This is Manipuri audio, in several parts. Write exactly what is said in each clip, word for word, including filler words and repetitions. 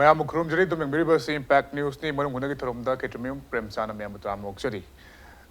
ꯃꯌꯥꯝꯕꯨ ꯈꯨꯔꯨꯝꯖꯔꯤ꯫ ꯑꯗꯨꯝ ꯌꯦꯡꯕꯤꯔꯤꯕꯁꯤ ꯏꯝꯄꯦꯛ ꯅ꯭ꯌꯨꯁꯅꯤ꯫ ꯃꯔꯨꯝ ꯍꯨꯅꯒꯤ ꯊꯧꯔꯝꯗ ꯀꯦꯇ꯭ꯔꯤꯃꯌꯨꯝ ꯄ꯭ꯔꯦꯝꯆꯥꯟꯅ ꯃꯌꯥꯝꯕꯨ ꯇꯔꯥꯝꯅ ꯑꯣꯛꯆꯔꯤ꯫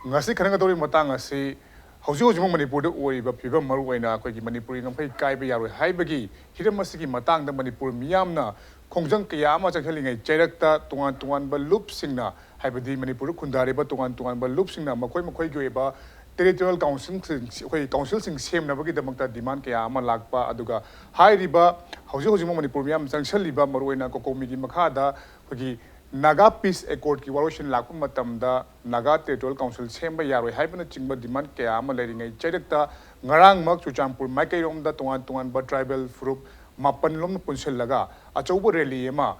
ꯉꯁꯤ ꯈꯟꯅꯒꯗꯧꯔꯤꯕ ꯃꯇꯥꯡ ꯑꯁꯤ ꯍꯧꯖꯤꯛ ꯍꯧꯖꯤꯛꯃꯛ ꯃꯅꯤꯄꯨꯔꯗ ꯑꯣꯏꯔꯤꯕ ꯐꯤꯕꯝ, ꯃꯔꯨ ꯑꯣꯏꯅ ꯑꯩꯈꯣꯏꯒꯤ ꯃꯅꯤꯄꯨꯔꯒꯤ ꯉꯝꯈꯩ ꯀꯥꯏꯕ ꯌꯥꯔꯣꯏ ꯍꯥꯏꯕꯒꯤ ꯍꯤꯔꯝ ꯑꯁꯤꯒꯤ ꯃꯇꯥꯡꯗ ꯃꯅꯤꯄꯨꯔ ꯃꯤꯌꯥꯝꯅ ꯈꯣꯡꯖꯪ ꯀꯌꯥ ꯑꯃ ꯆꯪꯁꯤꯜꯂꯤꯉꯩ ꯆꯩꯔꯛꯇ ꯇꯣꯉꯥꯟ ꯇꯣꯉꯥꯟꯕ ꯂꯨꯞꯁꯤꯡꯅ, ꯍꯥꯏꯕꯗꯤ ꯃꯅꯤꯄꯨꯔꯗ ꯈꯨꯟꯗꯥꯔꯤꯕ ꯇꯣꯉꯥꯟ ꯇꯣꯉꯥꯟꯕ ꯂꯨꯞꯁꯤꯡꯅ ꯃꯈꯣꯏ ꯃꯈꯣꯏꯒꯤ ꯑꯣꯏꯕ ꯇꯦꯔꯤꯇꯣꯔꯤꯌꯦꯜ ꯀꯥꯎꯟꯁꯤꯜꯁꯤꯡ, ꯑꯩꯈꯣꯏ ꯀꯥꯎꯟꯁꯤꯜꯁꯤꯡ ꯁꯦꯝꯅꯕꯒꯤꯗꯃꯛꯇ ꯗꯤꯃꯥꯟ ꯀꯌꯥ ꯑꯃ ꯂꯥꯛꯄ, ꯑꯗꯨꯒ ꯍꯥꯏꯔꯤꯕ ꯍꯧꯖꯤꯛ ꯍꯧꯖꯤꯛꯃꯛ ꯃꯅꯤꯄꯨꯔ ꯃꯤꯌꯥꯝ ꯆꯪꯁꯤꯜꯂꯤꯕ, ꯃꯔꯨꯑꯣꯏꯅ ꯀꯣꯀꯣꯃꯤꯒꯤ ꯃꯈꯥꯗ ꯑꯩꯈꯣꯏꯒꯤ ꯅꯥꯒꯥ ꯄꯤꯁ ꯑꯦꯀꯣꯔꯗꯀꯤ ꯋꯥꯔꯣꯏꯁꯤꯟ ꯂꯥꯛꯄ ꯃꯇꯝꯗ ꯅꯥꯒꯥ ꯇꯦꯔꯤꯇꯣꯔꯤꯌꯦꯜ ꯀꯥꯎꯟꯁꯤꯜ ꯁꯦꯝꯕ ꯌꯥꯔꯣꯏ ꯍꯥꯏꯕꯅꯆꯤꯡꯕ ꯗꯤꯃꯥꯟ ꯀꯌꯥ ꯑꯃ ꯂꯩꯔꯤꯉꯩ ꯆꯩꯔꯛꯇ, ꯉꯔꯥꯡꯃꯛ ꯆꯨꯔꯆꯥꯟꯄꯨꯔ ꯃꯥꯏꯀꯩꯔꯣꯝꯗ ꯇꯣꯉꯥꯟ ꯇꯣꯉꯥꯟꯕ ꯇ꯭ꯔꯥꯏꯕꯦꯜ ꯐꯨꯔꯨꯞ ꯃꯥꯄꯟ ꯂꯣꯝꯅ ꯄꯨꯟꯁꯤꯜꯂꯒ ꯑꯆꯧꯕ ꯔꯦꯂꯤ ꯑꯃ,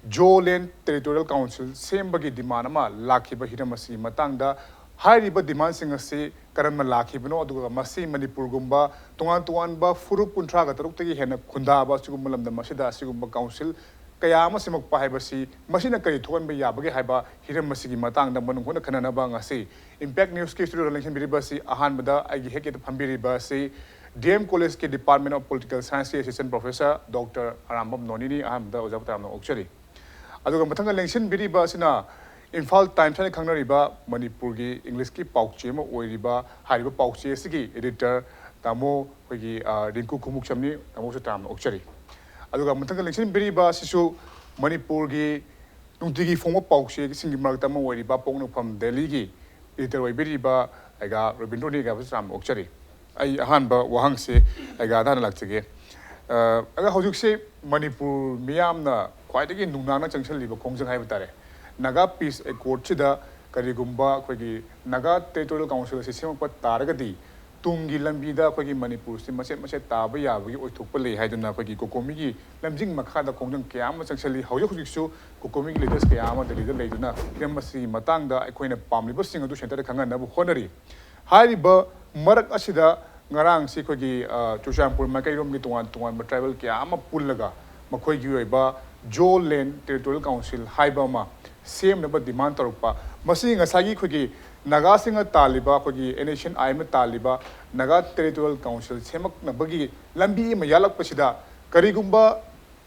ꯖꯣꯂꯦꯟ ꯇꯦꯔꯤꯇꯣꯔꯤꯌꯦꯜ ꯀꯥꯎꯟꯁꯤꯜ ꯁꯦꯝꯕꯒꯤ ꯗꯤꯃꯥꯟ ꯑꯃ ꯂꯥꯛꯈꯤꯕ ꯍꯤꯔꯝ ꯑꯁꯤꯒꯤ ꯃꯇꯥꯡꯗ, ꯍꯥꯏꯔꯤꯕ ꯗꯤꯃꯥꯟꯁꯤꯡ ꯑꯁꯤ ꯀꯔꯝꯅ ꯂꯥꯛꯈꯤꯕꯅꯣ, ꯑꯗꯨꯒ ꯃꯁꯤ ꯃꯅꯤꯄꯨꯔꯒꯨꯝꯕ ꯇꯣꯉꯥꯟ ꯇꯣꯉꯥꯟꯕ ꯐꯨꯔꯨꯞ ꯀꯨꯟꯊ꯭ꯔꯥꯒ ꯇꯔꯨꯛꯇꯒꯤ ꯍꯦꯟꯅ ꯈꯨꯟꯗꯥꯕ ꯑꯁꯤꯒꯨꯝꯕ ꯂꯝꯗꯝ ꯑꯁꯤꯗ ꯑꯁꯤꯒꯨꯝꯕ ꯀꯥꯎꯟꯁꯤꯜ ꯀꯌꯥ ꯑꯃ ꯁꯦꯝꯃꯛꯄ ꯍꯥꯏꯕꯁꯤ ꯃꯁꯤꯅ ꯀꯔꯤ ꯊꯣꯛꯍꯟꯕ ꯌꯥꯕꯒꯦ ꯍꯥꯏꯕ ꯍꯤꯔꯝ ꯑꯁꯤꯒꯤ ꯃꯇꯥꯡꯗ ꯃꯅꯨꯡ ꯍꯨꯠꯅ ꯈꯟꯅꯅꯕ ꯉꯁꯤ ꯏꯝꯄꯦꯛ ꯅ꯭ꯌꯨꯁꯀꯤ ꯁ꯭ꯇꯨꯗꯤꯑꯣꯗ ꯂꯦꯡꯁꯤꯟꯕꯤꯔꯤꯕ ꯑꯁꯤ, ꯑꯍꯥꯟꯕꯗ ꯑꯩꯒꯤ ꯍꯦꯛ ꯌꯦꯠꯇ ꯐꯝꯕꯤꯔꯤꯕ ꯑꯁꯤ ꯗꯤ ꯑꯦꯝ ꯀꯣꯂꯦꯖꯀꯤ ꯗꯤꯄꯥꯔꯠꯃꯦꯟ ꯑꯣꯐ ꯄꯣꯂꯤꯇꯤꯀꯦꯜ ꯁꯥꯏꯟꯁꯀꯤ ꯑꯦꯁꯤꯁꯇꯦꯟ ꯄ꯭ꯔꯣꯐꯦꯁꯔ ꯗꯣꯛꯇꯔ ꯑꯔꯥꯝꯕꯝ ꯅꯣꯅꯤꯅꯤ꯫ ꯑꯍꯥꯟꯕꯗ ꯑꯣꯖꯥꯕꯨ ꯇꯔꯥꯝꯅ ꯑꯣꯛꯆꯔꯤ꯫ ꯑꯗꯨꯒ ꯃꯊꯪꯗ ꯂꯦꯡꯁꯤꯟꯕꯤꯔꯤꯕ ꯑꯁꯤꯅ ꯏꯝꯐꯥꯜ ꯇꯥꯏꯝꯁ ꯍꯥꯏꯅ ꯈꯪꯅꯔꯤꯕ ꯃꯅꯤꯄꯨꯔꯒꯤ ꯏꯪꯂꯤꯁꯀꯤ ꯄꯥꯎꯆꯦ ꯑꯃ ꯑꯣꯏꯔꯤꯕ, ꯍꯥꯏꯔꯤꯕ ꯄꯥꯎꯆꯦ ꯑꯁꯤꯒꯤ ꯏꯗꯤꯇꯔ ꯇꯥꯃꯣ ꯑꯩꯈꯣꯏꯒꯤ, ꯑ, ꯔꯤꯡꯀꯨ ꯈꯣꯡꯎꯞꯁꯝꯅꯤ꯫ ꯇꯥꯃꯣꯁꯨ ꯇꯔꯥꯝꯅ ꯑꯣꯛꯆꯔꯤ꯫ ꯑꯗꯨꯒ ꯃꯊꯪꯗ ꯂꯦꯡꯁꯤꯟꯕꯤꯔꯤꯕ ꯑꯁꯤꯁꯨ ꯃꯅꯤꯄꯨꯔꯒꯤ ꯅꯨꯡꯇꯤꯒꯤ ꯐꯣꯡꯕ ꯄꯥꯎꯆꯦꯁꯤꯡꯒꯤ ꯃꯔꯛꯇ ꯑꯃ ꯑꯣꯏꯔꯤꯕ ꯄꯣꯛꯅꯐꯝ ꯗꯦꯂꯤꯒꯤ ꯏꯗꯤꯇꯔ ꯑꯣꯏꯕꯤꯔꯤꯕ ꯑꯩꯒꯥ ꯔꯣꯕꯤꯟꯗ꯭ꯔꯣꯅꯤꯒꯥꯕꯨꯁꯨ ꯇꯔꯥꯝꯅ ꯑꯣꯛꯆꯔꯤ꯫ ꯑꯩ ꯑꯍꯥꯟꯕ ꯋꯥꯍꯪꯁꯤ ꯑꯩꯒꯥꯗ ꯍꯥꯟꯅ ꯂꯥꯛꯆꯒꯦ꯫ ꯑ, ꯑꯩꯒꯥ, ꯍꯧꯖꯤꯛꯁꯤ ꯃꯅꯤꯄꯨꯔ ꯃꯤꯌꯥꯝꯅ ꯈ꯭ꯋꯥꯏꯗꯒꯤ ꯅꯨꯡꯅꯥꯡꯅ ꯆꯪꯁꯤꯜꯂꯤꯕ ꯈꯣꯡꯖꯪ ꯍꯥꯏꯕ ꯇꯥꯔꯦ, ꯅꯥꯒꯥ ꯄꯤꯁ ꯑꯦꯀꯣꯔꯗꯁꯤꯗ ꯀꯔꯤꯒꯨꯝꯕ ꯑꯩꯈꯣꯏꯒꯤ ꯅꯥꯒꯥ ꯇꯦꯔꯤꯇꯣꯔꯤꯌꯦꯜ ꯀꯥꯎꯟꯁꯤꯜ ꯑꯁꯤ ꯁꯦꯝꯃꯛꯄ ꯇꯥꯔꯒꯗꯤ ꯇꯨꯡꯒꯤ ꯂꯝꯕꯤꯗ ꯑꯩꯈꯣꯏꯒꯤ ꯃꯅꯤꯄꯨꯔꯁꯤ ꯃꯆꯦꯠ ꯃꯆꯦꯠ ꯇꯥꯕ ꯌꯥꯕꯒꯤ ꯑꯣꯏꯊꯣꯛꯄ ꯂꯩ ꯍꯥꯏꯗꯨꯅ ꯑꯩꯈꯣꯏꯒꯤ ꯀꯣꯀꯣꯃꯤꯒꯤ ꯂꯝꯖꯤꯡ ꯃꯈꯥꯗ ꯈꯣꯡꯖꯪ ꯀꯌꯥ ꯑꯃ ꯆꯪꯁꯤꯜꯂꯤ꯫ ꯍꯧꯖꯤꯛ ꯍꯧꯖꯤꯛꯁꯨ ꯀꯣꯀꯣꯃꯤꯒꯤ ꯂꯤꯗꯔꯁ ꯀꯌꯥ ꯑꯃ ꯗꯦꯜꯂꯤꯗ ꯂꯩꯗꯨꯅ ꯍꯤꯔꯝ ꯑꯁꯤꯒꯤ ꯃꯇꯥꯡꯗ ꯑꯩꯈꯣꯏꯅ ꯄꯥꯝꯂꯤꯕꯁꯤꯡ ꯑꯗꯨ ꯁꯦꯟꯇꯔꯗ ꯈꯪꯍꯟꯅꯕ ꯍꯣꯠꯅꯔꯤ꯫ ꯍꯥꯏꯔꯤꯕ ꯃꯔꯛ ꯑꯁꯤꯗ ꯉꯔꯥꯡꯁꯤ ꯑꯩꯈꯣꯏꯒꯤ, ꯑ, ꯆꯨꯔꯆꯥꯟꯄꯨꯔ ꯃꯥꯏꯀꯩꯔꯣꯝꯒꯤ ꯇꯣꯉꯥꯟ ꯇꯣꯉꯥꯟꯕ ꯇ꯭ꯔꯥꯏꯕꯦꯜ ꯀꯌꯥ ꯑꯃ ꯄꯨꯜꯂꯒ ꯃꯈꯣꯏꯒꯤ ꯑꯣꯏꯕ ꯖꯣꯂꯦꯟ ꯇꯦꯔꯤꯇꯣꯔꯤꯌꯦꯜ ꯀꯥꯎꯟꯁꯤꯜ ꯍꯥꯏꯕ ꯑꯃ ꯁꯦꯝꯅꯕ ꯗꯤꯃꯥꯟ ꯇꯧꯔꯛꯄ, ꯃꯁꯤ ꯉꯁꯥꯏꯒꯤ ꯑꯩꯈꯣꯏꯒꯤ ꯅꯥꯒꯥꯁꯤꯡꯅ ꯇꯥꯜꯂꯤꯕ, ꯑꯩꯈꯣꯏꯒꯤ ꯑꯦꯟ ꯑꯦꯁ ꯑꯦꯟ ꯑꯥꯏ ꯑꯦꯝꯅ ꯇꯥꯜꯂꯤꯕ ꯅꯥꯒꯥ ꯇꯦꯔꯤꯇꯣꯔꯤꯌꯦꯜ ꯀꯥꯎꯟꯁꯤꯜ ꯁꯦꯝꯃꯛꯅꯕꯒꯤ ꯂꯝꯕꯤ ꯑꯃ ꯌꯥꯠꯂꯛꯄꯁꯤꯗ ꯀꯔꯤꯒꯨꯝꯕ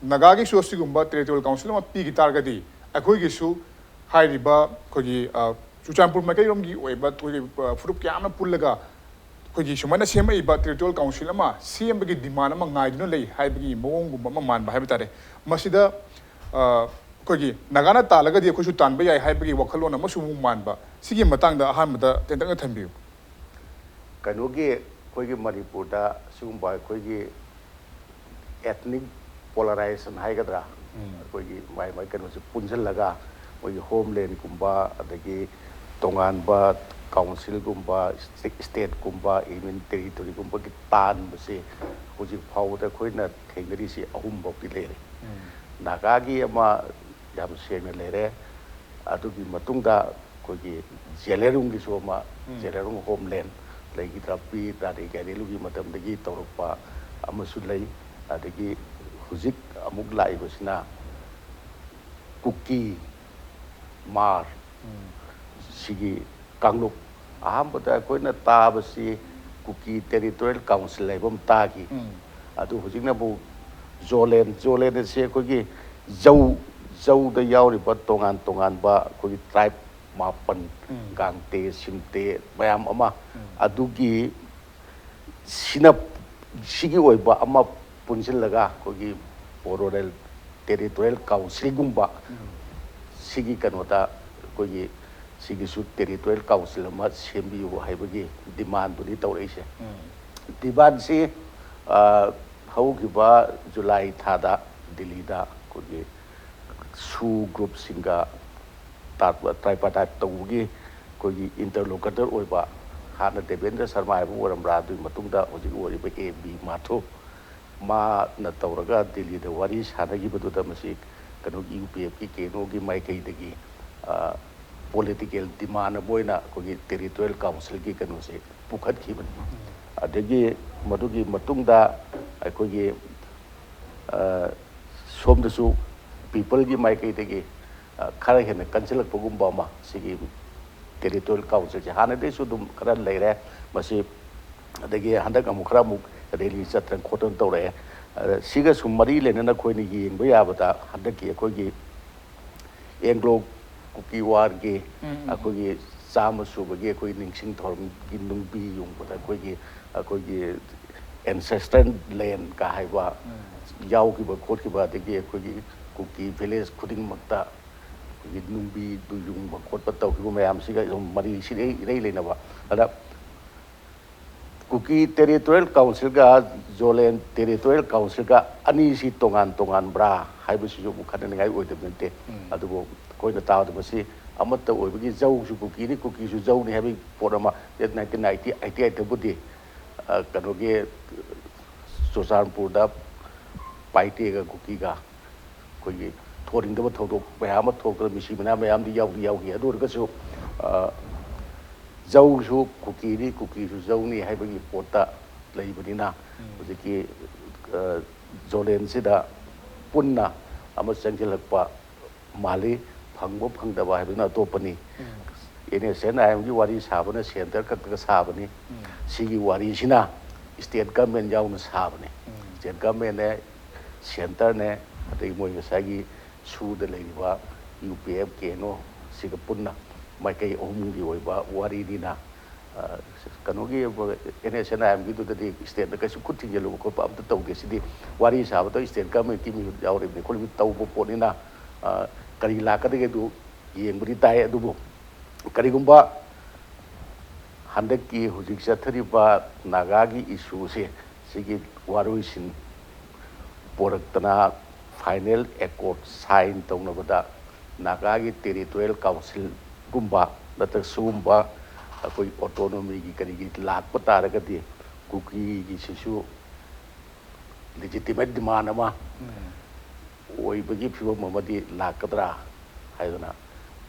ꯅꯥꯒꯥꯒꯤꯁꯨ ꯑꯁꯤꯒꯨꯝꯕ ꯇꯦꯔꯤꯇꯣꯔꯤꯌꯦꯜ ꯀꯥꯎꯟꯁꯤꯜ ꯑꯃ ꯄꯤꯈꯤ ꯇꯥꯔꯒꯗꯤ, ꯑꯩꯈꯣꯏꯒꯤꯁꯨ ꯍꯥꯏꯔꯤꯕ ꯑꯩꯈꯣꯏꯒꯤ, ꯑ, ꯆꯨꯔꯆꯥꯟꯄꯨꯔ ꯃꯥꯏꯀꯩꯔꯣꯝꯒꯤ ꯑꯣꯏꯕ ꯑꯩꯈꯣꯏꯒꯤ, ꯑ, ꯐꯨꯔꯨꯞ ꯀꯌꯥ ꯑꯃꯅ ꯄꯨꯜꯂꯒ ꯑꯩꯈꯣꯏꯒꯤ ꯁꯨꯃꯥꯏꯅ ꯁꯦꯝꯃꯛꯏꯕ ꯇꯦꯔꯤꯇꯣꯔꯤꯌꯦꯜ ꯀꯥꯎꯟꯁꯤꯜ ꯑꯃ ꯁꯦꯝꯕꯒꯤ ꯗꯤꯃꯥꯟ ꯑꯃ ꯉꯥꯏꯗꯨꯅ ꯂꯩ ꯍꯥꯏꯕꯒꯤ ꯃꯑꯣꯡꯒꯨꯝꯕ ꯑꯃ ꯃꯥꯟꯕ ꯍꯥꯏꯕ ꯇꯥꯔꯦ꯫ ꯃꯁꯤꯗ, ꯑ, ꯑꯩꯈꯣꯏꯒꯤ ꯅꯥꯒꯥꯅ ꯇꯥꯜꯂꯒꯗꯤ ꯑꯩꯈꯣꯏꯁꯨ ꯇꯥꯟꯕ ꯌꯥꯏ ꯍꯥꯏꯕꯒꯤ ꯋꯥꯈꯜꯂꯣꯟ ꯑꯃꯁꯨ ꯑꯃꯨꯛ ꯃꯥꯟꯕ꯫ ꯁꯤꯒꯤ ꯃꯇꯥꯡꯗ ꯑꯍꯥꯟꯕꯗ ꯇꯦꯟꯇꯛꯅ ꯊꯝꯕꯤꯌꯨ꯫ ꯀꯩꯅꯣꯒꯤ ꯑꯩꯈꯣꯏꯒꯤ ꯃꯅꯤꯄꯨꯔꯗ ꯁꯤꯒꯨꯝꯕ ꯑꯩꯈꯣꯏꯒꯤ ethnic polarization ꯍꯥꯏꯒꯗ꯭ꯔꯥ, ꯑꯩꯈꯣꯏꯒꯤ ꯃꯥꯏ ꯃꯥꯏ ꯀꯩꯅꯣꯁꯦ ꯄꯨꯟꯁꯤꯜꯂꯒ ꯑꯩꯈꯣꯏꯒꯤ ꯍꯣꯝꯂꯦꯟꯒꯨꯝꯕ, ꯑꯗꯒꯤ ꯇꯣꯉꯥꯟꯕ ꯀꯥꯎꯟꯁꯤꯜꯒꯨꯝꯕ, ꯏꯁꯇꯦꯠꯀꯨꯝꯕ, ꯏꯚꯟ ꯇꯦꯔꯤꯇꯣꯔꯤꯒꯨꯝꯕꯒꯤ ꯇꯥꯟꯕꯁꯦ ꯍꯧꯖꯤꯛ ꯐꯥꯎꯕꯗ ꯑꯩꯈꯣꯏꯅ ꯊꯦꯡꯅꯔꯤꯁꯤ ꯑꯍꯨꯝꯐꯥꯎꯗꯤ ꯂꯩꯔꯦ꯫ ꯅꯥꯒꯥꯒꯤ ꯑꯃ ꯌꯥꯝ ꯁꯦꯡꯅ ꯂꯩꯔꯦ꯫ ꯑꯗꯨꯒꯤ ꯃꯇꯨꯡꯗ ꯑꯩꯈꯣꯏꯒꯤ ꯖꯦꯂꯦꯔꯨꯡꯒꯤꯁꯨ ꯑꯃ, ꯖꯦꯂꯦꯔꯨꯡ ꯍꯣꯝꯂꯦꯟ ꯂꯩꯈꯤꯗ꯭ꯔꯥ, ꯄꯤ ꯔꯥꯅꯤ ꯒꯥꯏꯗꯦꯟꯂꯨꯒꯤ ꯃꯇꯝꯗꯒꯤ ꯇꯧꯔꯛꯄ ꯑꯃꯁꯨ ꯂꯩ꯫ ꯑꯗꯒꯤ ꯍꯧꯖꯤꯛ ꯑꯃꯨꯛ ꯂꯥꯛꯏꯕꯁꯤꯅ ꯀꯨꯀꯤ ꯃꯥꯔ, ꯁꯤꯒꯤ ꯀꯥꯡꯂꯨꯞ꯫ ꯑꯍꯥꯟꯕꯗ ꯑꯩꯈꯣꯏꯅ ꯇꯥꯕꯁꯤ ꯀꯨꯀꯤ ꯇꯦꯔꯤꯇꯣꯔꯤꯌꯦꯜ ꯀꯥꯎꯟꯁꯤꯜ ꯍꯥꯏꯕ ꯑꯃ ꯇꯥꯈꯤ꯫ ꯑꯗꯨ ꯍꯧꯖꯤꯛꯅ ꯑꯃꯨꯛ ꯖꯣꯂꯦꯟ, ꯖꯣꯂꯦꯟ ꯑꯁꯤ ꯑꯩꯈꯣꯏꯒꯤ ꯖꯧ, ꯖꯧꯗ ꯌꯥꯎꯔꯤꯕ ꯇꯣꯉꯥꯟ ꯇꯣꯉꯥꯟꯕ ꯑꯩꯈꯣꯏꯒꯤ ꯇ꯭ꯔꯥꯏꯞ ꯃꯥꯄꯟ, ꯒꯥꯡꯇꯦ, ꯁꯤꯝꯇꯦ ꯃꯌꯥꯝ ꯑꯃ, ꯑꯗꯨꯒꯤ ꯁꯤꯅ, ꯁꯤꯒꯤ ꯑꯣꯏꯕ ꯑꯃ ꯄꯨꯟꯁꯤꯜꯂꯒ ꯑꯩꯈꯣꯏꯒꯤ ꯕꯣꯔꯣꯔꯦꯜ ꯇꯦꯔꯤꯇꯣꯔꯤꯌꯦꯜ ꯀꯥꯎꯟꯁꯤꯜꯒꯨꯝꯕ ꯁꯤꯒꯤ ꯀꯩꯅꯣꯗ ꯑꯩꯈꯣꯏꯒꯤ ꯁꯤꯒꯤꯁꯨ ꯇꯦꯔꯤꯇꯣꯔꯤꯌꯦꯜ ꯀꯥꯎꯟꯁꯤꯜ ꯑꯃ ꯁꯦꯝꯕꯤꯌꯨ ꯍꯥꯏꯕꯒꯤ ꯗꯤꯃꯥꯟꯗꯨꯅꯤ ꯇꯧꯔꯛꯏꯁꯦ꯫ ꯗꯤꯃꯥꯟꯁꯤ, ꯑ, ꯍꯧꯈꯤꯕ ꯖꯨꯂꯥꯏ ꯊꯥꯗ ꯗꯤꯜꯂꯤꯗ ꯑꯩꯈꯣꯏꯒꯤ ꯁꯨ ꯒ꯭ꯔꯨꯞꯁꯤꯡꯒ ꯇ꯭ꯔꯥꯏꯄꯥꯔꯇꯥꯏꯠ ꯇꯧꯕꯒꯤ ꯑꯩꯈꯣꯏꯒꯤ ꯏꯟꯇꯔꯂꯣꯀꯨꯇꯔ ꯑꯣꯏꯕ, ꯍꯥꯟꯅ ꯗꯦꯕꯦꯟꯗ꯭ꯔ ꯁꯔꯃ ꯍꯥꯏꯕ ꯑꯣꯏꯔꯝꯕ꯭ꯔꯥ, ꯑꯗꯨꯒꯤ ꯃꯇꯨꯡꯗ ꯍꯧꯖꯤꯛ ꯑꯣꯏꯔꯤꯕ ꯑꯦ ꯕꯤ ꯃꯥꯊꯨꯔ, ꯃꯥꯅ ꯇꯧꯔꯒ ꯗꯤꯜꯂꯤꯗ ꯋꯥꯔꯤ ꯁꯥꯟꯅꯈꯤꯕꯗꯨꯗ ꯃꯁꯤ ꯀꯩꯅꯣꯒꯤ ꯌꯨ ꯄꯤ ꯑꯦꯐꯀꯤ ꯀꯦ ꯑꯦꯟ ꯑꯣꯒꯤ ꯃꯥꯏꯀꯩꯗꯒꯤ, ꯑ, ꯄꯣꯂꯤꯇꯤꯀꯦꯜ ꯗꯤꯃꯥꯟ ꯑꯃ ꯑꯣꯏꯅ ꯑꯩꯈꯣꯏꯒꯤ ꯇꯦꯔꯤꯇꯣꯔꯤꯌꯦꯜ ꯀꯥꯎꯟꯁꯤꯜꯒꯤ ꯀꯩꯅꯣꯁꯦ ꯄꯨꯈꯠꯈꯤꯕꯅꯤ꯫ ꯑꯗꯒꯤ ꯃꯗꯨꯒꯤ ꯃꯇꯨꯡꯗ ꯑꯩꯈꯣꯏꯒꯤ, ꯑ, ꯁꯣꯝꯗꯁꯨ ꯄꯤꯄꯜꯒꯤ ꯃꯥꯏꯀꯩꯗꯒꯤ, ꯑ, ꯈꯔ ꯍꯦꯟꯅ ꯀꯟꯁꯤꯜꯂꯛꯄꯒꯨꯝꯕ ꯑꯃ ꯁꯤꯒꯤ ꯇꯦꯔꯤꯇꯣꯔꯤꯌꯦꯜ ꯀꯥꯎꯟꯁꯤꯜꯁꯦ ꯍꯥꯟꯅꯗꯩꯁꯨ ꯑꯗꯨꯝ ꯈꯔ ꯂꯩꯔꯦ꯫ ꯃꯁꯤ ꯑꯗꯒꯤ ꯍꯟꯗꯛ ꯑꯃꯨꯛ ꯈꯔ ꯑꯃꯨꯛ ꯔꯦꯂꯤ ꯆꯠꯇꯅ ꯈꯣꯠꯇꯅ ꯇꯧꯔꯛꯑꯦ꯫ ꯑꯗ ꯁꯤꯒꯁꯨ ꯃꯔꯤ ꯂꯩꯅꯅ ꯑꯩꯈꯣꯏꯅ ꯌꯦꯡꯕ ꯌꯥꯕꯗ, ꯍꯟꯗꯛꯀꯤ ꯑꯩꯈꯣꯏꯒꯤ ꯑꯦꯡꯒ꯭ꯂꯣ ꯀꯨꯀꯤ ꯋꯥꯔꯒꯤ ꯑꯩꯈꯣꯏꯒꯤ ꯆꯥꯝꯃ ꯁꯨꯕꯒꯤ ꯑꯩꯈꯣꯏ ꯅꯤꯡꯁꯤꯡ ꯊꯧꯔꯝꯒꯤ ꯅꯨꯡꯕꯤ ꯌꯨꯡꯕꯗ ꯑꯩꯈꯣꯏꯒꯤ, ꯑꯩꯈꯣꯏꯒꯤ ancestral land ꯀ ꯍꯥꯏꯕ ꯌꯥꯎꯈꯤꯕ ꯈꯣꯠꯈꯤꯕ, ꯑꯗꯒꯤ ꯑꯩꯈꯣꯏꯒꯤ ꯀꯨꯀꯤ village ꯈꯨꯗꯤꯡꯃꯛꯇ ꯑꯩꯈꯣꯏꯒꯤ ꯅꯨꯡꯕꯤꯗꯨ ꯌꯨꯡꯕ ꯈꯣꯠꯄ ꯇꯧꯈꯤꯕ ꯃꯌꯥꯝꯁꯤꯒ ꯑꯗꯨꯝ ꯃꯔꯤꯁꯤ ꯏꯔꯩ ꯏꯔꯩ ꯂꯩꯅꯕ꯫ ꯑꯗ ꯀꯨꯀꯤ territorial council ꯒ ꯖꯣꯂꯦꯟ territorial council ꯒ ꯑꯅꯤꯁꯤ ꯇꯣꯉꯥꯟ ꯇꯣꯉꯥꯟꯕ꯭ꯔꯥ ꯍꯥꯏꯕꯁꯤꯁꯨ ꯑꯃꯨꯛ ꯈꯟꯅꯅꯤꯡꯉꯥꯏ ꯑꯣꯏꯗꯕ ꯅꯠꯇꯦ꯫ ꯑꯗꯨꯕꯨ ꯑꯩꯈꯣꯏꯅ ꯇꯥꯕꯗ ꯃꯁꯤ ꯑꯃꯠꯇ ꯑꯣꯏꯕꯒꯤ, ꯖꯧꯁꯨ ꯀꯨꯀꯤꯅꯤ, ꯀꯨꯀꯤꯁꯨ ꯖꯧꯅꯤ ꯍꯥꯏꯕꯒꯤ ꯄꯣꯠ ꯑꯃ nineteen ninety eighty eight ꯇꯕꯨꯗꯤ, ꯑ, ꯀꯩꯅꯣꯒꯤ, ꯆꯨꯔꯆꯥꯟꯄꯨꯔꯗ ꯄꯥꯏꯇꯦꯒ ꯀꯨꯀꯤꯒ ꯑꯩꯈꯣꯏꯒꯤ ꯊꯣꯟꯅꯤꯡꯗꯕ ꯊꯧꯗꯣꯛ ꯃꯌꯥꯝ ꯑꯃ ꯊꯣꯛꯇꯅ ꯃꯤꯁꯤ ꯃꯤꯅꯥ ꯃꯌꯥꯝꯗꯤ ꯌꯥꯎꯗꯤ ꯌꯥꯎꯈꯤ꯫ ꯑꯗꯨ ꯑꯣꯏꯔꯒꯁꯨ, ꯑ, ꯖꯧꯁꯨ ꯀꯨꯀꯤꯅꯤ, ꯀꯨꯀꯤꯁꯨ ꯖꯧꯅꯤ ꯍꯥꯏꯕꯒꯤ ꯄꯣꯠꯇ ꯂꯩꯕꯅꯤꯅ, ꯍꯧꯖꯤꯛꯀꯤ, ꯑ, ꯖꯣꯂꯦꯟꯁꯤꯗ ꯄꯨꯟꯅ ꯑꯃ ꯆꯪꯁꯤꯜꯂꯛꯄ ꯃꯥꯜꯂꯤ꯫ ꯐꯪꯕ ꯐꯪꯗꯕ ꯍꯥꯏꯕꯗꯨꯅ ꯑꯇꯣꯞꯄꯅꯤ꯫ NSCN IM ꯒꯤ ꯋꯥꯔꯤ ꯁꯥꯕꯅ centre ꯈꯛꯇꯒ ꯁꯥꯕꯅꯤ꯫ ꯁꯤꯒꯤ ꯋꯥꯔꯤꯁꯤꯅ state government ꯌꯥꯎꯅ ꯁꯥꯕꯅꯤ꯫ State government ꯅꯦ, centre ꯅꯦ, ꯑꯗꯩ ꯃꯣꯏ ꯉꯁꯥꯏꯒꯤ ꯁꯨꯗ ꯂꯩꯔꯤꯕ UPF, KNO ꯁꯤꯒ ꯄꯨꯟꯅ ꯃꯥꯏꯀꯩ ꯑꯍꯨꯝꯒꯤ ꯑꯣꯏꯕ ꯋꯥꯔꯤꯅꯤꯅ, ꯑ, ꯀꯩꯅꯣꯒꯤ, NSCN IM ꯒꯤꯗꯨꯗꯗꯤ state ꯅ ꯀꯩꯁꯨ ꯈꯨꯠ ꯊꯤꯡꯖꯤꯜꯂꯨꯕ ꯈꯣꯠꯄ ꯑꯝꯇ ꯇꯧꯗꯦ꯫ ꯁꯤꯗꯤ ꯋꯥꯔꯤ ꯁꯥꯕꯗ state government ꯀꯤ ꯃꯤꯍꯨꯠ ꯌꯥꯎꯔꯤꯕꯅꯤ ꯈꯣꯠꯂꯤꯕꯅꯤ ꯇꯧꯕ ꯄꯣꯠꯅꯤꯅ, ꯑ, ꯀꯔꯤ ꯂꯥꯛꯀꯗꯒꯦ ꯑꯗꯨ ꯌꯦꯡꯕꯗꯤ ꯇꯥꯏ꯫ ꯑꯗꯨꯕꯨ ꯀꯔꯤꯒꯨꯝꯕ ꯍꯟꯗꯛꯀꯤ ꯍꯧꯖꯤꯛ ꯆꯠꯊꯔꯤꯕ ꯅꯥꯒꯥꯒꯤ issue ꯁꯦ, ꯁꯤꯒꯤ ꯋꯥꯔꯣꯏꯁꯤꯟ ꯄꯣꯔꯛꯇꯅ final accord sign ꯇꯧꯅꯕꯗ ꯅꯥꯒꯥꯒꯤ territorial council ꯒꯨꯝꯕ ꯅꯠꯇ꯭ꯔꯒ ꯁꯤꯒꯨꯝꯕ ꯑꯩꯈꯣꯏ autonomy ꯒꯤ ꯀꯔꯤꯒꯤ ꯂꯥꯛꯄ ꯇꯥꯔꯒꯗꯤ ꯀꯨꯀꯤꯒꯤꯁꯤꯁꯨ legitimate demand ꯑꯃ ꯑꯣꯏꯕꯒꯤ ꯐꯤꯕꯝ ꯑꯃꯗꯤ ꯂꯥꯛꯀꯗ꯭ꯔꯥ ꯍꯥꯏꯗꯅ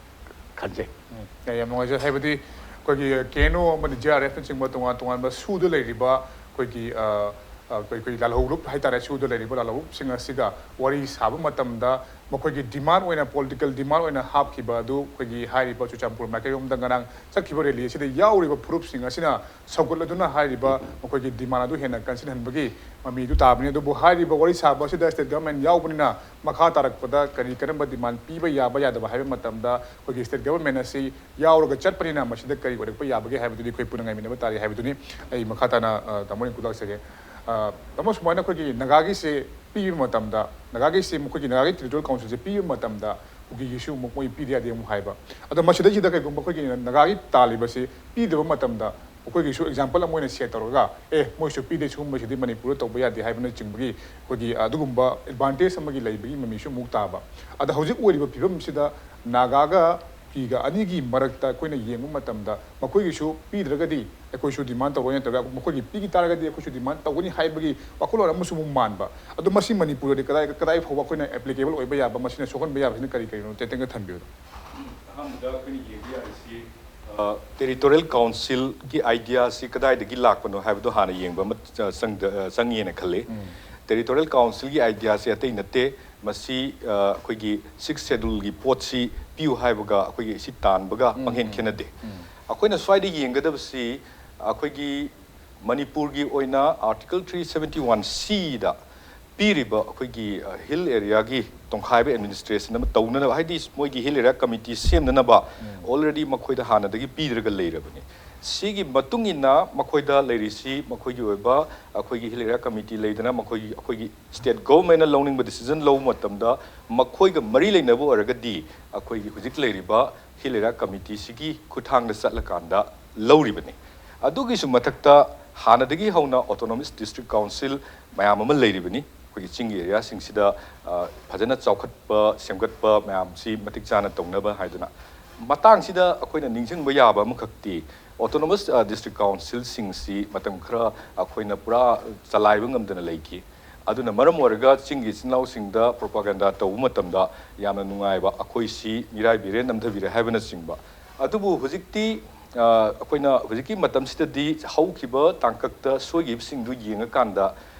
ꯈꯟꯖꯩ꯫ ꯎꯝ, ꯌꯥꯝ ꯅꯨꯡꯉꯥꯏꯖꯩ꯫ ꯍꯥꯏꯕꯗꯤ ꯑꯩꯈꯣꯏꯒꯤ KNO ꯑꯃꯗꯤ GRF ꯅꯆꯤꯡꯕ ꯇꯣꯉꯥꯟ ꯇꯣꯉꯥꯟꯕ ꯁꯨꯗ ꯂꯩꯔꯤꯕ ꯑꯩꯈꯣꯏꯒꯤ, ꯑ, ꯑ, ꯑꯩꯈꯣꯏ, ꯑꯩꯈꯣꯏ ꯂꯥꯜꯍꯧꯂꯨꯞ ꯍꯥꯏꯇꯥꯔꯦ, ꯁꯤꯗ ꯂꯩꯔꯤꯕ ꯂꯥꯜꯍꯧꯂꯨꯞꯁꯤꯡ ꯑꯁꯤꯒ ꯋꯥꯔꯤ ꯁꯥꯕ ꯃꯇꯝꯗ ꯃꯈꯣꯏꯒꯤ ꯗꯤꯃꯥꯟ ꯑꯣꯏꯅ, ꯄꯣꯂꯤꯇꯤꯀꯦꯜ ꯗꯤꯃꯥꯟ ꯑꯣꯏꯅ ꯍꯥꯞꯈꯤꯕ ꯑꯗꯨ ꯑꯩꯈꯣꯏꯒꯤ ꯍꯥꯏꯔꯤꯕ ꯆꯨꯔꯆꯥꯟꯄꯨꯔ ꯃꯥꯏꯀꯩꯔꯣꯝꯗ ꯉꯔꯥꯡ ꯆꯠꯈꯤꯕ ꯔꯦꯂꯤ ꯑꯁꯤꯗ ꯌꯥꯎꯔꯤꯕ ꯐꯨꯔꯨꯞꯁꯤꯡ ꯑꯁꯤꯅ ꯁꯧꯒꯠꯂꯗꯨꯅ ꯍꯥꯏꯔꯤꯕ ꯃꯈꯣꯏꯒꯤ ꯗꯤꯃꯥꯟ ꯑꯗꯨ ꯍꯦꯟꯅ ꯀꯟꯁꯤꯜꯍꯟꯕꯒꯤ ꯃꯃꯤꯗꯨ ꯇꯥꯕꯅꯤ꯫ ꯑꯗꯨꯕꯨ ꯍꯥꯏꯔꯤꯕ ꯋꯥꯔꯤ ꯁꯥꯕ ꯑꯁꯤꯗ ꯁ꯭ꯇꯦꯠ ꯒꯚꯔꯟꯃꯦꯟ ꯌꯥꯎꯕꯅꯤꯅ ꯃꯈꯥ ꯇꯥꯔꯛꯄꯗ ꯀꯔꯤ ꯀꯔꯝꯕ ꯗꯤꯃꯥꯟ ꯄꯤꯕ ꯌꯥꯕ ꯌꯥꯗꯕ ꯍꯥꯏꯕ ꯃꯇꯝꯗ ꯑꯩꯈꯣꯏꯒꯤ ꯁ꯭ꯇꯦꯠ ꯒꯚꯔꯟꯃꯦꯟ ꯑꯁꯤ ꯌꯥꯎꯔꯒ ꯆꯠꯄꯅꯤꯅ ꯃꯁꯤꯗ ꯀꯔꯤ ꯑꯣꯏꯔꯛꯄ ꯌꯥꯕꯒꯦ ꯍꯥꯏꯕꯗꯨꯗꯤ ꯑꯩꯈꯣꯏ ꯄꯨꯟꯅ ꯉꯥꯏꯃꯤꯟꯅꯕ ꯇꯥꯔꯤ ꯍꯥꯏꯕꯗꯨꯅꯤ꯫ ꯑꯩ ꯃꯈꯥ ꯇꯥꯅ, ꯑ, ꯇꯥꯃꯣ ꯔꯤꯡꯀꯨ ꯂꯥꯛꯆꯒꯦ꯫ ꯑ, ꯇꯥꯃꯣ, ꯁꯨꯃꯥꯏꯅ ꯑꯩꯈꯣꯏꯒꯤ ꯅꯥꯒꯥꯒꯤꯁꯦ ꯄꯤꯕ ꯃꯇꯝꯗ, ꯅꯥꯒꯥꯒꯤꯁꯦ ꯃꯈꯣꯏꯒꯤ ꯅꯥꯒꯥꯒꯤ ꯇꯦꯔꯤꯇꯣꯔꯤꯌꯦꯜ ꯀꯥꯎꯟꯁꯤꯜꯁꯦ ꯄꯤꯕ ꯃꯇꯝꯗ ꯀꯨꯀꯤꯒꯤꯁꯨ ꯑꯃꯨꯛ ꯃꯣꯏ ꯄꯤꯗ ꯌꯥꯗꯦ ꯑꯃꯨꯛ ꯍꯥꯏꯕ꯫ ꯑꯗꯣ ꯃꯁꯤꯗꯩꯁꯤꯗ ꯀꯩꯒꯨꯝꯕ ꯑꯩꯈꯣꯏꯒꯤ ꯅꯥꯒꯥꯒꯤ ꯇꯥꯜꯂꯤꯕꯁꯤ ꯄꯤꯗꯕ ꯃꯇꯝꯗ ꯑꯩꯈꯣꯏꯒꯤꯁꯨ ꯑꯦꯛꯖꯥꯝꯄꯜ ꯑꯃ ꯑꯣꯏꯅ ꯁꯦꯠ ꯇꯧꯔꯒ, "ꯑꯦ, ꯃꯣꯏꯁꯨ ꯄꯤꯗꯦ, ꯁꯤꯒꯨꯝꯕꯁꯤꯗꯤ ꯃꯅꯤꯄꯨꯔꯗ ꯇꯧꯕ ꯌꯥꯗꯦ" ꯍꯥꯏꯕꯅꯆꯤꯡꯕꯒꯤ ꯑꯩꯈꯣꯏꯒꯤ ꯑꯗꯨꯒꯨꯝꯕ ꯑꯦꯗꯚꯥꯟꯇꯦꯖ ꯑꯃꯒꯤ ꯂꯩꯕꯒꯤ ꯃꯃꯤꯁꯨ ꯑꯃꯨꯛ ꯇꯥꯕ꯫ ꯑꯗ ꯍꯧꯖꯤꯛ ꯑꯣꯏꯔꯤꯕ ꯐꯤꯕꯝꯁꯤꯗ ꯅꯥꯒꯥꯒ ꯀꯨꯀꯤꯒ ꯑꯅꯤꯒꯤ ꯃꯔꯛꯇ ꯑꯩꯈꯣꯏꯅ ꯌꯦꯡꯕ ꯃꯇꯝꯗ ꯃꯈꯣꯏꯒꯤꯁꯨ ꯄꯤꯗ꯭ꯔꯒꯗꯤ ꯑꯩꯈꯣꯏꯁꯨ ꯗꯤꯃꯥꯟ ꯇꯧꯔꯣꯏ, ꯅꯠꯇ꯭ꯔꯒ ꯃꯈꯣꯏꯒꯤ ꯄꯤꯈꯤ ꯇꯥꯔꯒꯗꯤ ꯑꯩꯈꯣꯏꯁꯨ ꯗꯤꯃꯥꯟ ꯇꯧꯒꯅꯤ ꯍꯥꯏꯕꯒꯤ ꯋꯥꯈꯜꯂꯣꯟ ꯑꯃꯁꯨ ꯑꯃꯨꯛ ꯃꯥꯟꯕ꯫ ꯑꯗꯣ ꯃꯁꯤ ꯃꯅꯤꯄꯨꯔꯗꯗꯤ ꯀꯗꯥꯏ, ꯀꯗꯥꯏ ꯐꯥꯎꯕ ꯑꯩꯈꯣꯏꯅ ꯑꯦꯄ꯭ꯂꯤꯀꯦꯕꯜ ꯑꯣꯏꯕ ꯌꯥꯕ, ꯃꯁꯤꯅ ꯁꯣꯛꯍꯟꯕ ꯌꯥꯕꯁꯤꯅ ꯀꯔꯤ ꯀꯔꯤꯅꯣ ꯇꯦꯟꯇꯪꯒ ꯊꯝꯕꯤꯌꯨ꯫ ꯑꯍꯥꯟꯕꯗ ꯑꯩꯈꯣꯏꯅ ꯌꯦꯡꯕ ꯌꯥꯔꯤꯁꯤ, ꯑ, ꯇꯦꯔꯤꯇꯣꯔꯤꯌꯦꯜ ꯀꯥꯎꯟꯁꯤꯜꯒꯤ ꯑꯥꯏꯗꯤꯌꯥꯁꯤ ꯀꯗꯥꯏꯗꯒꯤ ꯂꯥꯛꯄꯅꯣ ꯍꯥꯏꯕꯗꯣ ꯍꯥꯟꯅ ꯌꯦꯡꯕ ꯑꯃ ꯆ-, ꯆꯪꯗ-, ꯑ, ꯆꯪꯉꯦꯅ ꯈꯜꯂꯤ꯫ ꯎꯝ꯫ ꯇꯦꯔꯤꯇꯣꯔꯤꯌꯦꯜ ꯀꯥꯎꯟꯁꯤꯜꯒꯤ ꯑꯥꯏꯗꯤꯌꯥꯁꯤ ꯑꯇꯩ ꯅꯠꯇꯦ, ꯃꯁꯤ, ꯑ, ꯑꯩꯈꯣꯏꯒꯤ ꯁꯤꯛꯁ ꯁꯦꯗꯨꯜꯒꯤ ꯄꯣꯠꯁꯤ ꯄꯤꯌꯨ ꯍꯥꯏꯕꯒ ꯑꯩꯈꯣꯏꯒꯤ ꯁꯤ ꯇꯥꯟꯕꯒ ꯎꯝ, ꯄꯪꯈꯦꯟ ꯎꯝ, ꯈꯦꯠꯅꯗꯦ꯫ ꯎꯝ꯫ ꯑꯩꯈꯣꯏꯅ ꯁ꯭ꯋꯥꯏꯗ ꯌꯦꯡꯒꯗꯕꯁꯤ ꯑꯩꯈꯣꯏꯒꯤ ꯃꯅꯤꯄꯨꯔꯒꯤ ꯑꯣꯏꯅ ꯑꯥꯔꯇꯤꯀꯜ ꯊ꯭ꯔꯤ ꯁꯕꯦꯟꯇꯤ ꯋꯥꯟ ꯁꯤꯗ ꯄꯤꯔꯤꯕ ꯑꯩꯈꯣꯏꯒꯤ, ꯑ, ꯍꯤꯜ ꯑꯦꯔꯤꯌꯥꯒꯤ ꯇꯣꯡꯈꯥꯏꯕ ꯑꯦꯗꯃꯤꯅꯤꯁꯇ꯭ꯔꯦꯁꯟ ꯑꯃ ꯇꯧꯅꯅꯕ, ꯍꯥꯏꯗꯤ ꯃꯣꯏꯒꯤ ꯍꯤꯜ ꯑꯦꯔꯤꯌꯥ ꯀꯃꯤꯇꯤ ꯁꯦꯝꯅꯅꯕ ꯎꯝ꯫ ꯑꯣꯜꯔꯦꯗꯤ ꯃꯈꯣꯏꯗ ꯍꯥꯟꯅꯗꯒꯤ ꯄꯤꯗ꯭ꯔꯒ ꯂꯩꯔꯕꯅꯤ꯫ ꯁꯤꯒꯤ ꯃꯇꯨꯡ ꯏꯟꯅ ꯃꯈꯣꯏꯗ ꯂꯩꯔꯤꯁꯤ ꯃꯈꯣꯏꯒꯤ ꯑꯣꯏꯕ ꯑꯩꯈꯣꯏꯒꯤ ꯍꯤꯜ ꯑꯦꯔꯤꯌꯥ ꯀꯃꯤꯇꯤ ꯂꯩꯗꯅ, ꯃꯈꯣꯏꯒꯤ, ꯑꯩꯈꯣꯏꯒꯤ ꯁ꯭ꯇꯦꯠ ꯒꯣꯚꯔꯟꯃꯦꯟꯠꯅ ꯂꯧꯅꯤꯡꯕ ꯗꯤꯁꯤꯖꯟ ꯂꯧꯕ ꯃꯇꯝꯗ ꯃꯈꯣꯏꯒ ꯃꯔꯤ ꯂꯩꯅꯕ ꯑꯣꯏꯔꯒꯗꯤ ꯑꯩꯈꯣꯏꯒꯤ ꯍꯧꯖꯤꯛ ꯂꯩꯔꯤꯕ ꯍꯤꯜ ꯑꯦꯔꯤꯌꯥ ꯀꯃꯤꯇꯤꯁꯤꯒꯤ ꯈꯨꯠꯊꯥꯡꯗ ꯆꯠꯂꯀꯥꯟꯗ ꯂꯧꯔꯤꯕꯅꯤ꯫ ꯑꯗꯨꯒꯤꯁꯨ ꯃꯊꯛꯇ ꯍꯥꯟꯅꯗꯒꯤ ꯍꯧꯅ ꯑꯣꯇꯣꯅꯣꯃꯁ ꯗꯤꯁꯇ꯭ꯔꯤꯛ ꯀꯥꯎꯟꯁꯤꯜ ꯃꯌꯥꯝ ꯑꯃ ꯂꯩꯔꯤꯕꯅꯤ꯫ ꯑꯩꯈꯣꯏꯒꯤ ꯆꯤꯡꯒꯤ ꯑꯦꯔꯤꯌꯥꯁꯤꯡꯁꯤꯗ, ꯑ, ꯐꯖꯅ ꯆꯥꯎꯈꯠꯄ, ꯁꯦꯝꯒꯠꯄ ꯃꯌꯥꯝꯁꯤ ꯃꯇꯤꯛ ꯆꯥꯅ ꯇꯧꯅꯕ ꯍꯥꯏꯗꯨꯅ꯫ ꯃꯇꯥꯡꯁꯤꯗ ꯑꯩꯈꯣꯏꯅ ꯅꯤꯡꯁꯤꯡꯕ ꯌꯥꯕ ꯑꯃꯈꯛꯇꯤ, ꯑꯣꯇꯣꯅꯣꯃꯁ, ꯑ, ꯗꯤꯁꯇ꯭ꯔꯤꯛ ꯀꯥꯎꯟꯁꯤꯜꯁꯤꯡꯁꯤ ꯃꯇꯝ ꯈꯔ ꯑꯩꯈꯣꯏꯅ ꯄꯨꯔꯥ ꯆꯂꯥꯏꯕ ꯉꯝꯗꯅ ꯂꯩꯈꯤ꯫ ꯑꯗꯨꯅ ꯃꯔꯝ ꯑꯣꯏꯔꯒ ꯆꯤꯡꯒꯤ ꯏꯆꯤꯟ ꯏꯅꯥꯎꯁꯤꯡꯗ ꯄ꯭ꯔꯣꯄꯥꯒꯦꯟꯗꯥ ꯇꯧꯕ ꯃꯇꯝꯗ ꯌꯥꯝꯅ ꯅꯨꯡꯉꯥꯏꯕ, "ꯑꯩꯈꯣꯏꯁꯤ ꯃꯤꯔꯥꯏꯕꯤꯔꯦ, ꯅꯝꯊꯕꯤꯔꯦ" ꯍꯥꯏꯕꯅꯆꯤꯡꯕ꯫ ꯑꯗꯨꯕꯨ ꯍꯧꯖꯤꯛꯇꯤ ꯑ, ꯑꯩꯈꯣꯏꯅ ꯍꯧꯖꯤꯛꯀꯤ ꯃꯇꯝꯁꯤꯗꯗꯤ ꯍꯧꯈꯤꯕ ꯇꯥꯡꯀꯛꯇ ꯁꯣꯏꯈꯤꯕꯁꯤꯡꯗꯨ ꯌꯦꯡꯉꯀꯥꯟꯗ,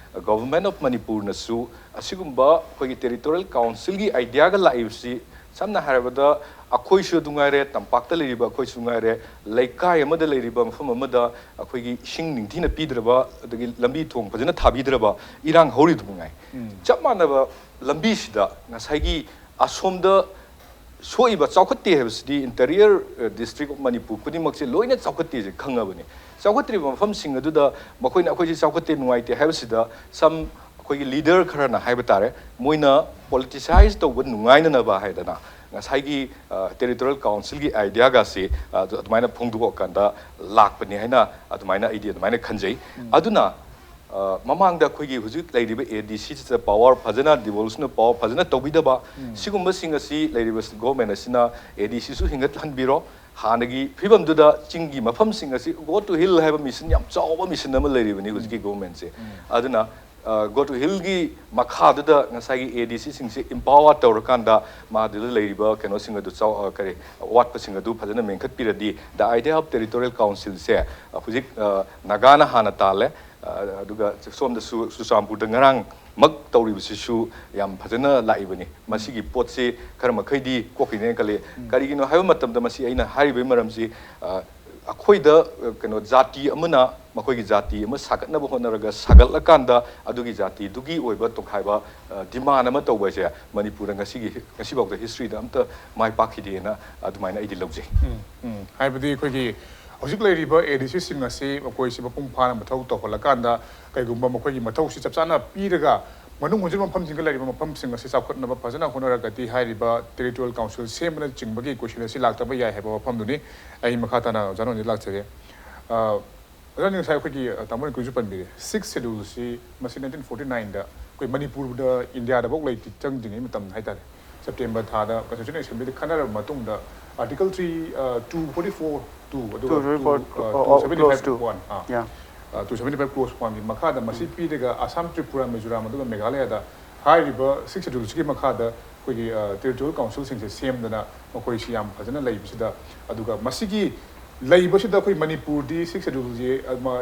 Government of ꯃꯅꯤꯄꯨꯔꯅꯁꯨ ꯑꯁꯤꯒꯨꯝꯕ ꯑꯩꯈꯣꯏꯒꯤ territorial councilꯒꯤ ideaꯒ ꯂꯥꯛꯏꯕꯁꯤ, ꯁꯝꯅ ꯍꯥꯏꯔꯕꯗ, ꯑꯩꯈꯣꯏꯁꯨ ꯑꯗꯨ ꯉꯥꯏꯔꯦ, ꯇꯝꯄꯥꯛꯇ ꯂꯩꯔꯤꯕ ꯑꯩꯈꯣꯏꯁꯨ ꯉꯥꯏꯔꯦ, ꯂꯩꯀꯥꯏ ꯑꯃꯗ ꯂꯩꯔꯤꯕ ꯃꯐꯝ ꯑꯃꯗ ꯑꯩꯈꯣꯏꯒꯤ ꯏꯁꯤꯡ ꯅꯤꯡꯊꯤꯅ ꯄꯤꯗ꯭ꯔꯕ, ꯑꯗꯒꯤ ꯂꯝꯕꯤ ꯊꯣꯡ ꯐꯖꯅ ꯊꯥꯕꯤꯗ꯭ꯔꯕ, ꯏꯔꯥꯡ ꯍꯧꯔꯤꯗꯨ ꯃꯉꯥꯏ꯫ ꯆꯞ ꯃꯥꯟꯅꯕ ꯂꯝꯕꯤꯁꯤꯗ ꯉꯁꯥꯏꯒꯤ ꯑꯁꯣꯝꯗ ꯁꯣꯛꯏꯕ, ꯆꯥꯎꯈꯠꯇꯦ ꯍꯥꯏꯕꯁꯤꯗꯤ entire, ꯑ, District of ꯃꯅꯤꯄꯨꯔ ꯈꯨꯗꯤꯡꯃꯛꯁꯦ ꯂꯣꯏꯅ ꯆꯥꯎꯈꯠꯇꯦꯁꯦ ꯈꯪꯉꯕꯅꯤ꯫ ꯆꯥꯎꯈꯠꯇ꯭ꯔꯤꯕ ꯃꯐꯝꯁꯤꯡ ꯑꯗꯨꯗ ꯃꯈꯣꯏꯅ ꯑꯩꯈꯣꯏꯁꯦ ꯆꯥꯎꯈꯠꯇꯦ, ꯅꯨꯡꯉꯥꯏꯇꯦ ꯍꯥꯏꯕꯁꯤꯗ, some ꯑꯩꯈꯣꯏꯒꯤ leader ꯈꯔꯅ ꯍꯥꯏꯕ ꯇꯥꯔꯦ, ꯃꯣꯏꯅ politicize ꯇꯧꯕ ꯅꯨꯡꯉꯥꯏꯅꯅꯕ ꯍꯥꯏꯗꯅ ꯉꯁꯥꯏꯒꯤ, ꯑ, territorial councilꯒꯤ ideaꯒꯁꯤ, ꯑ, ꯑꯗꯨ, ꯑꯗꯨꯃꯥꯏꯅ ꯐꯣꯡꯗꯣꯛꯑꯀꯥꯟꯗ ꯂꯥꯛꯄꯅꯤ ꯍꯥꯏꯅ ꯑꯗꯨꯃꯥꯏꯅ ꯑꯩꯗꯤ ꯑꯗꯨꯃꯥꯏꯅ ꯈꯟꯖꯩ꯫ ꯑꯗꯨꯅ, ꯑ, ꯃꯃꯥꯡꯗ ꯑꯩꯈꯣꯏꯒꯤ ꯍꯧꯖꯤꯛ ꯂꯩꯔꯤꯕ ADCꯁꯤꯗ power ꯐꯖꯅ, devolution of power ꯐꯖꯅ ꯇꯧꯕꯤꯗꯕ, ꯁꯤꯒꯨꯝꯕꯁꯤꯡ ꯑꯁꯤ ꯂꯩꯔꯤꯕ government ꯑꯁꯤꯅ ADCꯁꯨ ꯍꯤꯡꯒꯠꯍꯟꯕꯤꯔꯣ, ꯍꯥꯟꯅꯒꯤ ꯐꯤꯕꯝꯗꯨꯗ ꯆꯤꯡꯒꯤ ꯃꯐꯝꯁꯤꯡ ꯑꯁꯤ, Go to Hill ꯍꯥꯏꯕ mission, ꯌꯥꯝ ꯆꯥꯎꯕ mission ꯑꯃ ꯂꯩꯔꯤꯕꯅꯤ ꯍꯧꯖꯤꯛꯀꯤ governmentꯁꯦ꯫ ꯑꯗꯨꯅ, ꯑ, Go to Hillꯒꯤ ꯃꯈꯥꯗꯨꯗ ꯉꯁꯥꯏꯒꯤ ADCꯁꯤꯡꯁꯦ empower ꯇꯧꯔꯀꯥꯟꯗ ꯃꯥꯗꯨꯗ ꯂꯩꯔꯤꯕ ꯀꯩꯅꯣꯁꯤꯡ ꯑꯗꯨ ꯆꯥꯎ-, ꯑ, ꯀꯔꯤ, ꯑꯋꯥꯠꯄꯁꯤꯡ ꯑꯗꯨ ꯐꯖꯅ ꯃꯦꯟꯈꯠꯄꯤꯔꯗꯤ, the idea of territorial councilꯁꯦ, ꯑ, ꯍꯧꯖꯤꯛ, ꯑ, ꯅꯥꯒꯥꯅ ꯍꯥꯟꯅ ꯇꯥꯜꯂꯦ, ꯑ, ꯑꯗꯨꯒ ꯁꯣꯝꯗꯁꯨ ꯆꯨꯔꯆꯥꯟꯄꯨꯔꯗ ꯉꯔꯥꯡꯃꯛ ꯇꯧꯔꯤꯕꯁꯤꯁꯨ ꯌꯥꯝ ꯐꯖꯅ ꯂꯥꯛꯏꯕꯅꯤ꯫ ꯃꯁꯤꯒꯤ ꯄꯣꯠꯁꯤ ꯈꯔ ꯃꯈꯩꯗꯤ ꯀꯣꯛꯈꯤꯅꯦꯅ ꯈꯜꯂꯤ꯫ ꯀꯔꯤꯒꯤꯅꯣ ꯍꯥꯏꯕ ꯃꯇꯝꯗ, ꯃꯁꯤ ꯑꯩꯅ ꯍꯥꯏꯔꯤꯕꯒꯤ ꯃꯔꯝꯁꯤ, ꯑ, ꯑꯩꯈꯣꯏꯗ, ꯑ, ꯀꯩꯅꯣ, ꯖꯥꯇꯤ ꯑꯃꯅ ꯃꯈꯣꯏꯒꯤ ꯖꯥꯇꯤ ꯑꯃ ꯁꯥꯒꯠꯅꯕ ꯍꯣꯠꯅꯔꯒ, ꯁꯥꯒꯠꯂꯀꯥꯟꯗ ꯑꯗꯨꯒꯤ ꯖꯥꯇꯤꯗꯨꯒꯤ ꯑꯣꯏꯕ ꯇꯣꯈꯥꯏꯕ, ꯑ, demand ꯑꯃ ꯇꯧꯕ ꯍꯥꯏꯁꯦ ꯃꯅꯤꯄꯨꯔꯗ ꯉꯁꯤꯒꯤ, ꯉꯁꯤꯐꯥꯎꯗ historyꯗ ꯑꯝꯇ ꯃꯥꯏ ꯄꯥꯛꯈꯤꯗꯦꯅ ꯑꯗꯨꯃꯥꯏꯅ ꯑꯩꯗꯤ ꯂꯧꯖꯩ꯫ ꯎꯝ, ꯎꯝ꯫ ꯍꯥꯏꯕꯗꯤ ꯑꯩꯈꯣꯏꯒꯤ ꯍꯧꯖꯤꯛ ꯂꯩꯔꯤꯕ ADCꯁꯤꯡ ꯑꯁꯤ ꯃꯈꯣꯏꯁꯤ ꯃꯄꯨꯡ ꯐꯥꯅ ꯃꯊꯧ ꯇꯧꯍꯜꯂꯀꯥꯟꯗ, ꯀꯩꯒꯨꯝꯕ ꯃꯈꯣꯏꯒꯤ ꯃꯊꯧꯁꯤ ꯆꯞ ꯆꯥꯅ ꯄꯤꯔꯒ, ꯃꯅꯨꯡ ꯍꯨꯠꯆꯤꯟꯕ ꯃꯐꯝꯁꯤꯡꯗ ꯂꯩꯔꯤꯕ ꯃꯐꯝꯁꯤꯡ ꯑꯁꯤ ꯆꯥꯎꯈꯠꯅꯕ ꯐꯖꯅ ꯍꯣꯠꯅꯔꯒꯗꯤ, ꯍꯥꯏꯔꯤꯕ territorial council ꯁꯦꯝꯕꯅꯆꯤꯡꯕꯒꯤ question ꯑꯁꯤ ꯂꯥꯛꯇꯕ ꯌꯥꯏ ꯍꯥꯏꯕ ꯋꯥꯐꯝꯗꯨꯅꯤ꯫ ꯑꯩ ꯃꯈꯥ ꯇꯥꯅ ꯑꯣꯖꯥ ꯅꯣꯟꯗ ꯂꯥꯛꯆꯒꯦ꯫ ꯑ, ꯑꯣꯖꯥ, ꯉꯁꯥꯏ ꯑꯩꯈꯣꯏꯒꯤ, ꯑ, ꯇꯥꯃꯣ ꯔꯤꯡꯀꯨꯁꯨ ꯄꯟꯕꯤꯔꯦ, Sixth Schedule ꯁꯤ, ꯃꯁꯤ nineteen forty nineꯗ ꯑꯩꯈꯣꯏ ꯃꯅꯤꯄꯨꯔꯗ, ꯏꯟꯗꯤꯌꯥꯗꯐꯥꯎ ꯂꯩꯇꯤ-, ꯆꯪꯗ꯭ꯔꯤꯉꯩ ꯃꯇꯝ ꯍꯥꯏꯇꯥꯔꯦ, September ꯊꯥꯗ Constitutional Assemblyꯗ ꯈꯟꯅꯔꯕ ꯃꯇꯨꯡꯗ, Article three, ꯑ, two forty four two, ꯑꯗꯨꯒ two forty four, two, ꯑ, ꯑꯣ, two seventy five clause two. One, ꯑꯥ, Yeah. ꯑ, two seventy five clause oneꯒꯤ ꯃꯈꯥꯗ ꯃꯁꯤ ꯄꯤꯔꯒ, ꯑꯁꯥꯝ, ꯇ꯭ꯔꯤꯄꯨꯔꯥ, ꯃꯤꯖꯣꯔꯥꯝ, ꯑꯗꯨꯒ ꯃꯦꯘꯥꯂꯌꯥꯗ ꯍꯥꯏꯔꯤꯕ Sixth Schedule ꯁꯤꯒꯤ ꯃꯈꯥꯗ ꯑꯩꯈꯣꯏꯒꯤ, ꯑ, territorial council ꯁꯤꯡꯁꯦ ꯁꯦꯝꯗꯅ, ꯃꯈꯣꯏꯁꯤ ꯌꯥꯝ ꯐꯖꯅ ꯂꯩꯕꯁꯤꯗ, ꯑꯗꯨꯒ ꯃꯁꯤꯒꯤ ꯂꯩꯕꯁꯤꯗ ꯑꯩꯈꯣꯏ ꯃꯅꯤꯄꯨꯔꯗꯤ ꯁꯤꯛꯁ ꯁꯦꯗꯨꯜꯁꯦ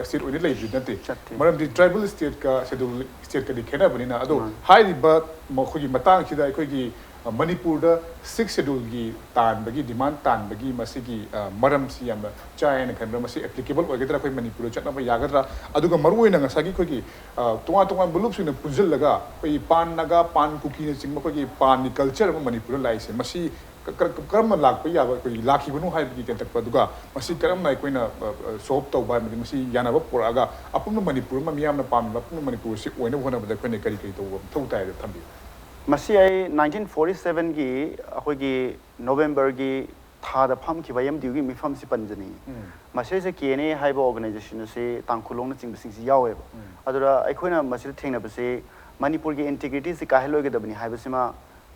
ꯁ꯭ꯇꯦꯠ ꯑꯣꯏꯅ ꯂꯩꯕꯗꯤ ꯅꯠꯇꯦ꯫ ꯆꯠꯇꯦ꯫ ꯃꯔꯝꯗꯤ ꯇ꯭ꯔꯥꯏꯕꯦꯜ ꯁ꯭ꯇꯦꯠꯀ ꯁꯦꯗꯨꯜ ꯁ꯭ꯇꯦꯠꯀꯗꯤ ꯈꯦꯠꯅꯕꯅꯤꯅ꯫ ꯑꯗꯣ ꯃꯥꯅꯤ꯫ ꯍꯥꯏꯔꯤꯕ ꯃꯈꯣꯏꯒꯤ ꯃꯇꯥꯡꯁꯤꯗ ꯑꯩꯈꯣꯏꯒꯤ ꯑ, ꯃꯅꯤꯄꯨꯔꯗ ꯁꯤꯛꯁ ꯁꯦꯗꯨꯜꯒꯤ ꯇꯥꯟꯕꯒꯤ, ꯗꯤꯃꯥꯟ ꯇꯥꯟꯕꯒꯤ ꯃꯁꯤꯒꯤ ꯑ, ꯃꯔꯝꯁꯤ ꯌꯥꯝꯅ ꯆꯥꯏ ꯍꯥꯏꯅ ꯈꯟꯕ꯭ꯔꯥ? ꯃꯁꯤ ꯑꯦꯄ꯭ꯂꯤꯀꯦꯕꯜ ꯑꯣꯏꯒꯗ꯭ꯔꯥ? ꯑꯩꯈꯣꯏ ꯃꯅꯤꯄꯨꯔꯗ ꯆꯠꯅꯕ ꯌꯥꯒꯗ꯭ꯔꯥ? ꯑꯗꯨꯒ ꯃꯔꯨꯑꯣꯏꯅ ꯉꯁꯥꯏꯒꯤ ꯑꯩꯈꯣꯏꯒꯤ ꯑ, ꯇꯣꯉꯥꯟ ꯇꯣꯉꯥꯟꯕ ꯂꯨꯞꯁꯤꯡꯅ ꯄꯨꯟꯁꯤꯜꯂꯒ ꯑꯩꯈꯣꯏꯒꯤ ꯄꯥꯟ ꯅꯥꯒꯥ, ꯄꯥꯟ ꯀꯨꯀꯤꯅꯆꯤꯡꯕ ꯑꯩꯈꯣꯏꯒꯤ ꯄꯥꯟꯒꯤ ꯀꯜꯆꯔ ꯑꯃ ꯃꯅꯤꯄꯨꯔꯗ ꯂꯥꯛꯏꯁꯦ, ꯃꯁꯤ ꯀ-, ꯀ-, ꯀꯔꯝꯅ ꯂꯥꯛꯄ ꯌꯥꯕ, ꯑꯩꯈꯣꯏꯒꯤ ꯂꯥꯛꯈꯤꯕꯅꯣ ꯍꯥꯏꯕꯒꯤ ꯇꯦꯟꯇꯛꯄ, ꯑꯗꯨꯒ ꯃꯁꯤ ꯀꯔꯝꯅ ꯑꯩꯈꯣꯏꯅ ꯁꯣꯜꯕ ꯇꯧꯕ ꯍꯥꯏꯕꯗꯤ ꯃꯁꯤ ꯌꯥꯅꯕ ꯄꯨꯔꯛꯑꯒ ꯑꯄꯨꯟꯕ ꯃꯅꯤꯄꯨꯔ ꯑꯃ, ꯃꯤꯌꯥꯝꯅ ꯄꯥꯝꯃꯤꯕ ꯑꯄꯨꯟꯕ ꯃꯅꯤꯄꯨꯔ ꯑꯁꯤ ꯑꯣꯏꯅꯕ ꯍꯣꯠꯅꯕꯗ ꯑꯩꯈꯣꯏꯅ ꯀꯔꯤ ꯀꯔꯤ ꯇꯧꯕ ꯃꯊꯧ ꯇꯥꯏ ꯍꯥꯏꯕꯗꯨ ꯊꯝꯕꯤꯌꯨ꯫ ꯃꯁꯤ ꯑꯩ ꯅꯥꯏꯟꯇꯤꯟ ꯐꯣꯔꯇꯤ ꯁꯕꯦꯟꯒꯤ ꯑꯩꯈꯣꯏꯒꯤ ꯅꯣꯕꯦꯝꯕꯔꯒꯤ ꯊꯥꯗ ꯐꯝꯈꯤꯕ ꯑꯦꯝ ꯗꯤ ꯌꯨꯒꯤ ꯃꯤꯐꯝꯁꯤ ꯄꯟꯖꯅꯤꯡꯉꯤ꯫ ꯎꯝ꯫ ꯃꯁꯤꯗ ꯀꯦ ꯑꯦꯟ ꯑꯦ ꯍꯥꯏꯕ ꯑꯣꯔꯒꯅꯥꯏꯖꯦꯁꯟ ꯑꯁꯤ ꯇꯥꯡꯈꯨꯜꯂꯣꯡꯅꯆꯤꯡꯕꯁꯤꯡꯁꯤ ꯌꯥꯎꯋꯦꯕ꯫ ꯎꯝ꯫ ꯑꯗꯨꯗ ꯑꯩꯈꯣꯏꯅ ꯃꯁꯤꯗ ꯊꯦꯡꯅꯕꯁꯤ ꯃꯅꯤꯄꯨꯔꯒꯤ ꯏꯟꯇꯤꯒ꯭ꯔꯤꯇꯤꯁꯤ ꯀꯥꯏꯍꯜꯂꯣꯏꯒꯗꯕꯅꯤ ꯍꯥꯏꯕꯁꯤꯃ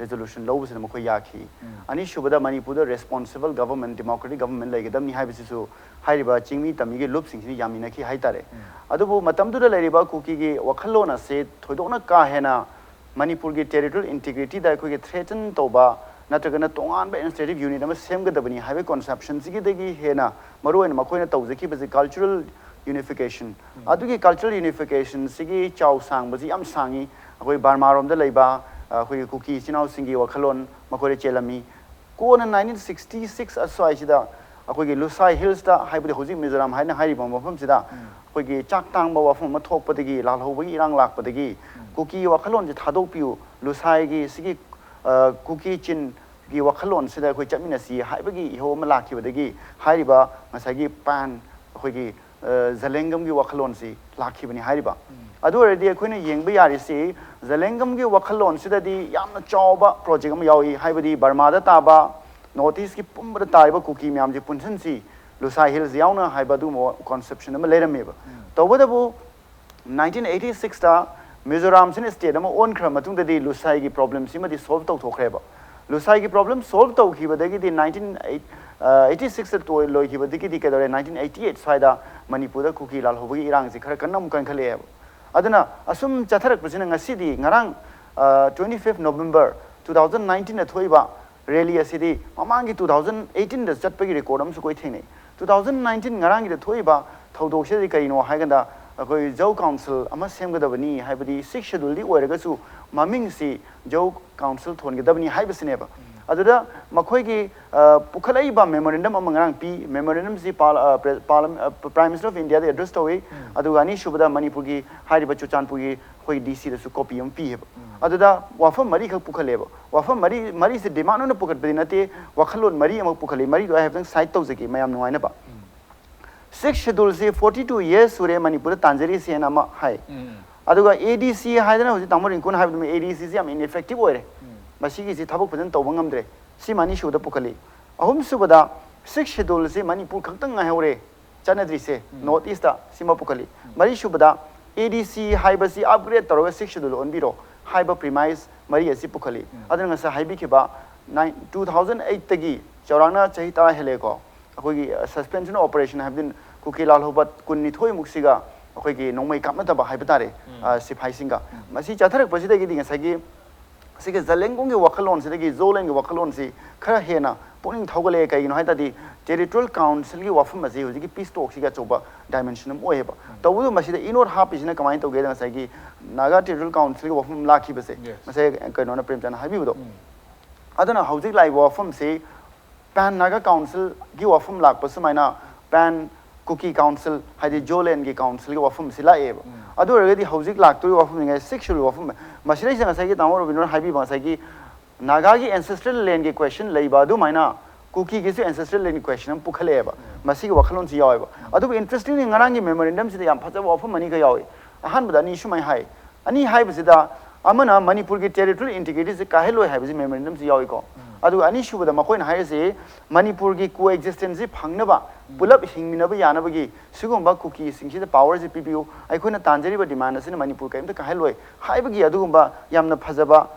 ꯔꯤꯖꯣꯂꯨꯁꯟ ꯂꯧꯕꯁꯤꯗ ꯃꯈꯣꯏ ꯌꯥꯈꯤ꯫ ꯎꯝ꯫ ꯑꯅꯤꯁꯨꯕꯗ ꯃꯅꯤꯄꯨꯔꯗ ꯔꯦꯁꯄꯣꯟꯁꯤꯕꯜ ꯒꯚꯔꯟꯃꯦꯟ, ꯗꯦꯃꯣꯀ꯭ꯔꯦꯇꯤꯛ ꯒꯚꯔꯟꯃꯦꯟ ꯂꯩꯒꯗꯕꯅꯤ ꯍꯥꯏꯕꯁꯤꯁꯨ ꯍꯥꯏꯔꯤꯕ ꯆꯤꯡꯃꯤ ꯇꯝꯃꯤꯒꯤ ꯂꯨꯞꯁꯤꯡꯁꯤꯅ ꯌꯥꯃꯤꯟꯅꯈꯤ ꯍꯥꯏꯇꯥꯔꯦ꯫ ꯎꯝ꯫ ꯑꯗꯨꯕꯨ ꯃꯇꯝꯗꯨꯗ ꯂꯩꯔꯤꯕ ꯀꯨꯀꯤꯒꯤ ꯋꯥꯈꯜꯂꯣꯟ ꯑꯁꯤ ꯊꯣꯏꯗꯣꯛꯅ ꯀꯥ ꯍꯦꯟꯅ ꯃꯅꯤꯄꯨꯔꯒꯤ ꯇꯦꯔꯤꯇꯣꯔꯤꯌꯦꯜ ꯏꯟꯇꯤꯒ꯭ꯔꯤꯇꯤꯗ ꯑꯩꯈꯣꯏꯒꯤ ꯊ꯭ꯔꯦꯇꯟ ꯇꯧꯕ ꯅꯠꯇ꯭ꯔꯒꯅ ꯇꯣꯉꯥꯟꯕ ꯑꯦꯗꯃꯤꯅꯤꯁꯇ꯭ꯔꯦꯇꯤꯚ ꯌꯨꯅꯤꯠ ꯑꯃ ꯁꯦꯝꯒꯗꯕꯅꯤ ꯍꯥꯏꯕꯒꯤ ꯀꯣꯟꯁꯦꯞꯁꯟꯁꯤꯒꯤꯗꯒꯤ ꯍꯦꯟꯅ ꯃꯔꯨꯑꯣꯏꯅ ꯃꯈꯣꯏꯅ ꯇꯧꯖꯈꯤꯕꯁꯤ ꯀꯜꯆꯔꯦꯜ ꯌꯨꯅꯤꯐꯤꯀꯦꯁꯟ꯫ ꯑꯗꯨꯒꯤ ꯀꯜꯆꯔꯦꯜ ꯌꯨꯅꯤꯐꯤꯀꯦꯁꯟꯁꯤꯒꯤ ꯆꯥꯎ ꯁꯥꯡꯕꯁꯤ ꯌꯥꯝ ꯁꯥꯡꯉꯤ꯫ ꯑꯩꯈꯣꯏ ꯕꯔꯃꯥꯔꯣꯝꯗ ꯂꯩꯕ ꯑꯩꯈꯣꯏꯒꯤ ꯀꯨꯀꯤ ꯏꯆꯤꯟ ꯏꯅꯥꯎꯁꯤꯡꯒꯤ ꯋꯥꯈꯜꯂꯣꯟ ꯃꯈꯣꯏꯗ ꯆꯦꯜꯂꯝꯃꯤ꯫ ꯀꯣꯟꯅ ꯅꯥꯏꯟꯇꯤꯟ ꯁꯤꯛꯁꯇꯤ ꯁꯤꯛꯁ ꯑꯁ꯭ꯋꯥꯏꯁꯤꯗ ꯑꯩꯈꯣꯏꯒꯤ ꯂꯨꯁꯥꯏ ꯍꯤꯜꯁꯇ, ꯍꯥꯏꯕꯗꯤ ꯍꯧꯖꯤꯛ ꯃꯤꯖꯣꯔꯥꯝ ꯍꯥꯏꯅ ꯍꯥꯏꯔꯤꯕ ꯃꯐꯝꯁꯤꯗ ꯑꯩꯈꯣꯏꯒꯤ ꯆꯥꯛ ꯇꯥꯡꯕ ꯋꯥꯐꯝ ꯑꯃ ꯊꯣꯛꯄꯗꯒꯤ, ꯂꯥꯜꯍꯧꯕꯒꯤ ꯏꯔꯥꯡ ꯂꯥꯛꯄꯗꯒꯤ ꯀꯨꯀꯤ ꯋꯥꯈꯜꯂꯣꯟꯁꯦ ꯊꯥꯗꯣꯛꯄꯤꯌꯨ, ꯂꯨꯁꯥꯏꯒꯤ ꯁꯤꯒꯤ, ꯑ, ꯀꯨꯀꯤ ꯆꯤꯟꯒꯤ ꯋꯥꯈꯜꯂꯣꯟꯁꯤꯗ ꯑꯩꯈꯣꯏ ꯆꯠꯃꯤꯟꯅꯁꯤ ꯍꯥꯏꯕꯒꯤ ꯏꯍꯧ ꯑꯃ ꯂꯥꯛꯈꯤꯕꯗꯒꯤ ꯍꯥꯏꯔꯤꯕ ꯉꯁꯥꯏꯒꯤ ꯄꯥꯟ, ꯑꯩꯈꯣꯏꯒꯤ, ꯑ, ꯖꯂꯦꯡꯒꯝꯒꯤ ꯋꯥꯈꯜꯂꯣꯟꯁꯤ ꯂꯥꯛꯈꯤꯕꯅꯤ ꯍꯥꯏꯔꯤꯕ꯫ ꯑꯗꯨ ꯑꯣꯏꯔꯗꯤ ꯑꯩꯈꯣꯏꯅ ꯌꯦꯡꯕ ꯌꯥꯔꯤꯁꯤ ꯖꯂꯦꯡꯒꯝꯒꯤ ꯋꯥꯈꯜꯂꯣꯟꯁꯤꯗꯗꯤ ꯌꯥꯝꯅ ꯆꯥꯎꯕ ꯄ꯭ꯔꯣꯖꯦꯛ ꯑꯃ ꯌꯥꯎꯏ, ꯍꯥꯏꯕꯗꯤ ꯕꯔꯃꯥꯗ ꯇꯥꯕ, ꯅꯣꯔꯠ ꯏꯁꯀꯤ ꯄꯨꯝꯕꯗ ꯇꯥꯔꯤꯕ ꯀꯨꯀꯤ ꯃꯌꯥꯝꯁꯤ ꯄꯨꯟꯁꯤꯟꯁꯤ, ꯂꯨꯁꯥꯏ ꯍꯤꯜꯁ ꯌꯥꯎꯅ ꯍꯥꯏꯕ ꯑꯗꯨꯒꯨꯝꯕ ꯀꯣꯟꯁꯦꯞꯁꯟ ꯑꯃ ꯂꯩꯔꯝꯃꯦꯕ꯫ ꯇꯧꯕꯇꯕꯨ ꯅꯥꯏꯟꯇꯤꯟ ꯑꯩꯠꯇꯤ ꯁꯤꯛꯁꯇ ꯃꯤꯖꯣꯔꯥꯝꯁꯤꯅ ꯁ꯭ꯇꯦꯠ ꯑꯃ ꯑꯣꯟꯈ꯭ꯔ ꯃꯇꯨꯡꯗꯗꯤ ꯂꯨꯁꯥꯏꯒꯤ ꯄ꯭ꯔꯣꯕ꯭ꯂꯦꯝꯁꯤꯃꯗꯤ ꯁꯣꯜꯕ ꯇꯧꯊꯣꯛꯈ꯭ꯔꯦꯕ꯫ ꯂꯨꯁꯥꯏꯒꯤ ꯄ꯭ꯔꯣꯕ꯭ꯂꯦꯝ ꯁꯣꯜꯕ ꯇꯧꯈꯤꯕꯗꯒꯤꯗꯤ ꯅꯥꯏꯟꯇꯤꯟ ꯑꯩꯠ, ꯑ, ꯑꯩꯠꯇꯤ ꯁꯤꯛꯁꯇ ꯇꯣꯏ-, ꯂꯣꯏꯈꯤꯕꯗꯒꯤꯗꯤ ꯀꯩꯗꯧꯔꯦ, ꯅꯥꯏꯟꯇꯤꯟ ꯑꯩꯠꯇꯤ ꯑꯩꯠ ꯁ꯭ꯋꯥꯏꯗ ꯃꯅꯤꯄꯨꯔꯗ ꯀꯨꯀꯤ ꯂꯥꯜꯍꯧꯕꯒꯤ ꯏꯔꯥꯡꯁꯤ ꯈꯔ ꯀꯟꯅ ꯑꯃꯨꯛ ꯀꯟꯈꯠꯂꯛꯑꯦꯕ꯫ ꯑꯗꯨꯅ ꯑꯁꯨꯝ ꯆꯠꯊꯔꯛꯄꯁꯤꯅ ꯉꯁꯤꯗꯤ, ꯉꯔꯥꯡ, ꯑ, twenty fifth November two thousand nineteenꯗ ꯊꯣꯛꯏꯕ ꯔꯦꯂꯤ ꯑꯁꯤꯗꯤ ꯃꯃꯥꯡꯒꯤ two thousand eighteenꯗ ꯆꯠꯄꯒꯤ ꯔꯦꯀꯣꯔꯗ ꯑꯃꯁꯨ ꯑꯩꯈꯣꯏ ꯊꯦꯡꯅꯩ꯫ ꯇꯨ ꯊꯥꯎꯖꯟ ꯅꯥꯏꯟꯇꯤꯟ ꯉꯔꯥꯡꯒꯤꯗ ꯊꯣꯛꯏꯕ ꯊꯧꯗꯣꯛꯁꯤꯗꯤ ꯀꯔꯤꯅꯣ ꯍꯥꯏꯀꯥꯟꯗ, ꯑꯩꯈꯣꯏ ꯖꯧ ꯀꯥꯎꯟꯁꯤꯜ ꯑꯃ ꯁꯦꯝꯒꯗꯕꯅꯤ, ꯍꯥꯏꯕꯗꯤ ꯁꯤꯛꯁ ꯁꯦꯗꯨꯜꯗꯤ ꯑꯣꯏꯔꯒꯁꯨ ꯃꯃꯤꯡꯁꯤ ꯖꯧ ꯀꯥꯎꯟꯁꯤꯜ ꯊꯣꯟꯒꯗꯕꯅꯤ ꯍꯥꯏꯕꯁꯤꯅꯦꯕ꯫ ꯑꯗꯨꯗ ꯃꯈꯣꯏꯒꯤ, ꯑ, ꯄꯨꯈꯠꯂꯛꯏꯕ ꯃꯦꯃꯣꯔꯦꯟꯗꯝ ꯑꯃ ꯉꯔꯥꯡ ꯄꯤ꯫ ꯃꯦꯃꯣꯔꯦꯟꯗꯝꯁꯤ ꯄꯥꯔ-, ꯑ, ꯄ꯭ꯔ-, ꯄꯥꯔꯂꯝ-, ꯑ, ꯄ꯭ꯔꯥꯏꯝ ꯃꯤꯅꯤꯁꯇꯔ ꯑꯣꯐ ꯏꯟꯗꯤꯌꯥꯗ ꯑꯦꯗ꯭ꯔꯦꯁ ꯇꯧꯏ꯫ ꯑꯗꯨꯒ ꯑꯅꯤꯁꯨꯕꯗ ꯃꯅꯤꯄꯨꯔꯒꯤ ꯍꯥꯏꯔꯤꯕ ꯆꯨꯔꯆꯥꯟꯄꯨꯔꯒꯤ ꯑꯩꯈꯣꯏ ꯗꯤ ꯁꯤꯗꯁꯨ ꯀꯣꯄꯤ ꯑꯃ ꯄꯤꯌꯦꯕ꯫ ꯑꯗꯨꯗ ꯋꯥꯐꯝ ꯃꯔꯤꯈꯛ ꯄꯨꯈꯠꯂꯦꯕ꯫ ꯋꯥꯐꯝ ꯃꯔꯤ, ꯃꯔꯤꯁꯦ ꯗꯤꯃꯥꯟ ꯑꯣꯏꯅ ꯄꯨꯈꯠꯄꯗꯤ ꯅꯠꯇꯦ, ꯋꯥꯈꯜꯂꯣꯟ ꯃꯔꯤ ꯑꯃ ꯄꯨꯈꯠꯂꯤ꯫ ꯃꯔꯤꯗꯣ ꯑꯩ ꯍꯥꯏꯐꯦꯠꯇꯪ ꯁꯥꯏꯠ ꯇꯧꯖꯒꯦ ꯃꯌꯥꯝ ꯅꯨꯡꯉꯥꯏꯅꯕ꯫ ꯁꯤꯛꯁ ꯁꯦꯗꯨꯜꯁꯤ ꯐꯣꯔꯇꯤ ꯇꯨ ꯌꯔꯁ ꯁꯨꯔꯦ ꯃꯅꯤꯄꯨꯔꯗ ꯇꯥꯟꯖꯔꯤꯁꯦꯅ ꯑꯃ ꯍꯥꯏ꯫ ꯑꯗꯨꯒ ꯑꯦ ꯗꯤ ꯁꯤ ꯍꯥꯏꯗꯅ ꯍꯧꯖꯤꯛ ꯇꯥꯃꯣ ꯔꯤꯡꯀꯨꯅ ꯍꯥꯏꯕꯗꯨꯃ, ꯑꯦ ꯗꯤ ꯁꯤꯁꯤ ꯌꯥꯝ ꯏꯟꯏꯐꯦꯛꯇꯤꯚ ꯑꯣꯏꯔꯦ꯫ ꯃꯁꯤꯒꯤꯁꯤ ꯊꯕꯛ ꯐꯖꯅ ꯇꯧꯕ ꯉꯝꯗ꯭ꯔꯦ꯫ ꯁꯤꯃ ꯑꯅꯤꯁꯨꯕꯗ ꯄꯨꯈꯠꯂꯤ꯫ ꯑꯍꯨꯝꯁꯨꯕꯗ, ꯁꯤꯛꯁ ꯁꯦꯗꯨꯜꯁꯤ ꯃꯅꯤꯄꯨꯔ ꯈꯛꯇꯪ ꯉꯥꯏꯍꯧꯔꯦ ꯆꯠꯅꯗ꯭ꯔꯤꯁꯦ, ꯅꯣꯔꯠ ꯏꯁꯇ꯫ ꯁꯤꯃ ꯄꯨꯈꯠꯂꯤ꯫ ꯃꯔꯤꯁꯨꯕꯗ, ꯑꯦ ꯗꯤ ꯁꯤ ꯍꯥꯏꯕꯁꯤ ꯑꯞꯒ꯭ꯔꯦꯗ ꯇꯧꯔꯒ ꯁꯤꯛꯁ ꯁꯦꯗꯨꯜ ꯑꯣꯟꯕꯤꯔꯣ ꯍꯥꯏꯕ ꯄ꯭ꯔꯤꯃꯥꯏꯁ ꯃꯔꯤ ꯑꯁꯤ ꯄꯨꯈꯠꯂꯤ꯫ ꯑꯗꯨꯅ ꯉꯁꯥꯏ ꯍꯥꯏꯕꯤꯈꯤꯕ ꯅꯥꯏꯟ-, ꯇꯨ ꯊꯥꯎꯖꯟ ꯑꯩꯠꯇꯒꯤ ꯆꯥꯎꯔꯥꯛꯅ ꯆꯍꯤ ꯇꯔꯥ ꯍꯦꯜꯂꯦꯀꯣ꯫ ꯑꯩꯈꯣꯏꯒꯤ, ꯑ, ꯁꯁꯄꯦꯟꯁꯟ ꯑꯣꯄꯔꯦꯁꯟ ꯍꯥꯏꯕꯗꯤ ꯀꯨꯀꯤ ꯂꯥꯜꯍꯧꯕ ꯀꯨꯟꯅꯤꯊꯣꯏꯃꯨꯛꯁꯤꯒ ꯑꯩꯈꯣꯏꯒꯤ ꯅꯣꯡꯃꯩ ꯀꯥꯞꯅꯗꯕ ꯍꯥꯏꯕ ꯇꯥꯔꯦ, ꯑ, ꯁꯤꯐꯥꯏꯁꯤꯡꯒ꯫ ꯃꯁꯤ ꯆꯠꯊꯔꯛꯄꯁꯤꯗꯒꯤꯗꯤ ꯉꯁꯥꯏꯒꯤ ꯁꯤꯒꯤ ꯖꯂꯦꯡꯒꯣꯡꯒꯤ ꯋꯥꯈꯜꯂꯣꯟꯁꯤꯗꯒꯤ ꯖꯣꯂꯦꯟꯒꯤ ꯋꯥꯈꯜꯂꯣꯟꯁꯤ ꯈꯔ ꯍꯦꯟꯅ ꯄꯨꯛꯅꯤꯡ ꯊꯧꯒꯠꯂꯛꯑꯦ꯫ ꯀꯩꯒꯤꯅꯣ ꯍꯥꯏ ꯇꯥꯔꯗꯤ, ꯇꯦꯔꯤꯇꯣꯔꯤꯌꯦꯜ ꯀꯥꯎꯟꯁꯤꯜꯒꯤ ꯋꯥꯐꯝ ꯑꯁꯤ ꯍꯧꯖꯤꯛꯀꯤ ꯄꯤꯁ ꯇꯣꯛꯁꯤꯒꯤ ꯑꯆꯧꯕ ꯗꯥꯏꯃꯦꯟꯁꯟ ꯑꯃ ꯑꯣꯏꯌꯦꯕ꯫ ꯇꯧꯕꯇꯕꯨ ꯃꯁꯤꯗ ꯏꯅꯣꯠ ꯍꯥꯞꯄꯤꯁꯤꯅ ꯀꯃꯥꯏꯅ ꯇꯧꯒꯦꯗ, ꯉꯁꯥꯏꯒꯤ ꯅꯥꯒꯥ ꯇꯦꯔꯤꯇꯣꯔꯤꯌꯦꯜ ꯀꯥꯎꯟꯁꯤꯜꯒꯤ ꯋꯥꯐꯝ ꯂꯥꯛꯈꯤꯕꯁꯦ, ꯉꯁꯥꯏ ꯀꯩꯅꯣꯅ, ꯄ꯭ꯔꯦꯝꯆꯟꯗ ꯍꯥꯏꯕꯤꯕꯗꯣ, ꯑꯗꯨꯅ ꯍꯧꯖꯤꯛ ꯂꯥꯛꯏꯕ ꯋꯥꯐꯝꯁꯤ ꯄꯥꯟ ꯅꯥꯒꯥ ꯀꯥꯎꯟꯁꯤꯜꯒꯤ ꯋꯥꯐꯝ ꯂꯥꯛꯄ ꯁꯨꯃꯥꯏꯅ ꯄꯥꯟ ꯀꯨꯀꯤ ꯀꯥꯎꯟꯁꯤꯜ, ꯍꯥꯏꯗꯤ ꯖꯣꯂꯦꯟꯒꯤ ꯀꯥꯎꯟꯁꯤꯜꯒꯤ ꯋꯥꯐꯝꯁꯤ ꯂꯥꯛꯑꯦꯕ꯫ ꯑꯗꯨ ꯑꯣꯏꯔꯒꯗꯤ ꯍꯧꯖꯤꯛ ꯂꯥꯛꯇꯣꯔꯤꯕ ꯋꯥꯐꯝꯁꯤꯡ ꯍꯥꯏꯁꯦ ꯁꯤꯛꯁ ꯁꯦꯗꯨꯜ ꯋꯥꯐꯝ, ꯃꯁꯤꯗꯩꯁꯤꯗ ꯉꯁꯥꯏꯒꯤ ꯇꯥꯃꯣ ꯔꯣꯕꯤꯟꯗ꯭ꯔꯣꯅ ꯍꯥꯏꯕꯤꯕ ꯉꯁꯥꯏꯒꯤ ꯅꯥꯒꯥꯒꯤ ꯑꯦꯟꯁꯦꯁꯇ꯭ꯔꯦꯜ ꯂꯦꯟꯒꯤ ꯀ꯭ꯋꯦꯁꯟ ꯂꯩꯕ ꯑꯗꯨꯃꯥꯏꯅ ꯀꯨꯀꯤꯒꯤꯁꯨ ꯑꯦꯟꯁꯦꯁꯇ꯭ꯔꯦꯜ ꯂꯦꯟꯒꯤ ꯀ꯭ꯋꯦꯁꯟ ꯑꯃ ꯄꯨꯈꯠꯂꯛꯑꯦꯕ꯫ ꯃꯁꯤꯒꯤ ꯋꯥꯈꯜꯂꯣꯟꯁꯤ ꯌꯥꯎꯋꯦꯕ꯫ ꯑꯗꯨꯕꯨ ꯏꯟꯇꯔꯦꯁꯇꯤꯡꯂꯤ ꯉꯔꯥꯡꯒꯤ ꯃꯦꯃꯣꯔꯦꯟꯗꯝꯁꯤꯗ ꯌꯥꯝ ꯐꯖꯕ ꯋꯥꯐꯝ ꯑꯅꯤꯒ ꯌꯥꯎꯏ꯫ ꯑꯍꯥꯟꯕꯗ ꯑꯅꯤ ꯁꯨꯃꯥꯏꯅ ꯍꯥꯏ꯫ ꯑꯅꯤ ꯍꯥꯏꯕꯁꯤꯗ ꯑꯃꯅ ꯃꯅꯤꯄꯨꯔꯒꯤ ꯇꯦꯔꯤꯇꯣꯔꯤꯌꯦꯜ ꯏꯟꯇꯤꯒ꯭ꯔꯤꯇꯤꯁꯤ ꯀꯥꯏꯍꯜꯂꯣꯏ ꯍꯥꯏꯕꯁꯤ ꯃꯦꯃꯣꯔꯦꯟꯗꯝꯁꯤ ꯌꯥꯎꯏꯀꯣ꯫ ꯑꯗꯨꯒ ꯑꯅꯤꯁꯨꯕꯗ ꯃꯈꯣꯏꯅ ꯍꯥꯏꯔꯤꯁꯤ ꯃꯅꯤꯄꯨꯔꯒꯤ ꯀꯣ ꯑꯦꯛꯖꯤꯁꯇꯦꯟꯁꯁꯤ ꯐꯪꯅꯕ, ꯄꯨꯂꯞ ꯍꯤꯡꯃꯤꯟꯅꯕ ꯌꯥꯅꯕꯒꯤ ꯁꯤꯒꯨꯝꯕ ꯀꯨꯀꯤꯁꯤꯡꯁꯤꯗ ꯄꯥꯋꯔꯁꯤ ꯄꯤꯕꯤꯌꯨ, ꯑꯩꯈꯣꯏꯅ ꯇꯥꯟꯖꯔꯤꯕ ꯗꯤꯃꯥꯟ ꯑꯁꯤꯅ ꯃꯅꯤꯄꯨꯔ ꯀꯔꯤꯝꯇ ꯀꯥꯏꯍꯜꯂꯣꯏ ꯍꯥꯏꯕꯒꯤ ꯑꯗꯨꯒꯨꯝꯕ ꯌꯥꯝꯅ ꯐꯖꯕ,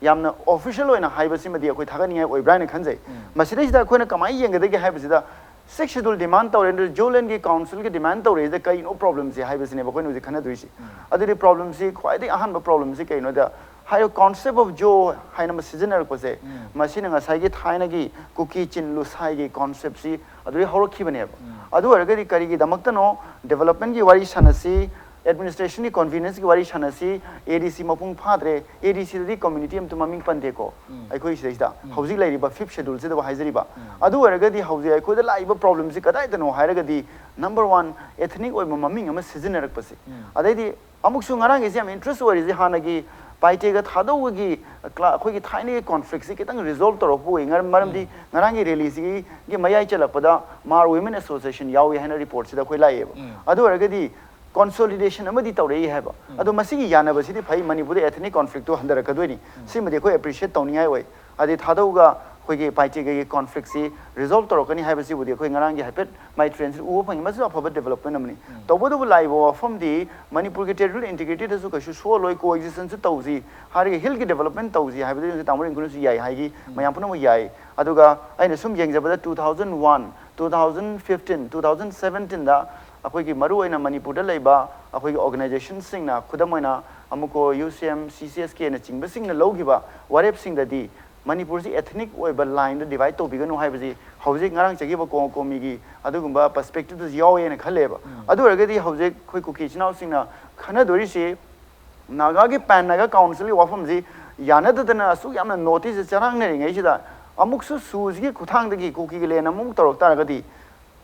ꯌꯥꯝꯅ ꯑꯣꯐꯤꯁꯤꯌꯦꯜ ꯑꯣꯏꯅ ꯍꯥꯏꯕꯁꯤꯃꯗꯤ ꯑꯩꯈꯣꯏ ꯊꯥꯒꯠꯅꯤꯡꯉꯥꯏ ꯑꯣꯏꯕ꯭ꯔꯥ ꯍꯥꯏꯅ ꯈꯟꯖꯩ꯫ ꯃꯁꯤꯗꯩꯁꯤꯗ ꯑꯩꯈꯣꯏꯅ ꯀꯃꯥꯏꯅ ꯌꯦꯡꯒꯗꯒꯦ ꯍꯥꯏꯕꯁꯤꯗ, ꯁꯤꯛꯁ ꯁꯦꯗꯨꯜ ꯗꯤꯃꯥꯟ ꯇꯧꯔꯦ, ꯑꯗꯨ ꯖꯣꯂꯦꯟꯒꯤ ꯀꯥꯎꯟꯁꯤꯜꯒꯤ ꯗꯤꯃꯥꯟ ꯇꯧꯔꯛꯏꯁꯤꯗ ꯀꯩꯅꯣ ꯄ꯭ꯔꯣꯕ꯭ꯂꯦꯝꯁꯦ ꯍꯥꯏꯕꯁꯤꯅꯦꯕ ꯑꯩꯈꯣꯏꯅ ꯍꯧꯖꯤꯛ ꯈꯟꯅꯗꯣꯏꯁꯤ꯫ ꯑꯗꯨꯗꯤ ꯄ꯭ꯔꯣꯕ꯭ꯂꯦꯝꯁꯤ, ꯈ꯭ꯋꯥꯏꯗꯒꯤ ꯑꯍꯥꯟꯕ ꯄ꯭ꯔꯣꯕ꯭ꯂꯦꯝꯁꯤ ꯀꯩꯅꯣꯗ, ꯍꯥꯏꯔꯤꯕ concept of Zo ꯍꯥꯏꯅ ꯑꯃ ꯁꯤꯖꯤꯟꯅꯔꯛꯄꯁꯦ, ꯃꯁꯤꯅ ꯉꯁꯥꯏꯒꯤ ꯊꯥꯏꯅꯒꯤ ꯀꯨꯀꯤ ꯆꯤꯟ ꯂꯨꯁꯥꯏꯒꯤ concept ꯁꯤ ꯑꯗꯨꯗꯩ ꯍꯧꯔꯛꯈꯤꯕꯅꯦꯕ꯫ ꯑꯗꯨ ꯑꯣꯏꯔꯒꯗꯤ ꯀꯔꯤꯒꯤꯗꯃꯛꯇꯅꯣ development ꯀꯤ ꯋꯥꯔꯤ ꯁꯥꯟꯅꯁꯤ, administration ꯀꯤ convenience ꯀꯤ ꯋꯥꯔꯤ ꯁꯥꯟꯅꯁꯤ, A D C ꯃꯄꯨꯡ ꯐꯥꯗ꯭ꯔꯦ, A D C ꯗꯗꯤ community ꯑꯝꯇ ꯃꯃꯤꯡ ꯄꯟꯗꯦꯀꯣ, ꯑꯩꯈꯣꯏ ꯁꯤꯗꯩꯁꯤꯗ ꯍꯧꯖꯤꯛ ꯂꯩꯔꯤꯕ fifth schedule ꯁꯤꯗꯕꯨ ꯍꯥꯏꯖꯔꯤꯕ꯫ ꯑꯗꯨ ꯑꯣꯏꯔꯒꯗꯤ ꯍꯧꯖꯤꯛ ꯑꯩꯈꯣꯏꯗ ꯂꯥꯛꯏꯕ problem ꯁꯤ ꯀꯗꯥꯏꯗꯅꯣ ꯍꯥꯏꯔꯒꯗꯤ, number one, ethnic ꯑꯣꯏꯕ ꯃꯃꯤꯡ ꯑꯃ ꯁꯤꯖꯤꯟꯅꯔꯛꯄꯁꯦ꯫ ꯑꯗꯩꯗꯤ ꯑꯃꯨꯛꯁꯨ ꯉꯔꯥꯡꯒꯤꯁꯦ ꯌꯥꯝ interest ꯑꯣꯏꯔꯤꯁꯦ, ꯍꯥꯟꯅꯒꯤ ꯄꯥꯏꯇꯦꯒ ꯊꯥꯗꯧꯒꯤ ꯀ꯭ꯂꯥ-, ꯑꯩꯈꯣꯏꯒꯤ ꯊꯥꯏꯅꯒꯤ conflict ꯁꯤ ꯈꯤꯇꯪ resolve ꯇꯧꯔꯛꯄ ꯑꯣꯏ꯫ ꯉꯔ-, ꯃꯔꯝꯗꯤ ꯉꯔꯥꯡꯒꯤ rally ꯁꯤꯒꯤ ꯃꯌꯥꯏ ꯆꯜꯂꯛꯄꯗ Mar Women Association ꯌꯥꯎꯏ ꯍꯥꯏꯅ report ꯁꯤꯗ ꯑꯩꯈꯣꯏ ꯂꯥꯛꯑꯦꯕ꯫ ꯑꯗꯨ ꯑꯣꯏꯔꯒꯗꯤ consolidation ꯑꯃꯗꯤ ꯇꯧꯔꯛꯏ ꯍꯥꯏꯕ꯫ ꯑꯗꯣ ꯃꯁꯤꯒꯤ ꯌꯥꯅꯕꯁꯤꯗꯤ ꯐꯩ, ꯃꯅꯤꯄꯨꯔꯗ ethnic conflict ꯇꯨ ꯍꯟꯊꯔꯛꯀꯗꯣꯏꯅꯤ꯫ ꯁꯤꯃꯗꯤ ꯑꯩꯈꯣꯏ appreciate ꯇꯧꯅꯤꯡꯉꯥꯏ ꯑꯣꯏ꯫ ꯑꯗꯩ ꯊꯥꯗꯧꯒ ꯑꯩꯈꯣꯏꯒꯤ ꯄꯥꯏꯇꯦꯒꯒꯤ conflict ꯁꯤ resolve ꯇꯧꯔꯛꯀꯅꯤ ꯍꯥꯏꯕꯁꯤꯕꯨꯗꯤ ꯑꯩꯈꯣꯏ ꯉꯔꯥꯡꯒꯤ ꯍꯥꯏꯐꯦꯠ ꯃꯥꯏ trend ꯁꯤ ꯎꯕ ꯐꯪꯉꯤ꯫ ꯃꯁꯤꯁꯨ ꯑꯐꯕ development ꯑꯃꯅꯤ꯫ ꯇꯧꯕꯇꯕꯨ ꯂꯥꯛꯏꯕ ꯋꯥꯐꯝꯗꯤ ꯃꯅꯤꯄꯨꯔꯒꯤ territorial integrity ꯗꯁꯨ ꯀꯩꯁꯨ ꯁꯣꯛꯍꯜꯂꯣꯏ, coexistence ꯁꯨ ꯇꯧꯁꯤ ꯍꯥꯏꯔꯒ hill ꯒꯤ development ꯇꯧꯁꯤ ꯍꯥꯏꯕꯗꯨ ꯇꯥꯃꯣ ꯔꯤꯡꯀꯨꯅꯁꯨ ꯌꯥꯏ ꯍꯥꯏꯈꯤ, ꯃꯌꯥꯝ ꯄꯨꯝꯅꯃꯛ ꯌꯥꯏ꯫ ꯑꯗꯨꯒ ꯑꯩꯅ ꯁꯨꯝ ꯌꯦꯡꯖꯕꯗ two thousand one, two thousand fifteen, two thousand seventeen ꯗ ꯑꯩꯈꯣꯏꯒꯤ ꯃꯔꯨꯑꯣꯏꯅ ꯃꯅꯤꯄꯨꯔꯗ ꯂꯩꯕ ꯑꯩꯈꯣꯏꯒꯤ organization ꯁꯤꯡꯅ, ꯈꯨꯗꯝ ꯑꯣꯏꯅ ꯑꯃꯨꯀꯣ, U C M, C C S K ꯅꯆꯤꯡꯕꯁꯤꯡꯅ ꯂꯧꯈꯤꯕ ꯋꯥꯔꯦꯞꯁꯤꯡꯗꯗꯤ ꯃꯅꯤꯄꯨꯔꯁꯤ ethnic ꯑꯣꯏꯕ line ꯗ divide ꯇꯧꯕꯤꯒꯅꯨ ꯍꯥꯏꯕꯁꯤ ꯍꯧꯖꯤꯛ ꯉꯔꯥꯡ ꯆꯠꯈꯤꯕ ꯀꯣ-, ꯀꯣꯃꯤꯒꯤ ꯑꯗꯨꯒꯨꯝꯕ perspective ꯇꯁꯨ ꯌꯥꯎꯋꯦꯅ ꯈꯜꯂꯦꯕ꯫ ꯑꯗꯨ ꯑꯣꯏꯔꯒꯗꯤ ꯍꯧꯖꯤꯛ ꯑꯩꯈꯣꯏ ꯀꯨꯀꯤ ꯏꯆꯤꯟ ꯏꯅꯥꯎꯁꯤꯡꯅ ꯈꯟꯅꯗꯣꯔꯤꯁꯤ ꯅꯥꯒꯥꯒꯤ Pan Naga Council ꯒꯤ ꯋꯥꯐꯝꯁꯤ ꯌꯥꯅꯗꯗꯅ ꯑꯁꯨꯛ ꯌꯥꯝꯅ North East ꯁꯦ ꯆꯔꯥꯡꯅꯔꯤꯉꯩꯁꯤꯗ ꯑꯃꯨꯛꯁꯨ ꯁꯨ ꯁꯤꯒꯤ ꯈꯨꯠꯊꯥꯡꯗꯒꯤ ꯀꯨꯀꯤꯒꯤ land ꯑꯃꯨꯛ ꯇꯧꯔꯛ ꯇꯥꯔꯒꯗꯤ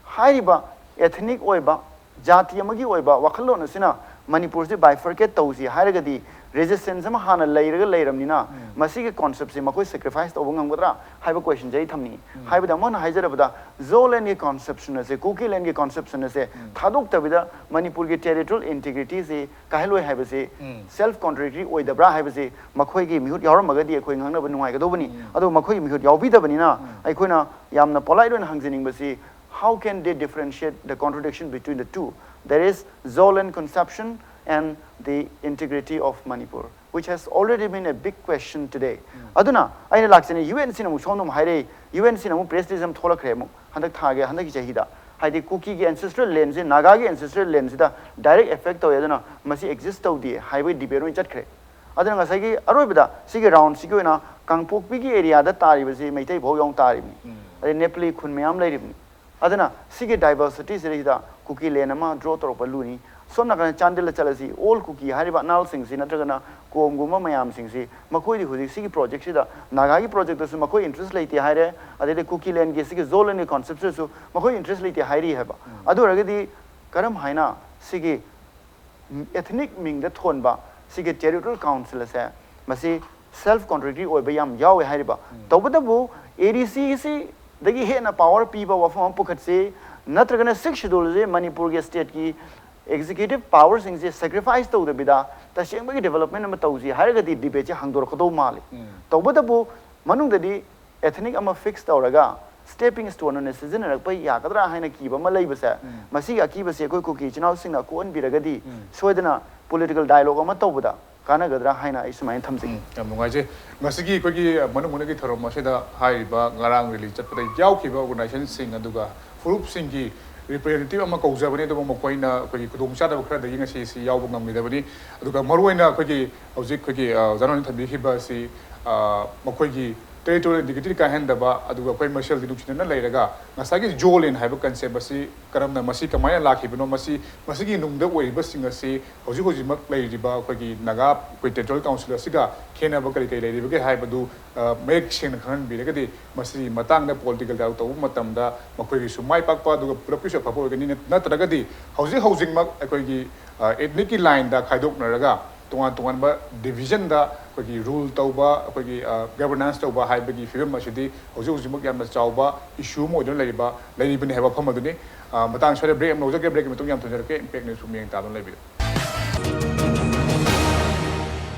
ꯍꯥꯏꯔꯤꯕ ethnic ꯑꯣꯏꯕ, ꯖꯥꯇꯤ ꯑꯃꯒꯤ ꯑꯣꯏꯕ ꯋꯥꯈꯜꯂꯣꯟ ꯑꯁꯤꯅ ꯃꯅꯤꯄꯨꯔꯁꯤ bifurcate ꯇꯧꯁꯤ ꯍꯥꯏꯔꯒꯗꯤ resistance ꯑꯃ ꯍꯥꯟꯅ ꯂꯩꯔꯒ ꯂꯩꯔꯕꯅꯤꯅ ꯃꯁꯤꯒꯤ concept ꯁꯤ ꯃꯈꯣꯏ sacrifice ꯇꯧꯕ ꯉꯝꯒꯗ꯭ꯔꯥ ꯍꯥꯏꯕ question ꯁꯦ ꯑꯩ ꯊꯝꯅꯤꯡꯉꯤ꯫ ꯍꯥꯏꯕꯗꯤ ꯑꯃꯨꯛ ꯍꯟꯅ ꯍꯥꯏꯖꯔꯕꯗ Zoland ꯒꯤ conception ꯑꯁꯦ, ꯀꯨꯀꯤ land ꯒꯤ conception ꯑꯁꯦ ꯊꯥꯗꯣꯛꯇꯕꯤꯗ ꯃꯅꯤꯄꯨꯔꯒꯤ territorial integrity ꯁꯤ ꯀꯥꯏꯍꯜꯂꯣꯏ ꯍꯥꯏꯕꯁꯤ self contradictory ꯑꯣꯏꯗꯕ꯭ꯔꯥ ꯍꯥꯏꯕꯁꯤ ꯃꯈꯣꯏꯒꯤ ꯃꯤꯍꯨꯠ ꯌꯥꯎꯔꯝꯃꯒꯗꯤ ꯑꯩꯈꯣꯏ ꯉꯥꯡꯅꯕ ꯅꯨꯡꯉꯥꯏꯒꯗꯧꯕꯅꯤ꯫ ꯑꯗꯣ ꯃꯈꯣꯏꯒꯤ ꯃꯤꯍꯨꯠ ꯌꯥꯎꯕꯤꯗꯕꯅꯤꯅ ꯑꯩꯈꯣꯏꯅ ꯌꯥꯝꯅ polite ꯑꯣꯏꯅ ꯍꯪꯖꯅꯤꯡꯕꯁꯤ, how can they differentiate the contradiction between the two? That is, Zoland conception and the integrity of Manipur, which has already been a big question today. ꯑꯗꯨꯅ ꯑꯩꯅ ꯂꯥꯛꯆꯅꯤ, U N C ꯅ ꯑꯃꯨꯛ ꯁꯣꯝꯗ ꯑꯃꯨꯛ ꯍꯥꯏꯔꯛꯏ, U N C ꯅ ꯑꯃꯨꯛ press release ꯑꯃ ꯊꯣꯛꯂꯛꯈ꯭ꯔꯦ ꯑꯃꯨꯛ ꯍꯟꯗꯛ ꯊꯥꯒꯤ, ꯍꯟꯗꯛꯀꯤ ꯆꯍꯤꯗ꯫ ꯍꯥꯏꯗꯤ ꯀꯨꯀꯤꯒꯤ ancestral land ꯁꯤ ꯅꯥꯒꯥꯒꯤ ancestral land ꯁꯤꯗ direct affect ꯇꯧꯏ, ꯑꯗꯨꯅ ꯃꯁꯤ exist ꯇꯧꯗꯦ ꯍꯥꯏꯕꯒꯤ debate ꯑꯣꯏꯅ ꯆꯠꯈ꯭ꯔꯦ꯫ ꯑꯗꯨꯅ ꯉꯁꯥꯏꯒꯤ ꯑꯔꯣꯏꯕꯗ ꯁꯤꯒꯤ ꯔꯥꯎꯟꯁꯤꯒꯤ ꯑꯣꯏꯅ ꯀꯥꯡꯄꯣꯛꯄꯤꯒꯤ ꯑꯦꯔꯤꯌꯥꯗ ꯇꯥꯔꯤꯕꯁꯤ ꯃꯩꯇꯩ ꯐꯥꯎ ꯌꯥꯎꯅ ꯇꯥꯔꯤꯕꯅꯤ꯫ ꯑꯗꯩ ꯅꯦꯄꯥꯂꯤ ꯈꯨꯟ ꯃꯌꯥꯝ ꯂꯩꯔꯤꯕꯅꯤ꯫ ꯑꯗꯨꯅ ꯁꯤꯒꯤ ꯗꯥꯏꯕꯔꯁꯤꯇꯤꯁꯤꯗꯩꯁꯤꯗ ꯀꯨꯀꯤ ꯂꯦꯟ ꯑꯃ ꯗ꯭ꯔꯣ ꯇꯧꯔꯛꯄ ꯂꯨꯅꯤ꯫ ꯁꯣꯝ ꯅꯥꯀꯟꯗ ꯆꯥꯟꯗꯦꯜꯗ ꯆꯠꯂꯁꯤ, ꯑꯣꯜ ꯀꯨꯀꯤ ꯍꯥꯏꯔꯤꯕ ꯑꯅꯥꯜꯁꯤꯡꯁꯤ ꯅꯠꯇ꯭ꯔꯒꯅ ꯀꯣꯝꯒꯨꯝꯕ ꯃꯌꯥꯝꯁꯤꯡꯁꯤ, ꯃꯈꯣꯏꯗꯤ ꯍꯧꯖꯤꯛ ꯁꯤꯒꯤ ꯄ꯭ꯔꯣꯖꯦꯛꯁꯤꯗ, ꯅꯥꯒꯥꯒꯤ ꯄ꯭ꯔꯣꯖꯦꯛꯇꯁꯨ ꯃꯈꯣꯏ ꯏꯟꯇꯔꯦꯁ ꯂꯩꯇꯦ ꯍꯥꯏꯔꯦ꯫ ꯑꯗꯩꯗꯤ ꯀꯨꯀꯤ ꯂꯦꯟꯒꯤ ꯁꯤꯒꯤ ꯖꯣꯟ ꯂꯦꯟꯒꯤ ꯀꯣꯟꯁꯦꯞꯁꯤꯗꯁꯨ ꯃꯈꯣꯏ ꯏꯟꯇꯔꯦꯁ ꯂꯩꯇꯦ ꯍꯥꯏꯔꯤ ꯍꯥꯏꯕ꯫ ꯑꯗꯨ ꯑꯣꯏꯔꯒꯗꯤ ꯀꯔꯝ ꯍꯥꯏꯅ ꯁꯤꯒꯤ ethnic ꯃꯤꯡꯗ ꯊꯣꯟꯕ ꯁꯤꯒꯤ territorial council ꯑꯁꯦ, ꯃꯁꯤ self contradictory ꯑꯣꯏꯕ ꯌꯥꯝ ꯌꯥꯎꯋꯦ ꯍꯥꯏꯔꯤꯕ꯫ ꯇꯧꯕꯇꯕꯨ, ADC ꯁꯤꯗꯒꯤ ꯍꯦꯟꯅ power ꯄꯤꯕ ꯋꯥꯐꯝ ꯑꯃ ꯄꯨꯈꯠꯁꯤ, ꯅꯠꯇ꯭ꯔꯒꯅ Sixth Schedule ꯁꯦ ꯃꯅꯤꯄꯨꯔꯒꯤ stateꯀꯤ executive powerꯁꯤꯡꯁꯦ sacrifice ꯇꯧꯗꯕꯤꯗ ꯇꯁꯦꯡꯕꯒꯤ development ꯑꯃ ꯇꯧꯁꯤ ꯍꯥꯏꯔꯒꯗꯤ debate ꯁꯦ ꯍꯥꯡꯗꯣꯔꯛꯀꯗꯧ ꯃꯥꯜꯂꯤ꯫ ꯇꯧꯕꯇꯕꯨ, ꯃꯅꯨꯡꯗꯗꯤ ethnic ꯑꯃ fix ꯇꯧꯔꯒ stepping stone ꯑꯣꯏꯅ ꯁꯤꯖꯤꯟꯅꯔꯛꯄ ꯌꯥꯒꯗ꯭ꯔꯥ ꯍꯥꯏꯅ ꯀꯤꯕ ꯑꯃ ꯂꯩꯕꯁꯦ, ꯃꯁꯤꯒꯤ ꯑꯀꯤꯕꯁꯦ ꯑꯩꯈꯣꯏ ꯀꯨꯀꯤ ꯏꯆꯤꯟ ꯏꯅꯥꯎꯁꯤꯡꯅ ꯀꯣꯛꯍꯟꯕꯤꯔꯒꯗꯤ ꯁꯣꯏꯗꯅ political dialogue ꯑꯃ ꯇꯧꯕꯗ ꯀꯥꯟꯅꯒꯗ꯭ꯔꯥ ꯍꯥꯏꯅ ꯑꯩ ꯁꯨꯃꯥꯏꯅ ꯊꯝꯖꯒꯦ꯫ ꯎꯝ, ꯌꯥꯝ ꯅꯨꯡꯉꯥꯏꯖꯩ꯫ ꯉꯁꯤꯒꯤ ꯑꯩꯈꯣꯏꯒꯤ ꯃꯅꯨꯡ ꯃꯅꯨꯡꯒꯤ ꯊꯧꯔꯝ ꯑꯁꯤꯗ ꯍꯥꯏꯔꯤꯕ ꯉꯔꯥꯡ rally ꯆꯠꯄꯗ ꯌꯥꯎꯈꯤꯕ organizationꯁꯤꯡ ꯑꯗꯨꯒ ꯐꯨꯔꯨꯞꯁꯤꯡꯒꯤ representative ꯑꯃ ꯀꯧꯖꯕꯅꯤ, ꯑꯗꯨꯕꯨ ꯃꯈꯣꯏꯅ ꯑꯩꯈꯣꯏꯒꯤ ꯈꯨꯗꯣꯡꯆꯥꯗꯕ ꯈꯔꯗꯒꯤ ꯉꯁꯤ ꯑꯁꯤ ꯌꯥꯎꯕ ꯉꯝꯈꯤꯗꯕꯅꯤ꯫ ꯑꯗꯨꯒ ꯃꯔꯨꯑꯣꯏꯅ ꯑꯩꯈꯣꯏꯒꯤ ꯍꯧꯖꯤꯛ ꯑꯩꯈꯣꯏꯒꯤ, ꯑ, ꯑꯣꯖꯥ ꯅꯣꯅꯤꯅ ꯊꯝꯕꯤꯈꯤꯕ ꯑꯁꯤ, ꯑ, ꯃꯈꯣꯏꯒꯤ territorial integrity ꯀꯥꯏꯍꯟꯗꯕ, ꯑꯗꯨꯒ ꯑꯩꯈꯣꯏ ꯃꯁꯦꯜꯗꯤ ꯅꯨꯡꯁꯤꯅꯅ ꯂꯩꯔꯒ ꯉꯁꯥꯏꯒꯤ ꯖꯣꯂꯦꯟ ꯍꯥꯏꯕ concept ꯑꯁꯤ ꯀꯔꯝꯅ, ꯃꯁꯤ ꯀꯃꯥꯏꯅ ꯂꯥꯛꯈꯤꯕꯅꯣ, ꯃꯁꯤ, ꯃꯁꯤꯒꯤ ꯅꯨꯡꯗ ꯑꯣꯏꯔꯤꯕꯁꯤꯡ ꯑꯁꯤ ꯍꯧꯖꯤꯛ ꯍꯧꯖꯤꯛꯃꯛ ꯂꯩꯔꯤꯕ ꯑꯩꯈꯣꯏꯒꯤ ꯅꯥꯒꯥ, ꯑꯩꯈꯣꯏ territorial council ꯑꯁꯤꯒ ꯈꯦꯠꯅꯕ ꯀꯔꯤ ꯀꯔꯤ ꯂꯩꯔꯤꯕꯒꯦ ꯍꯥꯏꯕꯗꯨ, ꯑ, ꯃꯌꯦꯛ ꯁꯦꯡꯅ ꯈꯪꯍꯟꯕꯤꯔꯒꯗꯤ ꯃꯁꯤꯒꯤ ꯃꯇꯥꯡꯗ political dialogue ꯇꯧꯕ ꯃꯇꯝꯗ ꯃꯈꯣꯏꯒꯤꯁꯨ ꯃꯥꯏ ꯄꯥꯛꯄ ꯑꯗꯨꯒ ꯄꯨꯂꯞꯀꯤꯁꯨ ꯑꯐꯕ ꯑꯣꯏꯒꯅꯤ꯫ ꯅꯠꯇ꯭ꯔꯒꯗꯤ ꯍꯧꯖꯤꯛ ꯍꯧꯖꯤꯛꯃꯛ ꯑꯩꯈꯣꯏꯒꯤ, ꯑ, ethnicꯀꯤ lineꯗ ꯈꯥꯏꯗꯣꯛꯅꯔꯒ ꯇꯣꯉꯥꯟ ꯇꯣꯉꯥꯟꯕ divisionꯗ ꯑꯩꯈꯣꯏꯒꯤ rule ꯇꯧꯕ, ꯑꯩꯈꯣꯏꯒꯤ, ꯑ, governance ꯇꯧꯕ ꯍꯥꯏꯕꯒꯤ ꯐꯤꯕꯝ ꯑꯁꯤꯗꯤ ꯍꯧꯖꯤꯛ ꯍꯧꯖꯤꯛꯃꯛ ꯌꯥꯝꯅ ꯆꯥꯎꯕ issue ꯑꯃ ꯑꯣꯏꯗꯨꯅ ꯂꯩꯔꯤꯕ, ꯂꯩꯔꯤꯕꯅꯤ ꯍꯥꯏꯕ ꯋꯥꯐꯝ ꯑꯗꯨꯅꯤ꯫ ꯑ, ꯃꯇꯥꯡ ꯑꯁ꯭ꯋꯥꯏꯗ break ꯑꯃ ꯂꯧꯖꯒꯦ꯫ Breakꯀꯤ ꯃꯇꯨꯡ ꯌꯥꯝ ꯊꯨꯖꯔꯛꯀꯦ꯫ Impact News ꯁꯨ ꯃꯤꯠꯌꯦꯡ ꯇꯥꯗꯨꯅ ꯂꯩꯕꯤꯌꯨ꯫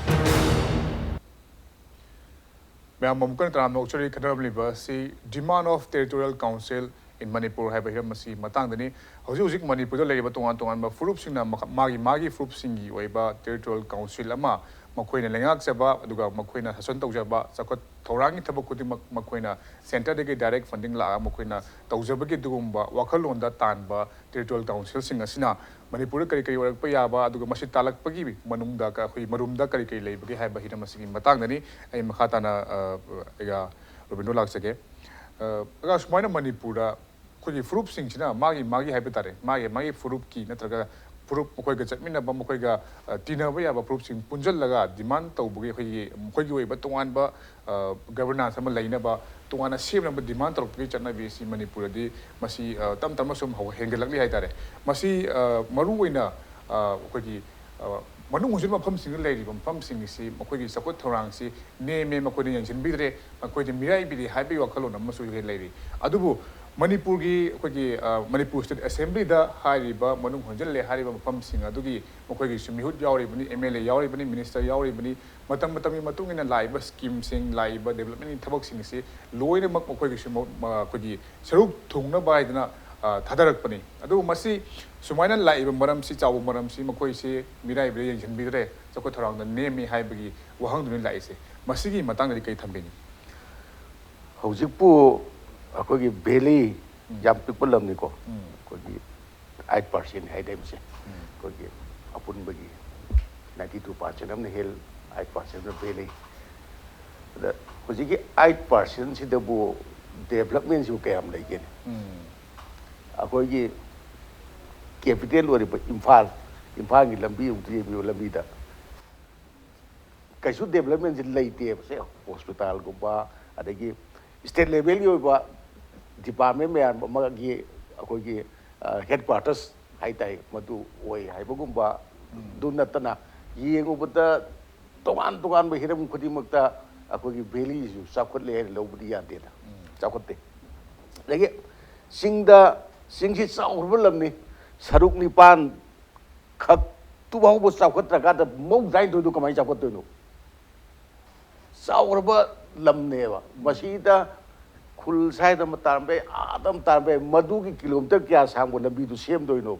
ꯃꯌꯥꯝ ꯑꯃꯨꯛꯀ ꯍꯟꯅ ꯇꯔꯥꯝꯅ ꯑꯣꯛꯆꯔꯤ꯫ ꯈꯟꯅꯔꯝꯂꯤꯕ ꯑꯁꯤ Demand of Territorial Council in Manipur ꯍꯥꯏꯕ ꯍꯤꯔꯝ ꯑꯁꯤ ꯃꯇꯥꯡꯗꯅꯤ꯫ ꯍꯧꯖꯤꯛ ꯍꯧꯖꯤꯛ ꯃꯅꯤꯄꯨꯔꯗ ꯂꯩꯔꯤꯕ ꯇꯣꯉꯥꯟ ꯇꯣꯉꯥꯟꯕ ꯐꯨꯔꯨꯞꯁꯤꯡꯅ ꯃꯈ-, ꯃꯥꯒꯤ ꯃꯥꯒꯤ ꯐꯨꯔꯨꯞꯁꯤꯡꯒꯤ ꯑꯣꯏꯕ territorial council ꯑꯃ ꯃꯈꯣꯏꯅ ꯂꯩꯉꯥꯛꯆꯕ, ꯑꯗꯨꯒ ꯃꯈꯣꯏꯅ ꯁꯥꯁꯟ ꯇꯧꯖꯕ, ꯆꯥꯎꯈꯠ ꯊꯧꯔꯥꯡꯒꯤ ꯊꯕꯛ ꯈꯨꯗꯤꯡꯃꯛ ꯃꯈꯣꯏꯅ centreꯗꯒꯤ direct funding ꯂꯥꯛꯑꯒ ꯃꯈꯣꯏꯅ ꯇꯧꯖꯕꯒꯤ ꯑꯗꯨꯒꯨꯝꯕ ꯋꯥꯈꯜꯂꯣꯟꯗ ꯇꯥꯟꯕ territorial councilꯁꯤꯡ ꯑꯁꯤꯅ ꯃꯅꯤꯄꯨꯔꯗ ꯀꯔꯤ ꯀꯔꯤ ꯑꯣꯏꯔꯛꯄ ꯌꯥꯕ, ꯑꯗꯨꯒ ꯃꯁꯤ ꯇꯥꯜꯂꯛꯄꯒꯤ ꯃꯅꯨꯡꯗ ꯀ-, ꯑꯩꯈꯣꯏ ꯃꯔꯨꯝꯗ ꯀꯔꯤ ꯀꯔꯤ ꯂꯩꯕꯒꯦ ꯍꯥꯏꯕ ꯍꯤꯔꯝ ꯑꯁꯤꯒꯤ ꯃꯇꯥꯡꯗꯅꯤ꯫ ꯑꯩ ꯃꯈꯥ ꯇꯥꯅ, ꯑ, ꯑꯩꯒ ꯔꯣꯕꯤꯟꯗꯣ ꯂꯥꯛꯆꯒꯦ꯫ ꯑ, ꯑꯣꯖꯥ, ꯁꯨꯃꯥꯏꯅ ꯃꯅꯤꯄꯨꯔꯗ ꯑꯩꯈꯣꯏꯒꯤ ꯐꯨꯔꯨꯞꯁꯤꯡꯁꯤꯅ ꯃꯥꯒꯤ ꯃꯥꯒꯤ ꯍꯥꯏꯕ ꯇꯥꯔꯦ, ꯃꯥꯒꯤ ꯃꯥꯒꯤ ꯐꯨꯔꯨꯞꯀꯤ ꯅꯠꯇ꯭ꯔꯒ ꯐꯨꯔꯨꯞ ꯃꯈꯣꯏꯒ ꯆꯠꯃꯤꯟꯅꯕ, ꯃꯈꯣꯏꯒ, ꯑ, ꯇꯤꯟꯅꯕ ꯌꯥꯕ ꯐꯨꯔꯨꯞꯁꯤꯡ ꯄꯨꯟꯁꯤꯜꯂꯒ ꯗꯤꯃꯥꯟ ꯇꯧꯕꯒꯤ ꯑꯩꯈꯣꯏꯒꯤ, ꯃꯈꯣꯏꯒꯤ ꯑꯣꯏꯕ ꯇꯣꯉꯥꯟꯕ, ꯑ, ꯒꯕꯔꯅꯥꯟꯁ ꯑꯃ ꯂꯩꯅꯕ, ꯇꯣꯉꯥꯟꯅ ꯁꯦꯝꯅꯕ ꯗꯤꯃꯥꯟ ꯇꯧꯔꯛꯄꯒꯤ ꯆꯠꯅꯕꯤ ꯑꯁꯤ ꯃꯅꯤꯄꯨꯔꯗꯗꯤ ꯃꯁꯤ, ꯑ, ꯇꯞ ꯇꯞꯅ ꯁꯨꯝ ꯍꯧ-, ꯍꯦꯟꯒꯠꯂꯛꯂꯤ ꯍꯥꯏꯇꯥꯔꯦ꯫ ꯃꯁꯤ, ꯑ, ꯃꯔꯨꯑꯣꯏꯅ, ꯑ, ꯑꯩꯈꯣꯏꯒꯤ, ꯑ, ꯃꯅꯨꯡ ꯍꯨꯠꯆꯤꯟꯕ ꯃꯐꯝꯁꯤꯡꯗ ꯂꯩꯔꯤꯕ ꯃꯐꯝꯁꯤꯡ ꯑꯁꯤ ꯃꯈꯣꯏꯒꯤ ꯆꯥꯎꯈꯠ ꯊꯧꯔꯥꯡꯁꯤ ꯅꯦꯝꯃꯦ, ꯃꯈꯣꯏꯅ ꯌꯦꯡꯁꯤꯟꯕꯤꯗ꯭ꯔꯦ, ꯃꯈꯣꯏꯗ ꯃꯤꯔꯥꯏꯕꯤꯔꯦ ꯍꯥꯏꯕꯒꯤ ꯋꯥꯈꯜꯂꯣꯟ ꯑꯃꯁꯨ ꯍꯦꯛ ꯂꯩꯔꯤ꯫ ꯑꯗꯨꯕꯨ ꯃꯅꯤꯄꯨꯔꯒꯤ ꯑꯩꯈꯣꯏꯒꯤ, ꯑ, ꯃꯅꯤꯄꯨꯔ ꯁ꯭ꯇꯦꯠ ꯑꯦꯁꯦꯝꯕ꯭ꯂꯤꯗ ꯍꯥꯏꯔꯤꯕ ꯃꯅꯨꯡ ꯍꯨꯟꯖꯤꯜꯂꯦ ꯍꯥꯏꯔꯤꯕ ꯃꯐꯝꯁꯤꯡ ꯑꯗꯨꯒꯤ ꯃꯈꯣꯏꯒꯤꯁꯨ ꯃꯤꯍꯨꯠ ꯌꯥꯎꯔꯤꯕꯅꯤ, ꯑꯦꯝ ꯑꯦꯜ ꯑꯦ ꯌꯥꯎꯔꯤꯕꯅꯤ, ꯃꯤꯅꯤꯁꯇꯔ ꯌꯥꯎꯔꯤꯕꯅꯤ, ꯃꯇꯝ ꯃꯇꯝꯒꯤ ꯃꯇꯨꯡ ꯏꯟꯅ ꯂꯥꯛꯏꯕ ꯁ꯭ꯀꯤꯝꯁꯤꯡ, ꯂꯥꯛꯏꯕ ꯗꯦꯕꯂꯞꯃꯦꯟꯒꯤ ꯊꯕꯛꯁꯤꯡ ꯑꯁꯤ ꯂꯣꯏꯅꯃꯛ ꯃꯈꯣꯏꯒꯤꯁꯨ ꯃ-, ꯃ-, ꯑꯩꯈꯣꯏꯒꯤ ꯁꯔꯨꯛ ꯊꯨꯡꯅꯕ ꯍꯥꯏꯗꯅ, ꯑ, ꯊꯥꯗꯔꯛꯄꯅꯤ꯫ ꯑꯗꯨꯕꯨ ꯃꯁꯤ ꯁꯨꯃꯥꯏꯅ ꯂꯥꯛꯏꯕ ꯃꯔꯝꯁꯤ, ꯆꯥꯎꯕ ꯃꯔꯝꯁꯤ ꯃꯈꯣꯏꯁꯤ ꯃꯤꯔꯥꯏꯕꯤꯔ ꯌꯦꯡꯁꯤꯟꯕꯤꯗ꯭ꯔꯦ, ꯆꯥꯎꯈꯠ ꯊꯧꯔꯥꯡꯗ ꯅꯦꯝꯃꯤ ꯍꯥꯏꯕꯒꯤ ꯋꯥꯍꯪꯗꯨꯅꯤ ꯂꯥꯛꯏꯁꯦ꯫ ꯃꯁꯤꯒꯤ ꯃꯇꯥꯡꯗꯗꯤ ꯀꯔꯤ ꯊꯝꯕꯤꯅꯤ? ꯍꯧꯖꯤꯛꯄꯨ ꯑꯩꯈꯣꯏꯒꯤ ꯚꯦꯂꯤ ꯌꯥꯝ ꯄꯤꯛꯄ ꯂꯝꯅꯤꯀꯣ꯫ ꯑꯩꯈꯣꯏꯒꯤ ꯑꯥꯏꯠ ꯄꯥꯔꯁꯦꯟ ꯍꯥꯏꯗꯣꯏꯕꯁꯦ, ꯑꯩꯈꯣꯏꯒꯤ ꯑꯄꯨꯟꯕꯒꯤ ꯅꯥꯏꯟꯇꯤ ꯇꯨ ꯄꯥꯔꯁꯦꯟ ꯑꯃꯅ ꯍꯤꯜ, ꯑꯥꯏꯠ ꯄꯥꯔꯁꯦꯟ ꯑꯃꯅ ꯚꯦꯂꯤ꯫ ꯑꯗ ꯍꯧꯖꯤꯛꯀꯤ ꯑꯥꯏꯠ ꯄꯥꯔꯁꯦꯟꯁꯤꯗꯕꯨ ꯗꯦꯕꯂꯞꯃꯦꯟꯁꯤꯕꯨ ꯀꯌꯥꯝ ꯂꯩꯒꯦꯅꯦ? ꯑꯩꯈꯣꯏꯒꯤ ꯀꯦꯄꯤꯇꯦꯜ ꯑꯣꯏꯔꯤꯕ ꯏꯝꯐꯥꯜ, ꯏꯝꯐꯥꯜꯒꯤ ꯂꯝꯕꯤ ꯑꯃꯨꯛꯇ ꯌꯦꯡꯕꯤꯌꯨ, ꯂꯝꯕꯤꯗ ꯀꯩꯁꯨ ꯗꯦꯕꯂꯞꯃꯦꯟꯁꯤ ꯂꯩꯇꯦꯕ꯫ ꯁꯦ, ꯍꯣꯁꯄꯤꯇꯥꯜꯒꯨꯝꯕ, ꯑꯗꯒꯤ ꯁ꯭ꯇꯦꯠ ꯂꯦꯚꯦꯜꯒꯤ ꯑꯣꯏꯕ ꯗꯤꯄꯥꯔꯠꯃꯦꯟ ꯃꯌꯥꯝ ꯑꯃꯒꯤ ꯑꯩꯈꯣꯏꯒꯤ, ꯑ, ꯍꯦꯗ ꯀ꯭ꯋꯥꯇꯔꯁ ꯍꯥꯏ ꯇꯥꯏ, ꯃꯗꯨ ꯑꯣꯏ ꯍꯥꯏꯕꯒꯨꯝꯕ꯫ ꯑꯗꯨ ꯅꯠꯇꯅ ꯌꯦꯡꯉꯨꯕꯗ ꯇꯣꯉꯥꯟ ꯇꯣꯉꯥꯟꯕ ꯍꯤꯔꯝ ꯈꯨꯗꯤꯡꯃꯛꯇ ꯑꯩꯈꯣꯏꯒꯤ ꯚꯦꯂꯤꯁꯨ ꯆꯥꯎꯈꯠꯂꯦ ꯍꯥꯏꯅ ꯂꯧꯕꯗꯤ ꯌꯥꯗꯦꯗ꯫ ꯆꯥꯎꯈꯠꯇꯦ꯫ ꯑꯗꯒꯤ ꯆꯤꯡꯗ, ꯆꯤꯡꯁꯤ ꯆꯥꯎꯈ꯭ꯔꯕ ꯂꯝꯅꯤ, ꯁꯔꯨꯛ ꯅꯤꯄꯥꯟ ꯈꯛ ꯇꯨꯐꯥꯎꯕ ꯆꯥꯎꯈꯠꯇ꯭ꯔꯀꯥꯟꯗ ꯃꯧꯗ꯭ꯔꯥꯏꯅꯤꯊꯣꯏꯗꯨ ꯀꯃꯥꯏꯅ ꯆꯥꯎꯈꯠꯇꯣꯏꯅꯣ? ꯆꯥꯎꯈ꯭ꯔꯕ ꯂꯝꯅꯦꯕ꯫ ꯃꯁꯤꯗ ꯈꯨꯜ ꯁ꯭ꯋꯥꯏꯗ ꯑꯃ ꯇꯥꯔꯝꯕ ꯌꯥꯏ, ꯑꯥꯗ ꯑꯃ ꯇꯥꯔꯝꯕ ꯌꯥꯏ, ꯃꯗꯨꯒꯤ ꯀꯤꯂꯣꯃꯤꯇꯔ ꯀꯌꯥ ꯁꯥꯡꯕ ꯂꯝꯕꯤꯗꯨ ꯁꯦꯝꯗꯣꯏꯅꯣ?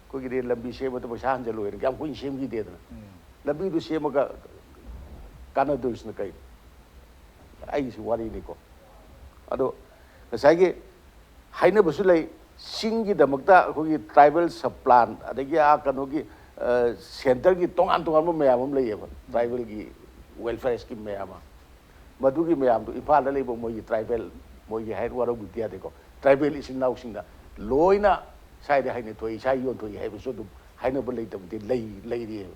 ꯑꯩꯈꯣꯏꯒꯤꯗꯤ ꯂꯝꯕꯤ ꯁꯦꯝꯕꯗ ꯄꯩꯁꯥ ꯍꯟꯖꯜꯂꯣꯏꯅ ꯀꯌꯥꯝ ꯀꯨꯏꯅ ꯁꯦꯝꯈꯤꯗꯦꯗꯅ꯫ ꯂꯝꯕꯤꯗꯨ ꯁꯦꯝꯃꯒ ꯀꯥꯟꯅꯗꯣꯏꯁꯤꯅ ꯀꯩꯅꯣ? ꯑꯩꯒꯤꯁꯨ ꯋꯥꯔꯤꯅꯤꯀꯣ꯫ ꯑꯗꯣ ꯉꯁꯥꯏꯒꯤ ꯍꯥꯏꯅꯕꯁꯨ ꯂꯩ, ꯆꯤꯡꯒꯤꯗꯃꯛꯇ ꯑꯩꯈꯣꯏꯒꯤ ꯇ꯭ꯔꯥꯏꯕꯦꯜ ꯁꯕ ꯄ꯭ꯂꯥꯟ, ꯑꯗꯒꯤ ꯑꯥ ꯀꯩꯅꯣꯒꯤ, ꯑ, ꯁꯦꯟꯇꯔꯒꯤ ꯇꯣꯉꯥꯟ ꯇꯣꯉꯥꯟꯕ ꯃꯌꯥꯝ ꯑꯃ ꯂꯩꯌꯦꯕ, ꯇ꯭ꯔꯥꯏꯕꯦꯜꯒꯤ ꯋꯦꯜꯐꯤꯌꯔ ꯁ꯭ꯀꯤꯝ ꯃꯌꯥꯝ ꯑꯃ꯫ ꯃꯗꯨꯒꯤ ꯃꯌꯥꯝꯗꯣ ꯏꯝꯐꯥꯜꯗ ꯂꯩꯕ ꯃꯣꯏꯒꯤ ꯇ꯭ꯔꯥꯏꯕꯦꯜ, ꯃꯣꯏꯒꯤ ꯍꯥꯏ ꯋꯥꯔꯧꯕꯤꯗꯦ ꯌꯥꯗꯦꯀꯣ, ꯇ꯭ꯔꯥꯏꯕꯦꯜ ꯏꯆꯤꯟ ꯏꯅꯥꯎꯁꯤꯡꯅ ꯂꯣꯏꯅ ꯁ꯭ꯋꯥꯏꯗ ꯍꯩꯅ ꯊꯣꯛꯏ, ꯁ꯭ꯋꯥꯏ ꯌꯣꯟꯊꯣꯛꯏ ꯍꯥꯏꯕꯁꯨ ꯑꯗꯨꯝ ꯍꯥꯏꯅꯕ ꯂꯩꯇꯕꯗꯤ ꯂꯩ, ꯂꯩꯔꯤꯑꯕ꯫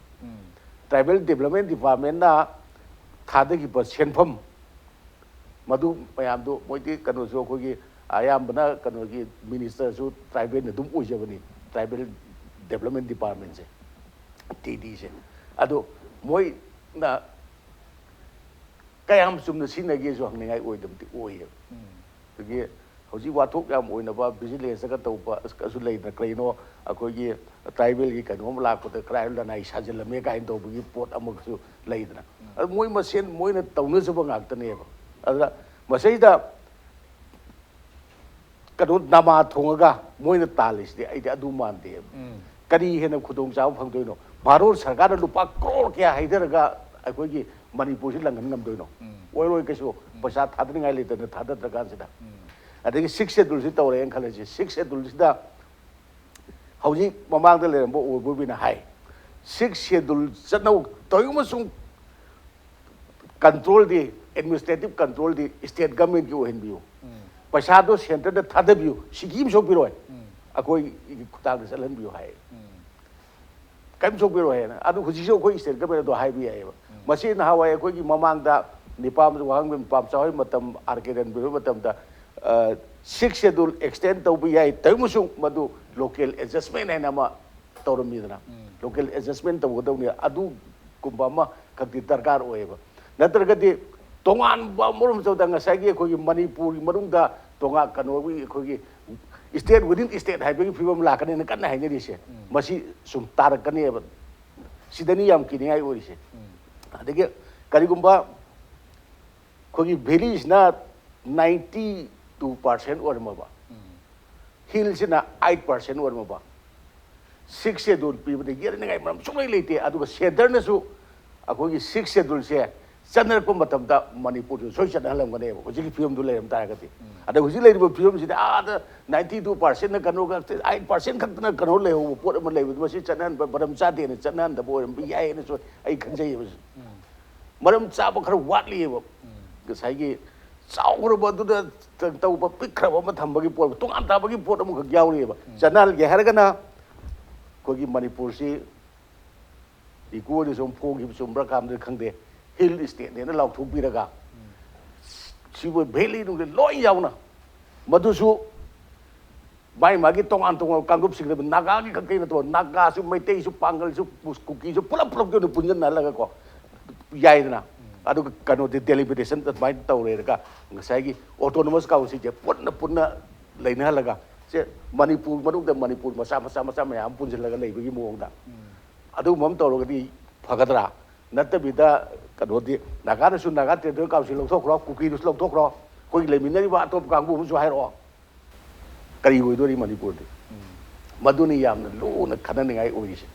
ꯇ꯭ꯔꯥꯏꯕꯦꯜ ꯗꯤꯕ꯭ꯂꯞꯃꯦꯟ ꯗꯤꯄꯥꯔꯠꯃꯦꯟꯅ ꯊꯥꯗꯈꯤꯕ ꯁꯦꯟꯐꯝ, ꯃꯗꯨ ꯃꯌꯥꯝꯗꯨ ꯃꯣꯏꯗꯤ ꯀꯩꯅꯣꯁꯨ ꯑꯩꯈꯣꯏꯒꯤ ꯑꯌꯥꯝꯕꯅ ꯀꯩꯅꯣꯒꯤ ꯃꯤꯅꯤꯁꯇꯔꯁꯨ ꯇ꯭ꯔꯥꯏꯕꯦꯜꯅ ꯑꯗꯨꯝ ꯑꯣꯏꯖꯕꯅꯤ, ꯇ꯭ꯔꯥꯏꯕꯦꯜ ꯗꯤꯕ꯭ꯂꯞꯃꯦꯟ ꯗꯤꯄꯥꯔꯠꯃꯦꯟꯁꯦ, ꯇꯤ ꯗꯤꯁꯦ꯫ ꯑꯗꯣ ꯃꯣꯏꯅ ꯀꯌꯥꯝ ꯆꯨꯝꯅ ꯁꯤꯖꯤꯟꯅꯒꯦꯁꯨ ꯍꯪꯅꯤꯡꯉꯥꯏ ꯑꯣꯏꯗꯕꯗꯤ ꯑꯣꯏꯌꯦꯕ꯫ ꯑꯗꯒꯤ ꯍꯧꯖꯤꯛ ꯋꯥꯊꯣꯛ ꯌꯥꯝ ꯑꯣꯏꯅꯕ ꯚꯤꯖꯤꯂꯦꯟꯁꯇꯒ ꯇꯧꯕ ꯑꯁ-, ꯑꯁꯨ ꯂꯩꯗꯅ, ꯀꯔꯤꯅꯣ ꯑꯩꯈꯣꯏꯒꯤ ꯇ꯭ꯔꯥꯏꯕꯦꯜꯒꯤ ꯀꯩꯅꯣꯝ ꯂꯥꯛꯄꯗ ꯈꯔ ꯂꯅꯥꯏ ꯁꯥꯖꯤꯜꯂꯝꯃꯦ ꯀꯥꯏꯅ ꯇꯧꯕꯒꯤ ꯄꯣꯠ ꯑꯃꯒꯁꯨ ꯂꯩꯗꯅ꯫ ꯑꯗꯨ ꯃꯣꯏ ꯃꯁꯦꯟ ꯃꯣꯏꯅ ꯇꯧꯅꯖꯕ ꯉꯥꯛꯇꯅꯦꯕ꯫ ꯑꯗꯨꯗ ꯃꯁꯤꯗ ꯀꯩꯅꯣ ꯅꯃꯥ ꯊꯣꯡꯉꯒ ꯃꯣꯏꯅ ꯇꯥꯜꯂꯤꯁꯤꯗꯤ ꯑꯩꯗꯤ ꯑꯗꯨ ꯃꯥꯟꯗꯦꯕ꯫ ꯀꯔꯤ ꯍꯦꯟꯅ ꯈꯨꯗꯣꯡꯆꯥꯕ ꯐꯪꯗꯣꯏꯅꯣ? ꯚꯥꯔꯠ ꯁꯔꯀꯥꯔꯅ ꯂꯨꯄꯥ ꯀ꯭ꯔꯣꯔ ꯀꯌꯥ ꯍꯩꯊꯔꯒ ꯑꯩꯈꯣꯏꯒꯤ ꯃꯅꯤꯄꯨꯔꯁꯤ ꯂꯪꯍꯟ ꯉꯝꯗꯣꯏꯅꯣ? ꯑꯣꯏꯔꯣꯏ ꯀꯩꯁꯨ꯫ ꯄꯩꯁꯥ ꯊꯥꯗꯅꯤꯡꯉꯥꯏ ꯂꯩꯇꯅ ꯊꯥꯗꯗ꯭ꯔꯀꯥꯟꯁꯤꯗ꯫ ꯑꯗꯒꯤ ꯁꯤꯛꯁ ꯁꯦꯗꯨꯜꯁꯤ ꯇꯧꯔꯦꯅ ꯈꯜꯂꯁꯤ, ꯁꯤꯛꯁ ꯁꯦꯗꯨꯜꯁꯤꯗ ꯍꯧꯖꯤꯛ ꯃꯃꯥꯡꯗ ꯂꯩꯔꯝꯕ ꯑꯣꯏꯕꯣꯏꯕꯤꯅ ꯍꯥꯏ, ꯁꯤꯛꯁ ꯁꯦꯗꯨꯜ ꯆꯠꯅꯧ ꯇꯧꯏ ꯑꯃꯁꯨꯡ ꯀꯟꯇ꯭ꯔꯣꯜꯗꯤ, ꯑꯦꯗꯃꯤꯅꯤꯁꯇ꯭ꯔꯦꯇꯤꯚ ꯀꯟꯇ꯭ꯔꯣꯜꯗꯤ ꯁ꯭ꯇꯦꯠ ꯒꯃꯦꯟꯒꯤ ꯑꯣꯏꯍꯟꯕꯤꯌꯨ, ꯄꯩꯁꯥꯗꯣ ꯁꯦꯟꯇꯔꯗ ꯊꯥꯗꯕꯤꯌꯨ, ꯁꯤꯀꯤ ꯑꯃ ꯁꯣꯛꯄꯤꯔꯣꯏ, ꯑꯩꯈꯣꯏꯒꯤ ꯈꯨꯠꯊꯥꯡꯗ ꯆꯠꯍꯟꯕꯤꯌꯨ ꯍꯥꯏ꯫ ꯀꯔꯤꯝ ꯁꯣꯛꯄꯤꯔꯣꯏ ꯍꯥꯏꯅ꯫ ꯑꯗꯨ ꯍꯧꯖꯤꯛꯁꯨ ꯑꯩꯈꯣꯏ ꯁ꯭ꯇꯦꯠ ꯒꯃꯦꯟ ꯑꯗꯣ ꯍꯥꯏꯕ ꯌꯥꯏꯑꯕ꯫ ꯃꯁꯤ ꯅꯍꯥꯟꯋꯥꯏ ꯑꯩꯈꯣꯏꯒꯤ ꯃꯃꯥꯡꯗ ꯅꯤꯄꯥꯝ, ꯋꯥꯍꯪꯕꯝ ꯅꯤꯄꯥꯝ ꯆꯥꯎꯍꯣꯏ ꯃꯇꯝ, ꯑꯥꯔ ꯀꯦ ꯔꯟꯕꯤꯔ ꯃꯇꯝꯗ, ꯑ, ꯁꯤꯛꯁ ꯁꯦꯗꯨꯜ ꯑꯦꯛꯁꯇꯦꯟ ꯇꯧꯕ ꯌꯥꯏ, ꯇꯧꯔꯤꯃꯁꯨ ꯃꯗꯨ ꯂꯣꯀꯦꯜ ꯑꯦꯗꯖꯁꯃꯦꯟ ꯍꯥꯏꯅ ꯑꯃ ꯇꯧꯔꯝꯃꯤꯗꯅ꯫ ꯂꯣꯀꯦꯜ ꯑꯦꯗꯖꯁꯃꯦꯟ ꯇꯧꯒꯗꯧꯅꯤ, ꯑꯗꯨꯒꯨꯝꯕ ꯑꯃꯈꯛꯇꯤ ꯗꯔꯀꯥꯔ ꯑꯣꯏꯌꯦꯕ꯫ ꯅꯠꯇ꯭ꯔꯒꯗꯤ ꯇꯣꯉꯥꯟꯕ ꯑꯃꯔꯣꯝ ꯆꯠꯄꯗ ꯉꯁꯥꯏꯒꯤ ꯑꯩꯈꯣꯏꯒꯤ ꯃꯅꯤꯄꯨꯔꯒꯤ ꯃꯅꯨꯡꯗ ꯇꯣꯉꯥꯟ ꯀꯩꯅꯣꯒꯤ ꯑꯩꯈꯣꯏꯒꯤ state within state ꯍꯥꯏꯕꯒꯤ ꯐꯤꯕꯝ ꯂꯥꯛꯀꯅꯤꯅ ꯀꯟꯅ ꯍꯥꯏꯅꯔꯤꯁꯦ꯫ ꯃꯁꯤ ꯁꯨꯝ ꯇꯥꯔꯛꯀꯅꯦꯕ꯫ ꯁꯤꯗꯅꯤ ꯌꯥꯝ ꯀꯤꯅꯤꯡꯉꯥꯏ ꯑꯣꯏꯔꯤꯁꯦ꯫ ꯑꯗꯒꯤ ꯀꯔꯤꯒꯨꯝꯕ ꯑꯩꯈꯣꯏꯒꯤ ꯚꯦꯂꯤꯁꯤꯅ ninety two percent ꯑꯣꯏꯔꯝꯃꯕ, ꯍꯤꯜꯁꯤꯅ eight percent ꯑꯣꯏꯔꯝꯃꯕ, ꯁꯤꯛꯁ ꯁꯦꯗꯨꯜ ꯄꯤꯕꯗ ꯌꯦꯠꯅꯅꯤꯡꯉꯥꯏ ꯃꯔꯝ ꯁꯨꯡꯂꯩ ꯂꯩꯇꯦ꯫ ꯑꯗꯨꯒ ꯁꯦꯟꯇꯔꯅꯁꯨ ꯑꯩꯈꯣꯏꯒꯤ ꯁꯤꯛꯁ ꯁꯦꯗꯨꯜꯁꯦ ꯆꯠꯅꯔꯛꯄ ꯃꯇꯝꯗ ꯃꯅꯤꯄꯨꯔꯁꯨ ꯁꯣꯏ ꯆꯠꯅꯍꯜꯂꯝꯒꯅꯦꯕ, ꯍꯧꯖꯤꯛꯀꯤ ꯐꯤꯕꯝꯗꯨ ꯂꯩꯔꯝ ꯇꯥꯔꯒꯗꯤ꯫ ꯑꯗ ꯍꯧꯖꯤꯛ ꯂꯩꯔꯤꯕ ꯐꯤꯕꯝꯁꯤꯗ ꯑꯥꯗ ninety two percent ꯀꯩꯅꯣꯒ eight percent ꯈꯛꯇꯅ ꯀꯩꯅꯣ ꯂꯩꯍꯧꯕ ꯄꯣꯠ ꯑꯃ ꯂꯩꯕꯗꯨ, ꯃꯁꯤ ꯆꯠꯅꯍꯟꯕ ꯃꯔꯝ ꯆꯥꯗꯦꯅ ꯆꯠꯅꯍꯟꯗꯕ ꯑꯣꯏꯔꯝꯕ ꯌꯥꯏꯌꯦꯅꯁꯨ ꯑꯩ ꯈꯟꯖꯩꯌꯦꯕ꯫ ꯃꯔꯝ ꯆꯥꯕ ꯈꯔ ꯋꯥꯠꯂꯤꯑꯕ꯫ ꯉꯁꯥꯏꯒꯤ ꯆꯥꯎꯈ꯭ꯔꯕ ꯑꯗꯨꯗ ꯇꯧꯕ ꯄꯤꯛꯈ꯭ꯔꯕ ꯑꯃ ꯊꯝꯕꯒꯤ ꯄꯣꯠ, ꯇꯣꯉꯥꯟ ꯇꯥꯕꯒꯤ ꯄꯣꯠ ꯑꯃꯈꯛ ꯌꯥꯎꯔꯤꯑꯕ꯫ ꯆꯠꯅꯍꯜꯒꯦ ꯍꯥꯏꯔꯒꯅ ꯑꯩꯈꯣꯏꯒꯤ ꯃꯅꯤꯄꯨꯔꯁꯤ ꯏꯀꯣꯗ ꯁꯨꯝ ꯐꯣꯡꯈꯤꯕ ꯆꯨꯝꯕ꯭ꯔꯥ ꯀꯥꯟꯗ ꯈꯪꯗꯦ, ꯍꯤꯜ ꯏꯁꯇꯦꯠꯅꯦꯅ ꯂꯥꯎꯊꯣꯛꯄꯤꯔꯒ ꯁꯤꯕꯨ ꯚꯦꯂꯤ ꯅꯨꯡꯂꯤ ꯂꯣꯏ ꯌꯥꯎꯅ, ꯃꯗꯨꯁꯨ ꯃꯥꯒꯤ ꯃꯥꯒꯤ ꯇꯣꯉꯥꯟ ꯇꯣꯉꯥꯟꯕ ꯀꯥꯡꯂꯨꯞꯁꯤꯡ ꯂꯩꯕ, ꯅꯥꯒꯥꯒꯤ ꯈꯛꯇꯒꯤ ꯅꯠꯇꯕ, ꯅꯥꯒꯥꯁꯨ, ꯃꯩꯇꯩꯁꯨ, ꯄꯥꯡꯒꯜꯁꯨ, ꯀꯨꯀꯤꯁꯨ ꯄꯨꯂꯞ ꯄꯨꯂꯞꯀꯤ ꯑꯣꯏꯅ ꯄꯨꯟꯁꯤꯟꯅꯍꯜꯂꯒꯀꯣ ꯌꯥꯏꯗꯅ꯫ ꯑꯗꯨꯒ ꯀꯩꯅꯣꯗꯤ ꯗꯦꯂꯤꯃꯤꯇꯦꯁꯟ ꯑꯗꯨꯃꯥꯏꯅ ꯇꯧꯔꯦꯔꯒ ꯉꯁꯥꯏꯒꯤ ꯑꯣꯇꯣꯅꯣꯃꯁ ꯀꯥꯎꯟꯁꯤꯜꯁꯦ ꯄꯨꯟꯅ ꯄꯨꯟꯅ ꯂꯩꯅꯍꯜꯂꯒ, ꯁꯦ, ꯃꯅꯤꯄꯨꯔ ꯃꯅꯨꯡꯗ ꯃꯅꯤꯄꯨꯔ ꯃꯆꯥ ꯃꯆꯥ ꯃꯆꯥ ꯃꯌꯥꯝ ꯄꯨꯟꯁꯤꯜꯂꯒ ꯂꯩꯕꯒꯤ ꯃꯑꯣꯡꯗ ꯑꯗꯨꯒꯨꯝꯕ ꯑꯃ ꯇꯧꯔꯒꯗꯤ ꯐꯒꯗ꯭ꯔꯥ? ꯅꯠꯇꯕꯤꯗ ꯀꯩꯅꯣꯗꯤ, ꯅꯥꯒꯥꯗꯁꯨ ꯅꯥꯒꯥ ꯇꯦꯔꯤꯇꯣꯔꯤꯌꯦꯜ ꯀꯥꯎꯟꯁꯤꯜ ꯂꯧꯊꯣꯛꯈ꯭ꯔꯣ, ꯀꯨꯀꯤꯗꯁꯨ ꯂꯧꯊꯣꯛꯈ꯭ꯔꯣ, ꯑꯩꯈꯣꯏꯒꯤ ꯂꯩꯃꯤꯟꯅꯔꯤꯕ ꯑꯇꯣꯞꯄ ꯀꯥꯡꯕꯨ ꯑꯃꯁꯨ ꯍꯥꯏꯔꯛꯑꯣ꯫ ꯀꯔꯤ ꯑꯣꯏꯗꯣꯔꯤ ꯃꯅꯤꯄꯨꯔꯗꯤ? ꯃꯗꯨꯅꯤ ꯌꯥꯝꯅ ꯂꯨꯅ ꯈꯟꯅꯅꯤꯡꯉꯥꯏ ꯑꯣꯏꯔꯤꯁꯦ꯫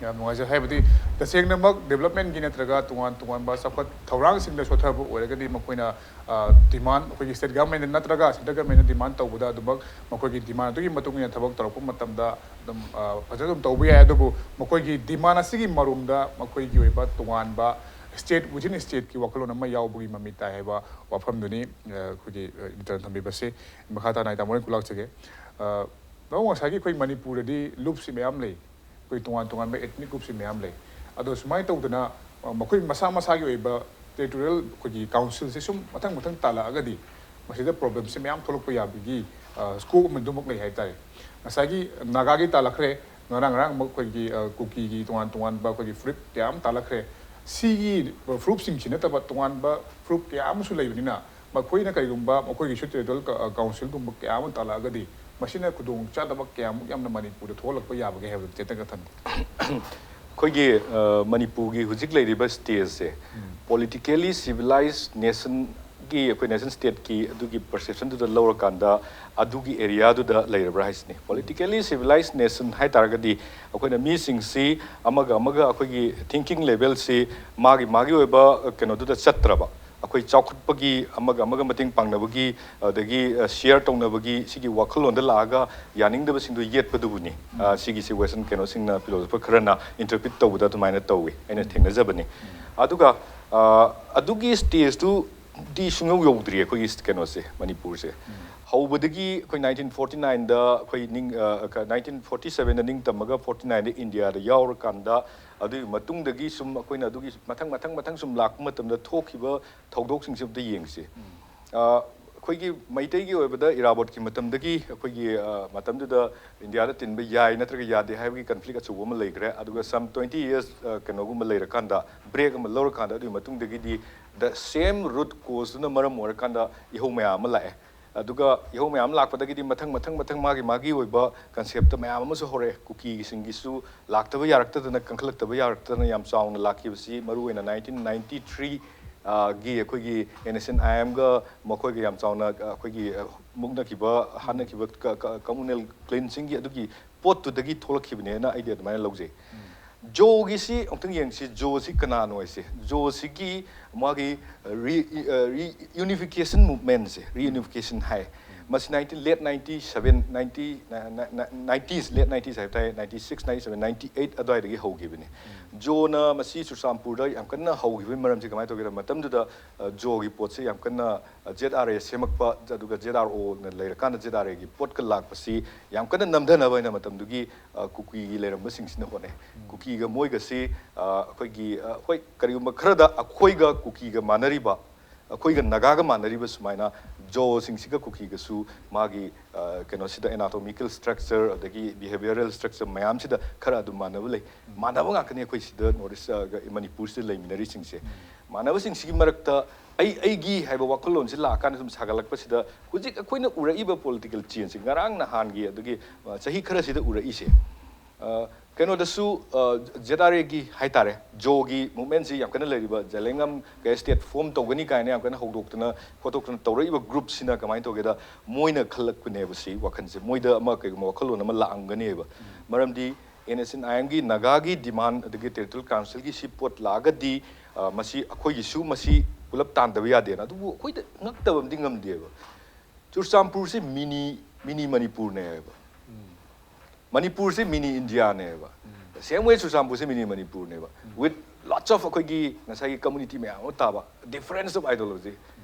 ꯌꯥꯝ ꯅꯨꯡꯉꯥꯏꯖꯩ꯫ ꯍꯥꯏꯕꯗꯤ ꯇꯁꯦꯡꯅꯃꯛ ꯗꯤꯕꯂꯞꯃꯦꯟꯒꯤ ꯅꯠꯇ꯭ꯔꯒ ꯇꯣꯉꯥꯟ ꯇꯣꯉꯥꯟꯕ ꯆꯥꯎꯈꯠ ꯊꯧꯔꯥꯡꯁꯤꯡꯗ ꯁꯣꯊꯕ ꯑꯣꯏꯔꯒꯗꯤ ꯃꯈꯣꯏꯅ ꯗꯤꯃꯥꯟ, ꯑꯩꯈꯣꯏꯒꯤ ꯁ꯭ꯇꯦꯠ ꯒꯚꯔꯟꯃꯦꯟꯠ ꯅꯠꯇ꯭ꯔꯒ ꯁꯦꯟꯇ꯭ꯔꯦꯜ ꯒꯚꯔꯟꯃꯦꯟꯠꯅ ꯗꯤꯃꯥꯟ ꯇꯧꯕꯗ ꯑꯗꯨꯃꯛ ꯃꯈꯣꯏꯒꯤ ꯗꯤꯃꯥꯟ ꯑꯗꯨꯒꯤ ꯃꯇꯨꯡ ꯏꯟꯅ ꯊꯕꯛ ꯇꯧꯔꯛꯄ ꯃꯇꯝꯗ ꯑꯗꯨꯝ ꯐꯖꯅ ꯑꯗꯨꯝ ꯇꯧꯕ ꯌꯥꯏ꯫ ꯑꯗꯨꯕꯨ ꯃꯈꯣꯏꯒꯤ ꯗꯤꯃꯥꯟ ꯑꯁꯤꯒꯤ ꯃꯔꯨꯝꯗ ꯃꯈꯣꯏꯒꯤ ꯑꯣꯏꯕ ꯇꯣꯉꯥꯟꯕ ꯁ꯭ꯇꯦꯠ ꯋꯤꯊꯤꯟ ꯁ꯭ꯇꯦꯠꯀꯤ ꯋꯥꯈꯜꯂꯣꯟ ꯑꯃ ꯌꯥꯎꯕꯒꯤ ꯃꯃꯤ ꯇꯥꯏ ꯍꯥꯏꯕ ꯋꯥꯐꯝꯗꯨꯅꯤ ꯑꯩꯈꯣꯏꯒꯤ ꯏꯟꯇꯔꯅꯦꯠ ꯊꯝꯕꯤꯕꯁꯦ꯫ ꯃꯈꯥ ꯇꯥꯅ ꯑꯩ ꯇꯥꯃꯣ ꯍꯣꯏ ꯀꯨꯂꯥꯛꯆꯒꯦ꯫ ꯅꯃꯨ ꯉꯁꯥꯏꯒꯤ ꯑꯩꯈꯣꯏ ꯃꯅꯤꯄꯨꯔꯗꯗꯤ ꯂꯨꯞꯁꯤ ꯃꯌꯥꯝ ꯂꯩ, ꯑꯩꯈꯣꯏ ꯇꯣꯉꯥꯟ ꯇꯣꯉꯥꯟꯕ ethnic groupꯁꯤ ꯃꯌꯥꯝ ꯂꯩ꯫ ꯑꯗꯣ ꯁꯨꯃꯥꯏꯅ ꯇꯧꯗꯅ ꯃꯈꯣꯏ ꯃꯁꯥ ꯃꯁꯥꯒꯤ ꯑꯣꯏꯕ ꯇꯦꯔꯤꯇꯣꯔꯤꯌꯦꯜ ꯑꯩꯈꯣꯏꯒꯤ ꯀꯥꯎꯟꯁꯤꯜꯁꯦ ꯁꯨꯝ ꯃꯊꯪ ꯃꯊꯪ ꯇꯥꯜꯂꯛꯑꯒꯗꯤ ꯃꯁꯤꯗ ꯄ꯭ꯔꯣꯕ꯭ꯂꯦꯝꯁꯦ ꯃꯌꯥꯝ ꯊꯣꯛꯂꯛꯄ ꯌꯥꯕꯒꯤ ꯁ꯭ꯀꯣꯞ ꯑꯃ ꯑꯗꯨꯃꯛ ꯂꯩ ꯍꯥꯏꯇꯥꯔꯦ꯫ ꯉꯁꯥꯏꯒꯤ ꯅꯥꯒꯥꯒꯤ ꯇꯥꯜꯂꯛꯈ꯭ꯔꯦ, ꯉꯔꯥꯡ ꯉꯔꯥꯡꯃꯛ ꯑꯩꯈꯣꯏꯒꯤ ꯀꯨꯀꯤꯒꯤ ꯇꯣꯉꯥꯟ ꯇꯣꯉꯥꯟꯕ ꯑꯩꯈꯣꯏꯒꯤ ꯐꯨꯔꯨꯞ ꯀꯌꯥ ꯑꯃ ꯇꯥꯜꯂꯛꯈ꯭ꯔꯦ꯫ ꯁꯤꯒꯤ ꯐꯨꯔꯨꯞꯁꯤꯡꯁꯤ ꯅꯠꯇꯕ ꯇꯣꯉꯥꯟꯕ ꯐꯨꯔꯨꯞ ꯀꯌꯥ ꯑꯃꯁꯨ ꯂꯩꯕꯅꯤꯅ ꯃꯈꯣꯏꯅ ꯀꯔꯤꯒꯨꯝꯕ ꯃꯈꯣꯏꯒꯤꯁꯨ ꯇꯦꯔꯤꯇꯣꯔꯤꯌꯦꯜ ꯀꯥꯎꯟꯁꯤꯜꯒꯨꯝꯕ ꯀꯌꯥ ꯑꯃ ꯇꯥꯜꯂꯛꯑꯒꯗꯤ ꯃꯁꯤꯅ ꯈꯨꯗꯣꯡ ꯆꯥꯗꯕ ꯀꯌꯥꯃꯨꯛ ꯌꯥꯝꯅ ꯃꯅꯤꯄꯨꯔꯗ ꯊꯣꯛꯍꯜꯂꯛꯄ ꯌꯥꯕꯒꯦ ꯍꯥꯏꯕꯗꯨ ꯇꯦꯟꯇꯛꯅ ꯊꯝꯕꯤꯌꯨ꯫ ꯑꯩꯈꯣꯏꯒꯤ ꯃꯅꯤꯄꯨꯔꯒꯤ ꯍꯧꯖꯤꯛ ꯂꯩꯔꯤꯕ ꯁ꯭ꯇꯦꯖꯁꯦ politically civilized nation ꯑꯩꯈꯣꯏ ꯅꯦꯁꯟ ꯁ꯭ꯇꯦꯠꯀꯤ ꯑꯗꯨꯒꯤ ꯄꯔꯁꯦꯞꯁꯟꯗꯨꯗ ꯂꯧꯔꯀꯥꯟꯗ ꯑꯗꯨꯒꯤ ꯑꯦꯔꯤꯌꯥꯗꯨꯗ ꯂꯩꯔꯕ꯭ꯔꯥ ꯍꯥꯏꯁꯤꯅꯤ꯫ ꯄꯣꯂꯤꯇꯤꯀꯦꯂꯤ ꯁꯤꯚꯤꯂꯥꯏꯁ ꯅꯦꯁꯟ ꯍꯥꯏ ꯇꯥꯔꯒꯗꯤ ꯑꯩꯈꯣꯏꯅ ꯃꯤꯁꯤꯡꯁꯤ ꯑꯃꯒ ꯑꯃꯒ ꯑꯩꯈꯣꯏꯒꯤ ꯊꯤꯡꯀꯤꯡ ꯂꯦꯚꯦꯜꯁꯤ ꯃꯥꯒꯤ ꯃꯥꯒꯤ ꯑꯣꯏꯕ ꯀꯩꯅꯣꯗꯨꯗ ꯆꯠꯇ꯭ꯔꯕ, ꯑꯩꯈꯣꯏ ꯆꯥꯎꯈꯠꯄꯒꯤ, ꯑꯃꯒ ꯑꯃꯒ ꯃꯇꯦꯡ ꯄꯥꯡꯅꯕꯒꯤ, ꯑꯗꯒꯤ ꯁꯤꯌꯔ ꯇꯧꯅꯕꯒꯤ ꯁꯤꯒꯤ ꯋꯥꯈꯜꯂꯣꯟꯗ ꯂꯥꯛꯑꯒ ꯌꯥꯅꯤꯡꯗꯕꯁꯤꯡꯗꯣ ꯌꯦꯠꯄꯗꯨꯕꯨꯅꯤ꯫ ꯁꯤꯒꯤꯁꯤ ꯋꯦꯁꯇꯔꯟ ꯀꯩꯅꯣꯁꯤꯡꯅ, ꯐꯤꯂꯣꯁꯣꯐꯔ ꯈꯔꯅ ꯏꯟꯇꯔꯄ꯭ꯔꯤꯠ ꯇꯧꯕꯗ ꯑꯗꯨꯃꯥꯏꯅ ꯇꯧꯋꯤ, ꯑꯩꯅ ꯊꯦꯡꯅꯖꯕꯅꯤ꯫ ꯑꯗꯨꯒ ꯑꯗꯨꯒꯤ ꯁ꯭ꯇꯦꯖꯇꯨꯗꯤ ꯁꯨꯡꯌꯧ ꯌꯧꯗ꯭ꯔꯤ ꯑꯩꯈꯣꯏꯒꯤ ꯀꯩꯅꯣꯁꯦ, ꯃꯅꯤꯄꯨꯔꯁꯦ꯫ ꯍꯧꯕꯗꯒꯤ ꯑꯩꯈꯣꯏ ꯅꯥꯏꯟꯇꯤꯟ ꯐꯣꯔꯇꯤ ꯅꯥꯏꯟꯗ ꯑꯩꯈꯣꯏ ꯅꯤꯡ-, ꯑ, ꯀ-, ꯅꯥꯏꯟꯇꯤꯟ ꯐꯣꯔꯇꯤ ꯁꯚꯦꯟꯗ ꯅꯤꯡꯇꯝꯃꯒ ꯐꯣꯔꯇꯤ ꯅꯥꯏꯟꯗ ꯏꯟꯗꯤꯌꯥꯗ ꯌꯥꯎꯔꯀꯥꯟꯗ, ꯑꯗꯨꯒꯤ ꯃꯇꯨꯡꯗꯒꯤ ꯁꯨꯝ ꯑꯩꯈꯣꯏꯅ ꯑꯗꯨꯒꯤ ꯃꯊꯪ, ꯃꯊꯪ, ꯃꯊꯪ ꯁꯨꯝ ꯂꯥꯛꯄ ꯃꯇꯝꯗ ꯊꯣꯛꯈꯤꯕ ꯊꯧꯗꯣꯛꯁꯤꯡꯁꯦ ꯑꯝꯇ ꯌꯦꯡꯁꯤ꯫ ꯑ, ꯑꯩꯈꯣꯏꯒꯤ ꯃꯩꯇꯩꯒꯤ ꯑꯣꯏꯕꯗ ꯏꯔꯥꯕꯣꯠꯀꯤ ꯃꯇꯝꯗꯒꯤ ꯑꯩꯈꯣꯏꯒꯤ, ꯑ, ꯃꯇꯝꯗꯨꯗ ꯏꯟꯗꯤꯌꯥꯗ ꯇꯤꯟꯕ ꯌꯥꯏ ꯅꯠꯇ꯭ꯔꯒ ꯌꯥꯗꯦ ꯍꯥꯏꯕꯒꯤ ꯀꯟꯐ꯭ꯂꯤꯛ ꯑꯆꯧꯕ ꯑꯃ ꯂꯩꯈ꯭ꯔꯦ꯫ ꯑꯗꯨꯒ some twenty years, ꯑ, ꯀꯩꯅꯣꯒꯨꯝꯕ ꯂꯩꯔꯀꯥꯟꯗ, ꯕ꯭ꯔꯦꯛ ꯑꯃ ꯂꯧꯔꯀꯥꯟꯗ, ꯑꯗꯨꯒꯤ ꯃꯇꯨꯡꯗꯒꯤꯗꯤ the same root causeꯗꯨꯅ ꯃꯔꯝ ꯑꯣꯏꯔꯀꯥꯟꯗ ꯏꯍꯧ ꯃꯌꯥꯝ ꯑꯃ ꯂꯥꯛꯑꯦ꯫ ꯑꯗꯨꯒ ꯏꯍꯧ ꯃꯌꯥꯝ ꯂꯥꯛꯄꯗꯒꯤꯗꯤ ꯃꯊꯪ, ꯃꯊꯪ, ꯃꯊꯪ ꯃꯥꯒꯤ, ꯃꯥꯒꯤ ꯑꯣꯏꯕ ꯀꯟꯁꯦꯞꯇ ꯃꯌꯥꯝ ꯑꯃꯁꯨ ꯍꯧꯔꯛꯑꯦ꯫ ꯀꯨꯀꯤꯁꯤꯡꯒꯤꯁꯨ ꯂꯥꯛꯇꯕ ꯌꯥꯔꯛꯇꯗꯅ, ꯀꯟꯈꯠꯂꯛꯇꯕ ꯌꯥꯔꯛꯇꯗꯅ ꯌꯥꯝ ꯆꯥꯎꯅ ꯂꯥꯛꯈꯤꯕꯁꯤ ꯃꯔꯨꯑꯣꯏꯅ ꯅꯥꯏꯟꯇꯤꯟ ꯅꯥꯏꯟꯇꯤ ꯊ꯭ꯔꯤ, ꯑ, ꯒꯤ ꯑꯩꯈꯣꯏꯒꯤ ꯑꯦꯟ ꯑꯦꯁ ꯑꯦꯟ ꯑꯥꯏ ꯑꯦꯝꯒ ꯃꯈꯣꯏꯒ ꯌꯥꯝ ꯆꯥꯎꯅ, ꯑ, ꯑꯩꯈꯣꯏꯒꯤ, ꯑ, ꯃꯨꯛꯅꯈꯤꯕ, ꯍꯥꯠꯅꯈꯤꯕ ꯀ-, ꯀ-, communal cleansingꯒꯤ ꯑꯗꯨꯒꯤ ꯄꯣꯠꯇꯨꯗꯒꯤ ꯊꯣꯛꯂꯛꯈꯤꯕꯅꯦꯅ ꯑꯩꯗꯤ ꯑꯗꯨꯃꯥꯏꯅ ꯂꯧꯖꯩ꯫ ꯖꯣꯒꯤꯁꯤ ꯑꯃꯨꯛꯇꯪ ꯌꯦꯡꯁꯤ, ꯖꯣꯁꯤ ꯀꯅꯥꯅꯣ ꯍꯥꯏꯁꯦ꯫ ꯖꯣꯁꯤꯒꯤ ꯃꯥꯒꯤ ꯔꯤ-, ꯑ, ꯔꯤ-, ꯌꯨꯅꯤꯐꯤꯀꯦꯁꯟ ꯃꯨꯚꯃꯦꯟꯁꯦ, ꯔꯤꯌꯨꯅꯤꯐꯤꯀꯦꯁꯟ ꯍꯥꯏ꯫ ꯃꯁꯤ nineteen, late ninety seven, ninety, ꯅ-, ꯅ-, ꯅ-, ꯅꯥꯏꯟꯇꯤꯁ, ꯂꯦꯠ ꯅꯥꯏꯟꯇꯤꯁ ꯍꯥꯏꯕ ꯇꯥꯔꯦ, ninety six, ninety seven, ninety eight ꯑꯗꯨꯋꯥꯏꯗꯒꯤ ꯍꯧꯈꯤꯕꯅꯤ꯫ ꯖꯣꯅ ꯃꯁꯤ ꯆꯨꯔꯆꯥꯟꯄꯨꯔꯗ ꯌꯥꯝ ꯀꯟꯅ ꯍꯧꯈꯤꯕꯒꯤ ꯃꯔꯝꯁꯤ ꯀꯃꯥꯏꯅ ꯇꯧꯒꯦꯗ, ꯃꯇꯝꯗꯨꯗ, ꯑ, ꯖꯣꯒꯤ ꯄꯣꯠꯁꯦ ꯌꯥꯝ ꯀꯟꯅ, ꯑ, ꯖꯦꯠ ꯑꯥꯔ ꯑꯦ ꯁꯦꯝꯃꯛꯄ, ꯑꯗꯨꯒ ꯖꯦꯠ ꯑꯥꯔ ꯑꯣꯅ ꯂꯩꯔꯀꯥꯟꯗ ꯖꯦꯠ ꯑꯥꯔ ꯑꯦꯒꯤ ꯄꯣꯠꯀ ꯂꯥꯛꯄꯁꯤ ꯌꯥꯝ ꯀꯟꯅ ꯅꯝꯊꯅꯕ ꯍꯥꯏꯅ ꯃꯇꯝꯗꯨꯒꯤ, ꯑ, ꯀꯨꯀꯤꯒꯤ ꯂꯩꯔꯝꯕꯁꯤꯡꯁꯤꯅ ꯍꯣꯠꯅꯩ꯫ ꯀꯨꯀꯤꯒ ꯃꯣꯏꯒꯁꯤ, ꯑ, ꯑꯩꯈꯣꯏꯒꯤ, ꯑ, ꯍꯣꯏ, ꯀꯔꯤꯒꯨꯝꯕ ꯈꯔꯗ ꯑꯩꯈꯣꯏꯒ ꯀꯨꯀꯤꯒ ꯃꯥꯟꯅꯔꯤꯕ, ꯑꯩꯈꯣꯏꯒ ꯅꯥꯒꯥꯒ ꯃꯥꯟꯅꯔꯤꯕ ꯁꯨꯃꯥꯏꯅ ꯖꯣꯁꯤꯡꯁꯤꯒ ꯀꯨꯀꯤꯒꯁꯨ ꯃꯥꯒꯤ, ꯑ, ꯀꯩꯅꯣꯁꯤꯗ anatomical structure ꯑꯗꯒꯤ behavioural structure ꯃꯌꯥꯝꯁꯤꯗ ꯈꯔ ꯑꯗꯨꯝ ꯃꯥꯟꯅꯕ ꯂꯩ꯫ ꯃꯥꯟꯅꯕ ꯉꯥꯛꯇꯅꯤ ꯑꯩꯈꯣꯏ ꯁꯤꯗ North East, ꯑ, ꯃꯅꯤꯄꯨꯔꯁꯤꯗ ꯂꯩꯃꯤꯟꯅꯔꯤꯁꯤꯡꯁꯦ꯫ ꯃꯥꯟꯅꯕꯁꯤꯡꯁꯤꯒꯤ ꯃꯔꯛꯇ ꯑꯩ, ꯑꯩꯒꯤ ꯍꯥꯏꯕ ꯋꯥꯈꯜꯂꯣꯟꯁꯤ ꯂꯥꯛꯑꯀꯥꯟꯗ ꯁꯨꯝ ꯁꯥꯒꯠꯂꯛꯄꯁꯤꯗ ꯍꯧꯖꯤꯛ ꯑꯩꯈꯣꯏꯅ ꯎꯔꯛꯏꯕ political changeꯁꯦ ꯉꯔꯥꯡ ꯅꯍꯥꯟꯒꯤ ꯑꯗꯒꯤ, ꯑ, ꯆꯍꯤ ꯈꯔꯁꯤꯗ ꯎꯔꯛꯏꯁꯦ, ꯑ, ꯀꯩꯅꯣꯗꯁꯨ ꯖꯦꯠ ꯑꯥꯔ ꯑꯦꯒꯤ ꯍꯥꯏꯇꯥꯔꯦ, ꯖꯣꯒꯤ ꯃꯨꯞꯃꯦꯟꯁꯤ ꯌꯥꯝ ꯀꯟꯅ ꯂꯩꯔꯤꯕ, ꯖꯦꯂꯦꯡꯉꯝ ꯀꯩ ꯁ꯭ꯇꯦꯠ ꯐꯣꯝ ꯇꯧꯒꯅꯤ ꯀꯥꯏꯅ ꯌꯥꯝ ꯀꯟꯅ ꯍꯧꯗꯣꯛꯇꯅ ꯈꯣꯠꯇꯣꯛꯇꯅ ꯇꯧꯔꯛꯏꯕ ꯒ꯭ꯔꯨꯞꯁꯤꯅ ꯀꯃꯥꯏꯅ ꯇꯧꯒꯦꯗ, ꯃꯣꯏꯅ ꯈꯜꯂꯛꯄꯅꯦꯕ ꯁꯤ ꯋꯥꯈꯜꯁꯦ, ꯃꯣꯏꯗ ꯑꯃ ꯀꯩꯒꯨꯝꯕ ꯋꯥꯈꯜꯂꯣꯟ ꯑꯃ ꯂꯥꯛꯑꯝꯒꯅꯦꯕ꯫ ꯃꯔꯝꯗꯤ ꯑꯦꯟ ꯑꯦꯁ ꯑꯦꯟ ꯑꯥꯏ ꯑꯦꯝꯒꯤ ꯅꯥꯒꯥꯒꯤ ꯗꯤꯃꯥꯟ ꯑꯗꯒꯤ ꯇꯦꯔꯤꯇꯣꯔꯤꯌꯦꯜ ꯀꯥꯎꯟꯁꯤꯜꯒꯤ ꯁꯤ ꯄꯣꯠ ꯂꯥꯛꯑꯒꯗꯤ, ꯑ, ꯃꯁꯤ ꯑꯩꯈꯣꯏꯒꯤꯁꯨ ꯃꯁꯤ ꯄꯨꯂꯞ ꯇꯥꯟꯗꯕ ꯌꯥꯗꯦꯅ꯫ ꯑꯗꯨꯕꯨ ꯑꯩꯈꯣꯏꯗ ꯉꯛꯇꯕ ꯑꯃꯗꯤ ꯉꯝꯗꯦꯕ, ꯆꯨꯔꯆꯥꯟꯄꯨꯔꯁꯦ ꯃꯤꯅꯤ, ꯃꯤꯅꯤ ꯃꯅꯤꯄꯨꯔꯅꯦꯕ꯫ ꯃꯅꯤꯄꯨꯔꯁꯦ ꯃꯤꯅꯤ ꯏꯟꯗꯤꯌꯥꯅꯦꯕ꯫ Same way ꯆꯨꯔꯆꯥꯟꯄꯨꯔꯁꯦ mini ꯃꯅꯤꯄꯨꯔꯅꯦꯕ, with lots of ꯑꯩꯈꯣꯏꯒꯤ ꯉꯁꯥꯏꯒꯤ community ꯃꯌꯥꯝ ꯑꯃ ꯇꯥꯕ, difference of ideology꯫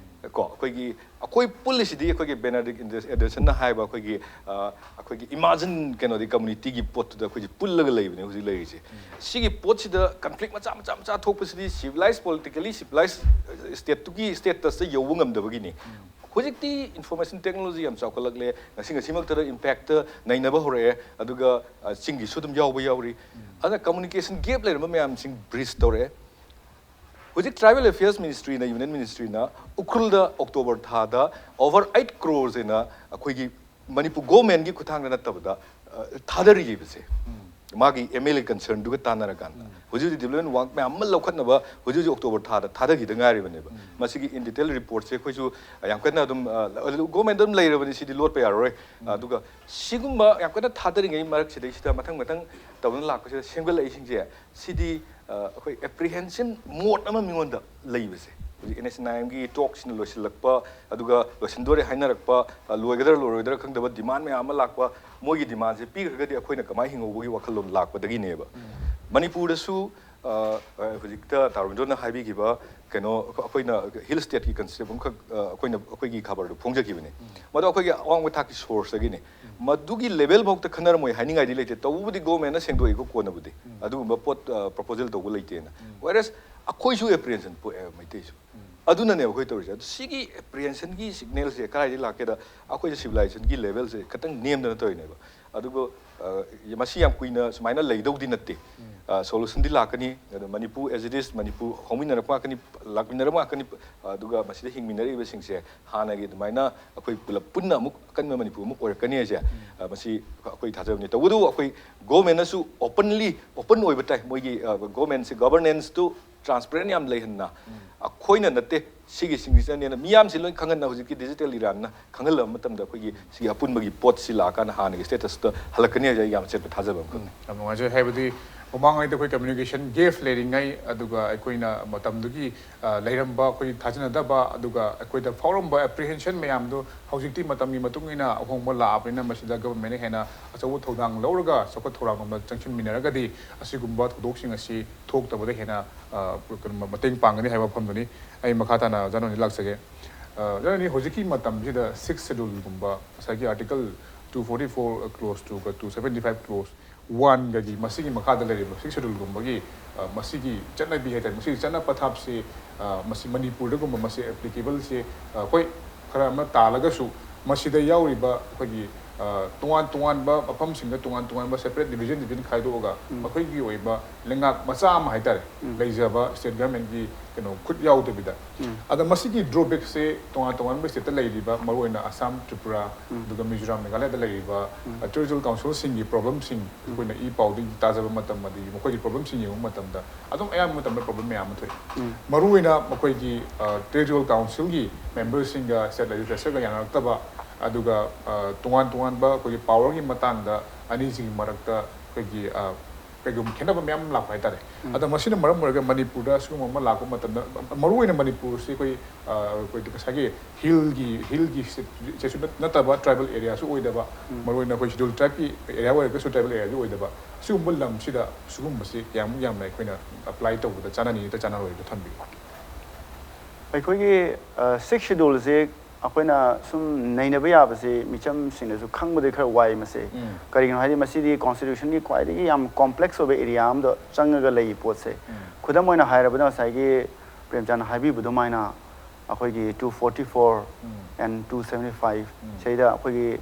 ꯀꯣ, ꯑꯩꯈꯣꯏꯒꯤ, ꯑꯩꯈꯣꯏ ꯄꯨꯜꯂꯤꯁꯤꯗꯤ ꯑꯩꯈꯣꯏꯒꯤ ꯕꯦꯅꯦꯗꯤꯛ ꯑꯦꯟꯗꯔꯁꯟꯅ ꯍꯥꯏꯕ ꯑꯩꯈꯣꯏꯒꯤ, ꯑ, ꯑꯩꯈꯣꯏꯒꯤ ꯏꯃꯥꯖꯤꯟ ꯀꯩꯅꯣꯗꯤ communityꯒꯤ ꯄꯣꯠꯇꯨꯗ ꯑꯩꯈꯣꯏꯁꯦ ꯄꯨꯜꯂꯒ ꯂꯩꯕꯅꯦ ꯍꯧꯖꯤꯛ ꯂꯩꯔꯤꯁꯦ꯫ ꯁꯤꯒꯤ ꯄꯣꯠꯁꯤꯗ conflict ꯃꯆꯥ ꯃꯆꯥ ꯃꯆꯥ ꯊꯣꯛꯄꯁꯤꯗꯤ civilized, politically civilized stateꯇꯨꯒꯤ statusꯇ ꯌꯧꯕ ꯉꯝꯗꯕꯒꯤꯅꯤ꯫ ꯍꯧꯖꯤꯛꯇꯤ information technology ꯌꯥꯝ ꯆꯥꯎꯈꯠꯂꯛꯂꯦ, ꯉꯁꯤ ꯉꯁꯤꯃꯛꯇꯗ impactꯇ ꯅꯩꯅꯕ ꯍꯧꯔꯛꯑꯦ, ꯑꯗꯨꯒ, ꯑ, ꯆꯤꯡꯒꯤꯁꯨ ꯑꯗꯨꯝ ꯌꯥꯎꯕ ꯌꯥꯎꯔꯤ꯫ ꯑꯗꯨꯅ communication gap ꯂꯩꯔꯝꯕ ꯃꯌꯥꯝꯁꯤꯡ bridge ꯇꯧꯔꯛꯑꯦ꯫ ꯍꯧꯖꯤꯛ Tribal Affairs Ministryꯅ, Union Ministryꯅ ꯎꯈ꯭ꯔꯨꯜꯗ October ꯊꯥꯗ over eight crores ꯍꯦꯟꯅ ꯑꯩꯈꯣꯏꯒꯤ ꯃꯅꯤꯄꯨꯔ governmentꯀꯤ ꯈꯨꯠꯊꯥꯡꯗ ꯅꯠꯇꯕꯗ, ꯑ, ꯊꯥꯗꯔꯤꯕꯁꯦ, ꯃꯥꯒꯤ ꯑꯦꯝ ꯑꯦꯜ ꯑꯦ concernꯗꯨꯒ ꯇꯥꯟꯅꯔꯀꯥꯟꯗ, ꯍꯧꯖꯤꯛ ꯍꯧꯖꯤꯛ development work ꯃꯌꯥꯝ ꯑꯃ ꯂꯧꯈꯠꯅꯕ ꯍꯧꯖꯤꯛ ꯍꯧꯖꯤꯛ October ꯊꯥꯗ ꯊꯥꯗꯈꯤꯗ ꯉꯥꯏꯔꯤꯕꯅꯦꯕ꯫ ꯃꯁꯤꯒꯤ in detail reportꯁꯦ ꯑꯩꯈꯣꯏꯁꯨ ꯌꯥꯝ ꯀꯟꯅ ꯑꯗꯨꯝ, ꯑ, government ꯑꯗꯨꯝ ꯂꯩꯔꯕꯅꯤ, ꯁꯤꯗꯤ ꯂꯣꯠꯄ ꯌꯥꯔꯔꯣꯏ꯫ ꯑꯗꯨꯒ ꯁꯤꯒꯨꯝꯕ ꯌꯥꯝ ꯀꯟꯅ ꯊꯥꯗꯔꯤꯉꯩ ꯃꯔꯛꯁꯤꯗꯩꯁꯤꯗ ꯃꯊꯪ ꯃꯊꯪ ꯇꯧꯗꯨꯅ ꯂꯥꯛꯄꯁꯤꯗ ꯁꯦꯝꯒꯠꯂꯛꯏꯁꯤꯡꯁꯦ, ꯁꯤꯗꯤ, ꯑ, ꯑꯩꯈꯣꯏ apprehension mode ꯑꯃ ꯃꯤꯉꯣꯟꯗ ꯂꯩꯕꯁꯦ, ꯍꯧꯖꯤꯛ ꯑꯦꯟ ꯑꯦꯁ ꯑꯦꯟ ꯑꯥꯏ ꯑꯦꯝꯒꯤ talkꯁꯤꯅ ꯂꯣꯏꯁꯤꯜꯂꯛꯄ, ꯑꯗꯨꯒ ꯂꯣꯏꯁꯤꯟꯗꯣꯔꯦ ꯍꯥꯏꯅꯔꯛꯄ, ꯑ, ꯂꯣꯏꯒꯗ꯭ꯔꯥ ꯂꯣꯏꯔꯣꯏꯗ꯭ꯔꯥ ꯈꯪꯗꯕ demand ꯃꯌꯥꯝ ꯑꯃ ꯂꯥꯛꯄ, ꯃꯣꯏꯒꯤ demandꯁꯦ ꯄꯤꯈ꯭ꯔꯒꯗꯤ ꯑꯩꯈꯣꯏꯅ ꯀꯃꯥꯏꯅ ꯍꯤꯡꯍꯧꯕꯒꯤ ꯋꯥꯈꯜꯂꯣꯟ ꯂꯥꯛꯄꯗꯒꯤꯅꯦꯕ꯫ ꯃꯅꯤꯄꯨꯔꯗꯁꯨ, ꯑ, ꯑ, ꯍꯧꯖꯤꯛꯇ ꯇꯥ ꯔꯣꯕꯤꯟꯗ꯭ꯔꯣꯅ ꯍꯥꯏꯕꯤꯈꯤꯕ ꯀꯩꯅꯣ, ꯑꯩꯈꯣꯏꯅ hill stateꯀꯤ concept ꯑꯃꯈꯛ, ꯑ, ꯑꯩꯈꯣꯏꯅ, ꯑꯩꯈꯣꯏꯒꯤ ꯈꯕꯔꯗꯨ ꯐꯣꯡꯖꯈꯤꯕꯅꯦ꯫ ꯃꯗꯣ ꯑꯩꯈꯣꯏꯒꯤ ꯑꯋꯥꯡꯕ ꯊꯥꯛꯀꯤ sourceꯇꯒꯤꯅꯦ꯫ ꯃꯗꯨꯒꯤ level ꯐꯥꯎꯗ ꯈꯟꯅꯔꯝꯃꯣꯏ ꯍꯥꯏꯅꯤꯡꯉꯥꯏꯗꯤ ꯂꯩꯇꯦ꯫ ꯇꯧꯕꯕꯨꯗꯤ governmentꯅ ꯁꯦꯡꯗꯣꯛꯏꯀꯣ ꯀꯣꯟꯅꯕꯨꯗꯤ꯫ ꯑꯗꯨꯒꯨꯝꯕ ꯄꯣꯠ, ꯑ, proposal ꯇꯧꯕ ꯂꯩꯇꯦꯅ꯫ Whereas ꯑꯩꯈꯣꯏꯁꯨ apprehension ꯄꯣꯛꯑꯦꯕ ꯃꯩꯇꯩꯁꯨ꯫ ꯑꯗꯨꯅꯅꯦꯕ ꯑꯩꯈꯣꯏ ꯇꯧꯔꯤꯁꯦ꯫ ꯑꯗꯨ ꯁꯤꯒꯤ apprehensionꯒꯤ signalꯁꯦ ꯀꯗꯥꯏꯗꯒꯤ ꯂꯥꯛꯀꯦꯗ, ꯑꯩꯈꯣꯏꯁꯦ civilizationꯒꯤ levelꯁꯦ ꯈꯤꯇꯪ ꯅꯦꯝꯗꯅ ꯇꯧꯔꯤꯅꯦꯕ꯫ ꯑꯗꯨꯕꯨ ꯃꯁꯤ ꯌꯥꯝ ꯀꯨꯏꯅ ꯁꯨꯃꯥꯏꯅ ꯂꯩꯗꯧꯗꯤ ꯅꯠꯇꯦ꯫ ꯁꯣꯂꯨꯁꯟꯗꯤ ꯂꯥꯛꯀꯅꯤ꯫ ꯑꯗꯣ Manipur as it is, Manipur ꯍꯧꯃꯤꯟꯅꯔꯛꯄ ꯉꯥꯛꯀꯅꯤ, ꯂꯥꯛꯃꯤꯟꯅꯔꯛꯄ ꯉꯥꯛꯀꯅꯤ꯫ ꯑꯗꯨꯒ ꯃꯁꯤꯗ ꯍꯤꯡꯃꯤꯟꯅꯔꯤꯕꯁꯤꯡꯁꯦ ꯍꯥꯟꯅꯒꯤ ꯑꯗꯨꯃꯥꯏꯅ ꯑꯩꯈꯣꯏ ꯄꯨꯂꯞ ꯄꯨꯟꯅ ꯑꯃꯨꯛ ꯑꯀꯟꯕ ꯃꯅꯤꯄꯨꯔ ꯑꯃꯨꯛ ꯑꯣꯏꯔꯛꯀꯅꯤ ꯍꯥꯏꯁꯦ, ꯃꯁꯤ ꯑꯩꯈꯣꯏ ꯊꯥꯖꯕꯅꯤ꯫ ꯇꯧꯕꯇꯕꯨ ꯑꯩꯈꯣꯏ ꯒꯣꯔꯃꯦꯟꯅꯁꯨ openly, open ꯑꯣꯏꯕ ꯇꯥꯏ꯫ ꯃꯣꯏꯒꯤ ꯒꯣꯔꯃꯦꯟꯁꯦ, ꯒꯕꯔꯅꯦꯟꯁꯇꯨ transparent ꯌꯥꯝ ꯂꯩꯍꯟꯅ, ꯑꯩꯈꯣꯏꯅ ꯅꯠꯇꯦ ꯁꯤꯒꯤ ꯁꯤꯒꯅꯦꯆꯔꯅꯦꯅ ꯃꯤꯌꯥꯝꯁꯤ ꯂꯣꯏ ꯈꯪꯍꯟꯅ, ꯍꯧꯖꯤꯛꯀꯤ ꯗꯤꯖꯤꯇꯦꯜ ꯏꯔꯥꯅ ꯈꯪꯍꯜꯂꯕ ꯃꯇꯝꯗ ꯑꯩꯈꯣꯏꯒꯤ ꯁꯤꯒꯤ ꯑꯄꯨꯟꯕꯒꯤ ꯄꯣꯠꯁꯤ ꯂꯥꯛꯑꯀꯥꯟꯗ ꯍꯥꯟꯅꯒꯤ ꯁ꯭ꯇꯦꯇꯁꯇ ꯍꯜꯂꯛꯀꯅꯤ ꯍꯥꯏꯁꯦ ꯑꯩ ꯌꯥꯝ ꯑꯆꯦꯠꯄ ꯊꯥꯖꯕ ꯑꯃꯈꯛꯅꯤ꯫ ꯌꯥꯝ ꯅꯨꯡꯉꯥꯏꯖꯩ꯫ ꯍꯥꯏꯕꯗꯤ ꯃꯃꯥꯡꯉꯩꯗ ꯑꯩꯈꯣꯏ communication gap ꯂꯩꯔꯤꯉꯩ, ꯑꯗꯨꯒ ꯑꯩꯈꯣꯏꯅ ꯃꯇꯝꯗꯨꯒꯤ, ꯑ, ꯂꯩꯔꯝꯕ ꯑꯩꯈꯣꯏ ꯊꯥꯖꯅꯗꯕ, ꯑꯗꯨꯒ ꯑꯩꯈꯣꯏꯗ ꯐꯥꯎꯔꯝꯕ apprehension ꯃꯌꯥꯝꯗꯣ ꯍꯧꯖꯤꯛꯇꯤ ꯃꯇꯝꯒꯤ ꯃꯇꯨꯡ ꯏꯟꯅ ꯑꯍꯣꯡꯕ ꯂꯥꯛꯑꯕꯅꯤꯅ ꯃꯁꯤꯗ ꯒꯕꯔꯃꯦꯟꯅ ꯍꯦꯟꯅ ꯑꯆꯧꯕ ꯊꯧꯗꯥꯡ ꯂꯧꯔꯒ ꯆꯥꯎꯈꯠ ꯊꯧꯔꯥꯡꯂꯣꯝꯗ ꯆꯪꯁꯤꯟꯃꯤꯟꯅꯔꯒꯗꯤ ꯑꯁꯤꯒꯨꯝꯕ ꯊꯧꯗꯣꯛꯁꯤꯡ ꯑꯁꯤ ꯊꯣꯛꯇꯕꯗ ꯍꯦꯟꯅ, ꯑ, ꯀꯩꯅꯣ, ꯃꯇꯦꯡ ꯄꯥꯡꯒꯅꯤ ꯍꯥꯏꯕ ꯋꯥꯐꯝꯗꯨꯅꯤ꯫ ꯑꯩ ꯃꯈꯥ ꯇꯥꯅ ꯑꯣꯖꯥ ꯅꯣꯅꯤ ꯂꯥꯛꯆꯒꯦ꯫ ꯑ, ꯑꯣꯖꯥ ꯅꯣꯅꯤ, ꯍꯧꯖꯤꯛꯀꯤ ꯃꯇꯝꯁꯤꯗ Sixth Schedule ꯒꯨꯝꯕ, ꯉꯁꯥꯏꯒꯤ Article two forty four clause two ꯒ two seventy five clause one ꯒꯒꯤ ꯃꯁꯤꯒꯤ ꯃꯈꯥꯗ ꯂꯩꯔꯤꯕ Sixth Schedule ꯒꯨꯝꯕꯒꯤ, ꯑ, ꯃꯁꯤꯒꯤ ꯆꯠꯅꯕꯤ ꯍꯥꯏꯇꯥꯔꯦ, ꯃꯁꯤꯒꯤ ꯆꯠꯅ ꯄꯊꯥꯞꯁꯤ, ꯑ, ꯃꯁꯤ ꯃꯅꯤꯄꯨꯔꯗꯒꯨꯝꯕ ꯃꯁꯤ applicable ꯁꯤ, ꯑ, ꯍꯣꯏ, ꯈꯔ ꯑꯃ ꯇꯥꯜꯂꯒꯁꯨ ꯃꯁꯤꯗ ꯌꯥꯎꯔꯤꯕ ꯑꯩꯈꯣꯏꯒꯤ, ꯑ, ꯇꯣꯉꯥꯟ ꯇꯣꯉꯥꯟꯕ ꯃꯐꯝꯁꯤꯡꯗ ꯇꯣꯉꯥꯟ ꯇꯣꯉꯥꯟꯕ separate division division ꯈꯥꯏꯗꯣꯛꯑꯒ ꯎꯝ꯫ ꯃꯈꯣꯏꯒꯤ ꯑꯣꯏꯕ ꯂꯩꯉꯥꯛ ꯃꯆꯥ ꯑꯃ ꯍꯥꯏꯇꯥꯔꯦ, ꯎꯝ꯫ ꯂꯩꯖꯕ state government ꯀꯤ ꯀꯩꯅꯣ ꯈꯨꯠ ꯌꯥꯎꯗꯕꯤꯗ꯫ ꯎꯝ꯫ ꯑꯗ ꯃꯁꯤꯒꯤ drawback ꯁꯦ ꯇꯣꯉꯥꯟ ꯇꯣꯉꯥꯟꯕ state ꯇ ꯂꯩꯔꯤꯕ, ꯃꯔꯨꯑꯣꯏꯅ ꯑꯁꯥꯝ, ꯇ꯭ꯔꯤꯄꯨꯔꯥ, ꯎꯝ꯫ ꯑꯗꯨꯒ ꯃꯤꯖꯣꯔꯥꯝ, ꯃꯦꯘꯥꯂꯌꯥꯗ ꯂꯩꯔꯤꯕ, ꯎꯝ꯫ ꯑ, territorial council ꯁꯤꯡꯒꯤ problem ꯁꯤꯡ ꯎꯝ꯫ ꯑꯩꯈꯣꯏꯅ ꯏ ꯄꯥꯎꯗꯒꯤ ꯇꯥꯖꯕ ꯃꯇꯝ, ꯑꯗꯒꯤ ꯃꯈꯣꯏꯒꯤ problem ꯁꯤꯡ ꯌꯦꯡꯕ ꯃꯇꯝꯗ ꯑꯗꯨꯝ ꯑꯌꯥꯝꯕ ꯃꯇꯝꯗ problem ꯃꯌꯥꯝ ꯑꯃ ꯊꯣꯛꯏ꯫ ꯎꯝ꯫ ꯃꯔꯨꯑꯣꯏꯅ ꯃꯈꯣꯏꯒꯤ, ꯑ, territorial council ꯒꯤ member ꯁꯤꯡꯒ state legislature ꯒ ꯌꯥꯅꯔꯛꯇꯕ, ꯑꯗꯨꯒ, ꯑ, ꯇꯣꯉꯥꯟ ꯇꯣꯉꯥꯟꯕ ꯑꯩꯈꯣꯏꯒꯤ power ꯒꯤ ꯃꯇꯥꯡꯗ ꯑꯅꯤꯁꯤꯒꯤ ꯃꯔꯛꯇ ꯑꯩꯈꯣꯏꯒꯤ, ꯑ, ꯀꯩꯒꯨꯝꯕ ꯈꯦꯠꯅꯕ ꯃꯌꯥꯝ ꯑꯃ ꯂꯥꯛꯄ ꯍꯥꯏꯇꯥꯔꯦ꯫ ꯎꯝ꯫ ꯑꯗꯣ ꯃꯁꯤꯅ ꯃꯔꯝ ꯑꯣꯏꯔꯒ ꯃꯅꯤꯄꯨꯔꯗ ꯁꯤꯒꯨꯝꯕ ꯑꯃ ꯂꯥꯛꯄ ꯃꯇꯝꯗ, ꯃꯔꯨꯑꯣꯏꯅ ꯃꯅꯤꯄꯨꯔꯁꯤ ꯑꯩꯈꯣꯏ, ꯑ, ꯑꯩꯈꯣꯏ ꯉꯁꯥꯏꯒꯤ hill ꯒꯤ, hill ꯒꯤ state ꯁꯨ ꯅꯠ-, ꯅꯠꯇꯕ tribal area ꯁꯨ ꯑꯣꯏꯗꯕ, ꯎꯝ꯫ ꯃꯔꯨꯑꯣꯏꯅ ꯑꯩꯈꯣꯏ Scheduled Tribe ꯀꯤ area ꯑꯣꯏꯔꯒꯁꯨ tribal area ꯗꯤ ꯑꯣꯏꯗꯕ, ꯁꯤꯒꯨꯝꯕ ꯂꯝꯁꯤꯗ ꯁꯤꯒꯨꯝꯕꯁꯤ ꯀꯌꯥꯃꯨꯛ ꯌꯥꯝꯅ ꯑꯩꯈꯣꯏꯅ apply ꯇꯧꯕꯗ ꯆꯥꯟꯅꯅꯤ ꯅꯠꯇ꯭ꯔ ꯆꯥꯟꯅꯔꯣꯏꯗꯣ ꯊꯝꯕꯤꯌꯨ꯫ ꯑꯩꯈꯣꯏꯒꯤ, ꯑ, Sixth Schedule ꯁꯦ ꯑꯩꯈꯣꯏꯅ ꯁꯨꯝ ꯅꯩꯅꯕ ꯌꯥꯕꯁꯦ ꯃꯤꯆꯝꯁꯤꯡꯅꯁꯨ ꯈꯪꯕꯗꯤ ꯈꯔ ꯋꯥꯏ ꯃꯁꯦ꯫ ꯎꯝ꯫ ꯀꯔꯤꯒꯤꯅꯣ ꯍꯥꯏꯗꯤ ꯃꯁꯤꯗꯤ constitution ꯒꯤ ꯈ꯭ꯋꯥꯏꯗꯒꯤ ꯌꯥꯝ complex ꯑꯣꯏꯕ area ꯑꯃꯗ ꯆꯪꯉꯒ ꯂꯩ ꯄꯣꯠꯁꯦ꯫ ꯎꯝ꯫ ꯈꯨꯗꯝ ꯑꯣꯏꯅ ꯍꯥꯏꯔꯕꯗ ꯉꯁꯥꯏꯒꯤ ꯄ꯭ꯔꯦꯝꯆꯥꯟꯅ ꯍꯥꯏꯕꯤꯕ ꯑꯗꯨꯃꯥꯏꯅ ꯑꯩꯈꯣꯏꯒꯤ two forty four um. and two seventy five ꯎꯝ꯫ ꯁꯤꯗꯩꯗ ꯑꯩꯈꯣꯏꯒꯤ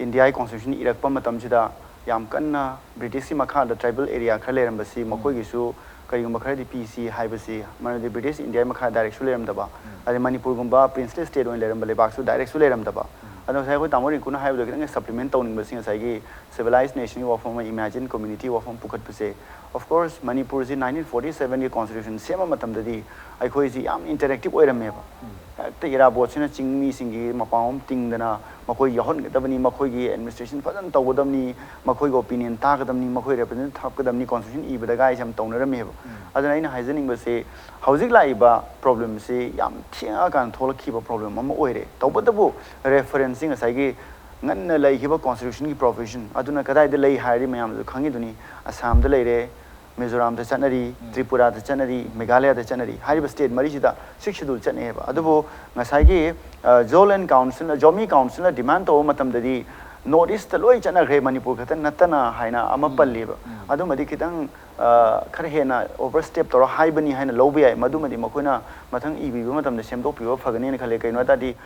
India ꯒꯤ constitution ꯏꯔꯛꯄ ꯃꯇꯝꯁꯤꯗ ꯌꯥꯝ ꯀꯟꯅ ꯕ꯭ꯔꯤꯇꯤꯁꯀꯤ ꯃꯈꯥꯗ ꯇ꯭ꯔꯥꯏꯕꯦꯜ ꯑꯦꯔꯤꯌꯥ ꯈꯔ ꯂꯩꯔꯝꯕꯁꯤ ꯃꯈꯣꯏꯒꯤꯁꯨ ꯀꯔꯤꯒꯨꯝꯕ ꯈꯔꯗꯤ ꯄꯤꯁꯤ ꯍꯥꯏꯕꯁꯤ, ꯃꯔꯝꯗꯤ ꯕ꯭ꯔꯤꯇꯤꯁ ꯏꯟꯗꯤꯌꯥꯒꯤ ꯃꯈꯥ ꯗꯥꯏꯔꯦꯛꯁꯨ ꯂꯩꯔꯝꯗꯕ, ꯑꯗꯩ ꯃꯅꯤꯄꯨꯔꯒꯨꯝꯕ ꯄ꯭ꯔꯤꯟꯁꯂꯤ ꯁ꯭ꯇꯦꯠ ꯑꯣꯏꯅ ꯂꯩꯔꯝꯕ ꯂꯩꯕꯥꯛꯁꯨ ꯗꯥꯏꯔꯦꯛꯁꯨ ꯂꯩꯔꯝꯗꯕ꯫ ꯑꯗꯣ ꯉꯁꯥꯏ ꯑꯩꯈꯣꯏ ꯇꯥꯃꯣ ꯔꯤꯡꯀꯨꯅ ꯍꯥꯏꯕꯗꯣ ꯈꯤꯇꯪ ꯁꯄ꯭ꯂꯤꯃꯦꯟ ꯇꯧꯅꯤꯡꯕꯁꯤ, ꯉꯁꯥꯏꯒꯤ ꯁꯤꯚꯤꯂꯥꯏꯖ ꯅꯦꯁꯟꯒꯤ ꯋꯥꯐꯝ ꯑꯃ, ꯏꯃꯦꯖꯤꯟ ꯀꯝꯃ꯭ꯌꯨꯅꯤꯇꯤ ꯋꯥꯐꯝ ꯄꯨꯈꯠꯄꯁꯦ, of course ꯃꯅꯤꯄꯨꯔꯁꯤ ꯅꯥꯏꯟꯇꯤꯟ ꯐꯣꯔꯇꯤ ꯁꯚꯦꯟꯒꯤ ꯀꯣꯟꯁꯇꯤꯇ꯭ꯌꯨꯁꯟ ꯁꯦꯝꯕ ꯃꯇꯝꯗꯗꯤ ꯑꯩꯈꯣꯏꯁꯤ ꯌꯥꯝ ꯏꯟꯇꯔꯦꯛꯇꯤꯞ ꯑꯣꯏꯔꯝꯃꯦꯕ꯫ ꯍꯦꯛꯇ ꯏꯔꯥꯕꯣꯠꯁꯤꯅ ꯆꯤꯡꯃꯤꯁꯤꯡꯒꯤ ꯃꯄꯥ ꯑꯃ ꯇꯤꯡꯗꯅ ꯃꯈꯣꯏ ꯌꯥꯎꯍꯟꯒꯗꯕꯅꯤ, ꯃꯈꯣꯏꯒꯤ ꯑꯦꯗꯃꯤꯅꯤꯁꯇ꯭ꯔꯦꯁꯟ ꯐꯖꯅ ꯇꯧꯒꯗꯕꯅꯤ, ꯃꯈꯣꯏꯒꯤ ꯑꯣꯄꯤꯅꯤꯌꯟ ꯇꯥꯒꯗꯕꯅꯤ, ꯃꯈꯣꯏ ꯔꯤꯄ꯭ꯔꯖꯦꯟꯇꯦꯇꯤꯚ ꯍꯥꯞꯀꯗꯕꯅꯤ, ꯀꯣꯟꯁꯇꯤꯇ꯭ꯌꯨꯁꯟ ꯏꯕꯗ ꯒꯥꯏꯁꯦ ꯌꯥꯝ ꯇꯧꯅꯔꯝꯃꯦꯕ꯫ ꯑꯗꯨꯅ ꯑꯩꯅ ꯍꯥꯏꯖꯅꯤꯡꯕꯁꯤ, ꯍꯧꯖꯤꯛ ꯂꯥꯛꯏꯕ ꯄ꯭ꯔꯣꯕ꯭ꯂꯦꯝꯁꯤ ꯌꯥꯝ ꯊꯦꯡꯉꯀꯥꯟꯗ ꯊꯣꯛꯂꯛꯈꯤꯕ ꯄ꯭ꯔꯣꯕ꯭ꯂꯦꯝ ꯑꯃ ꯑꯣꯏꯔꯦ꯫ ꯇꯧꯕꯇꯕꯨ ꯔꯦꯐꯔꯦꯟꯁꯁꯤ ꯉꯁꯥꯏꯒꯤ ꯉꯟꯅ ꯂꯩꯈꯤꯕ ꯀꯣꯟꯁꯇꯤꯇ꯭ꯌꯨꯁꯟꯒꯤ ꯄ꯭ꯔꯣꯚꯤꯖꯟ ꯑꯗꯨꯅ ꯀꯗꯥꯏꯗ ꯂꯩ ꯍꯥꯏꯔꯗꯤ ꯃꯌꯥꯝꯁꯨ ꯈꯪꯉꯤꯗꯨꯅꯤ, ꯑꯁꯥꯝꯗ ꯂꯩꯔꯦ, ꯃꯤꯖꯣꯔꯥꯝꯗ ꯆꯠꯅꯔꯤ, ꯇ꯭ꯔꯤꯄꯨꯔꯥꯗ ꯆꯠꯅꯔꯤ, ꯃꯦꯘꯥꯂꯌꯥꯗ ꯆꯠꯅꯔꯤ꯫ ꯍꯥꯏꯔꯤꯕ ꯁ꯭ꯇꯦꯠ ꯃꯔꯤꯁꯤꯗ ꯁꯤꯛꯁ ꯁꯦꯗꯨꯜ ꯆꯠꯅꯩꯌꯦꯕ꯫ ꯑꯗꯨꯕꯨ ꯉꯁꯥꯏꯒꯤ ꯖꯣ ꯂꯦꯟ ꯀꯥꯎꯟꯁꯤꯜꯅ, ꯖꯣꯃꯤ ꯀꯥꯎꯟꯁꯤꯜꯅ ꯗꯤꯃꯥꯟ ꯇꯧꯕ ꯃꯇꯝꯗꯗꯤ ꯅꯣꯔꯠ ꯏꯁꯇ ꯂꯣꯏ ꯆꯠꯅꯈ꯭ꯔꯦ, ꯃꯅꯤꯄꯨꯔ ꯈꯛꯇ ꯅꯠꯇꯅ ꯍꯥꯏꯅ ꯑꯃ ꯄꯜꯂꯤꯕ꯫ ꯑꯗꯨꯃꯗꯤ ꯈꯤꯇꯪ ꯈꯔ ꯍꯦꯟꯅ ꯑꯣꯚꯔ ꯁ꯭ꯇꯦꯞ ꯇꯧꯔ ꯍꯥꯏꯕꯅꯤ ꯍꯥꯏꯅ ꯂꯧꯕ ꯌꯥꯏ꯫ ꯃꯗꯨꯃꯗꯤ ꯃꯈꯣꯏꯅ ꯃꯊꯪ ꯏꯕꯤꯕ ꯃꯇꯝꯗ ꯁꯦꯝꯗꯣꯛꯄꯤꯕ ꯐꯒꯅꯦꯅ ꯈꯜꯂꯦ꯫ ꯀꯩꯅꯣ ꯍꯥꯏ ꯇꯥꯔꯗꯤ,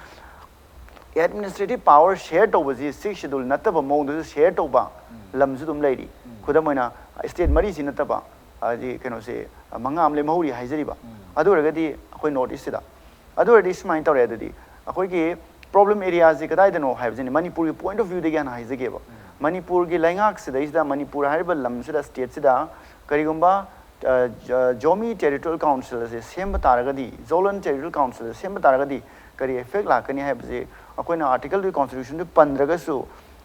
ꯑꯦꯗꯃꯤꯅꯤꯁꯇ꯭ꯔꯦꯇꯤꯚ ꯄꯥꯋꯔ ꯁꯦꯌꯔ ꯇꯧꯕꯁꯤ ꯁꯤꯛꯁ ꯁꯦꯗꯨꯜ ꯅꯠꯇꯕ ꯃꯑꯣꯡꯗꯁꯨ ꯁꯦꯌꯔ ꯇꯧꯕ ꯂꯝꯁꯨ ꯑꯗꯨꯝ ꯂꯩꯔꯤ꯫ ꯈꯨꯗꯝ ꯑꯣꯏꯅ, ꯁ꯭ꯇꯦꯠ ꯃꯔꯤꯁꯤ ꯅꯠꯇꯕ, ꯍꯥꯏꯗꯤ ꯀꯩꯅꯣꯁꯦ, ꯃꯉꯥ ꯑꯃ ꯂꯦꯝꯍꯧꯔꯤ ꯍꯥꯏꯖꯔꯤꯕ꯫ ꯑꯗꯨ ꯑꯣꯏꯔꯒꯗꯤ ꯑꯩꯈꯣꯏ ꯅꯣꯔꯠ ꯏꯁꯁꯤꯗ, ꯑꯗꯨ ꯑꯣꯏꯔꯗꯤ ꯁꯨꯃꯥꯏꯅ ꯇꯧꯔꯦ꯫ ꯑꯗꯨꯗꯤ ꯑꯩꯈꯣꯏꯒꯤ ꯄ꯭ꯔꯣꯕ꯭ꯂꯦꯝ ꯑꯦꯔꯤꯌꯥꯁꯤ ꯀꯗꯥꯏꯗꯅꯣ ꯍꯥꯏꯕꯁꯤꯅꯤ, ꯃꯅꯤꯄꯨꯔꯒꯤ ꯄꯣꯏꯟꯠ ꯑꯣꯐ ꯚ꯭ꯌꯨꯗꯒꯤ ꯍꯥꯟꯅ ꯍꯥꯏꯖꯒꯦꯕ꯫ ꯃꯅꯤꯄꯨꯔꯒꯤ ꯂꯩꯉꯥꯛꯁꯤꯗꯩꯁꯤꯗ, ꯃꯅꯤꯄꯨꯔ ꯍꯥꯏꯔꯤꯕ ꯂꯝꯁꯤꯗ, ꯁ꯭ꯇꯦꯠꯁꯤꯗ ꯀꯔꯤꯒꯨꯝꯕ ꯖꯣꯃꯤ ꯇꯦꯔꯤꯇꯣꯔꯤꯌꯦꯜ ꯀꯥꯎꯟꯁꯤꯜ ꯑꯁꯦ ꯁꯦꯝꯕ ꯇꯥꯔꯒꯗꯤ, ꯖꯣꯂꯟ ꯇꯦꯔꯤꯇꯣꯔꯤꯌꯦꯜ ꯀꯥꯎꯟꯁꯤꯜ ꯑꯁꯦ ꯁꯦꯝꯕ ꯇꯥꯔꯒꯗꯤ ꯀꯔꯤ ꯏꯐꯦꯛ ꯂꯥꯛꯀꯅꯤ ꯍꯥꯏꯕꯁꯦ ꯑꯩꯈꯣꯏꯅ ꯑꯥꯔꯇꯤꯀꯜꯗꯨꯒꯤ ꯀꯣꯟꯁꯇꯤꯇ꯭ꯌꯨꯁꯟꯗꯨ ꯄꯟꯗ꯭ꯔꯒꯁꯨ,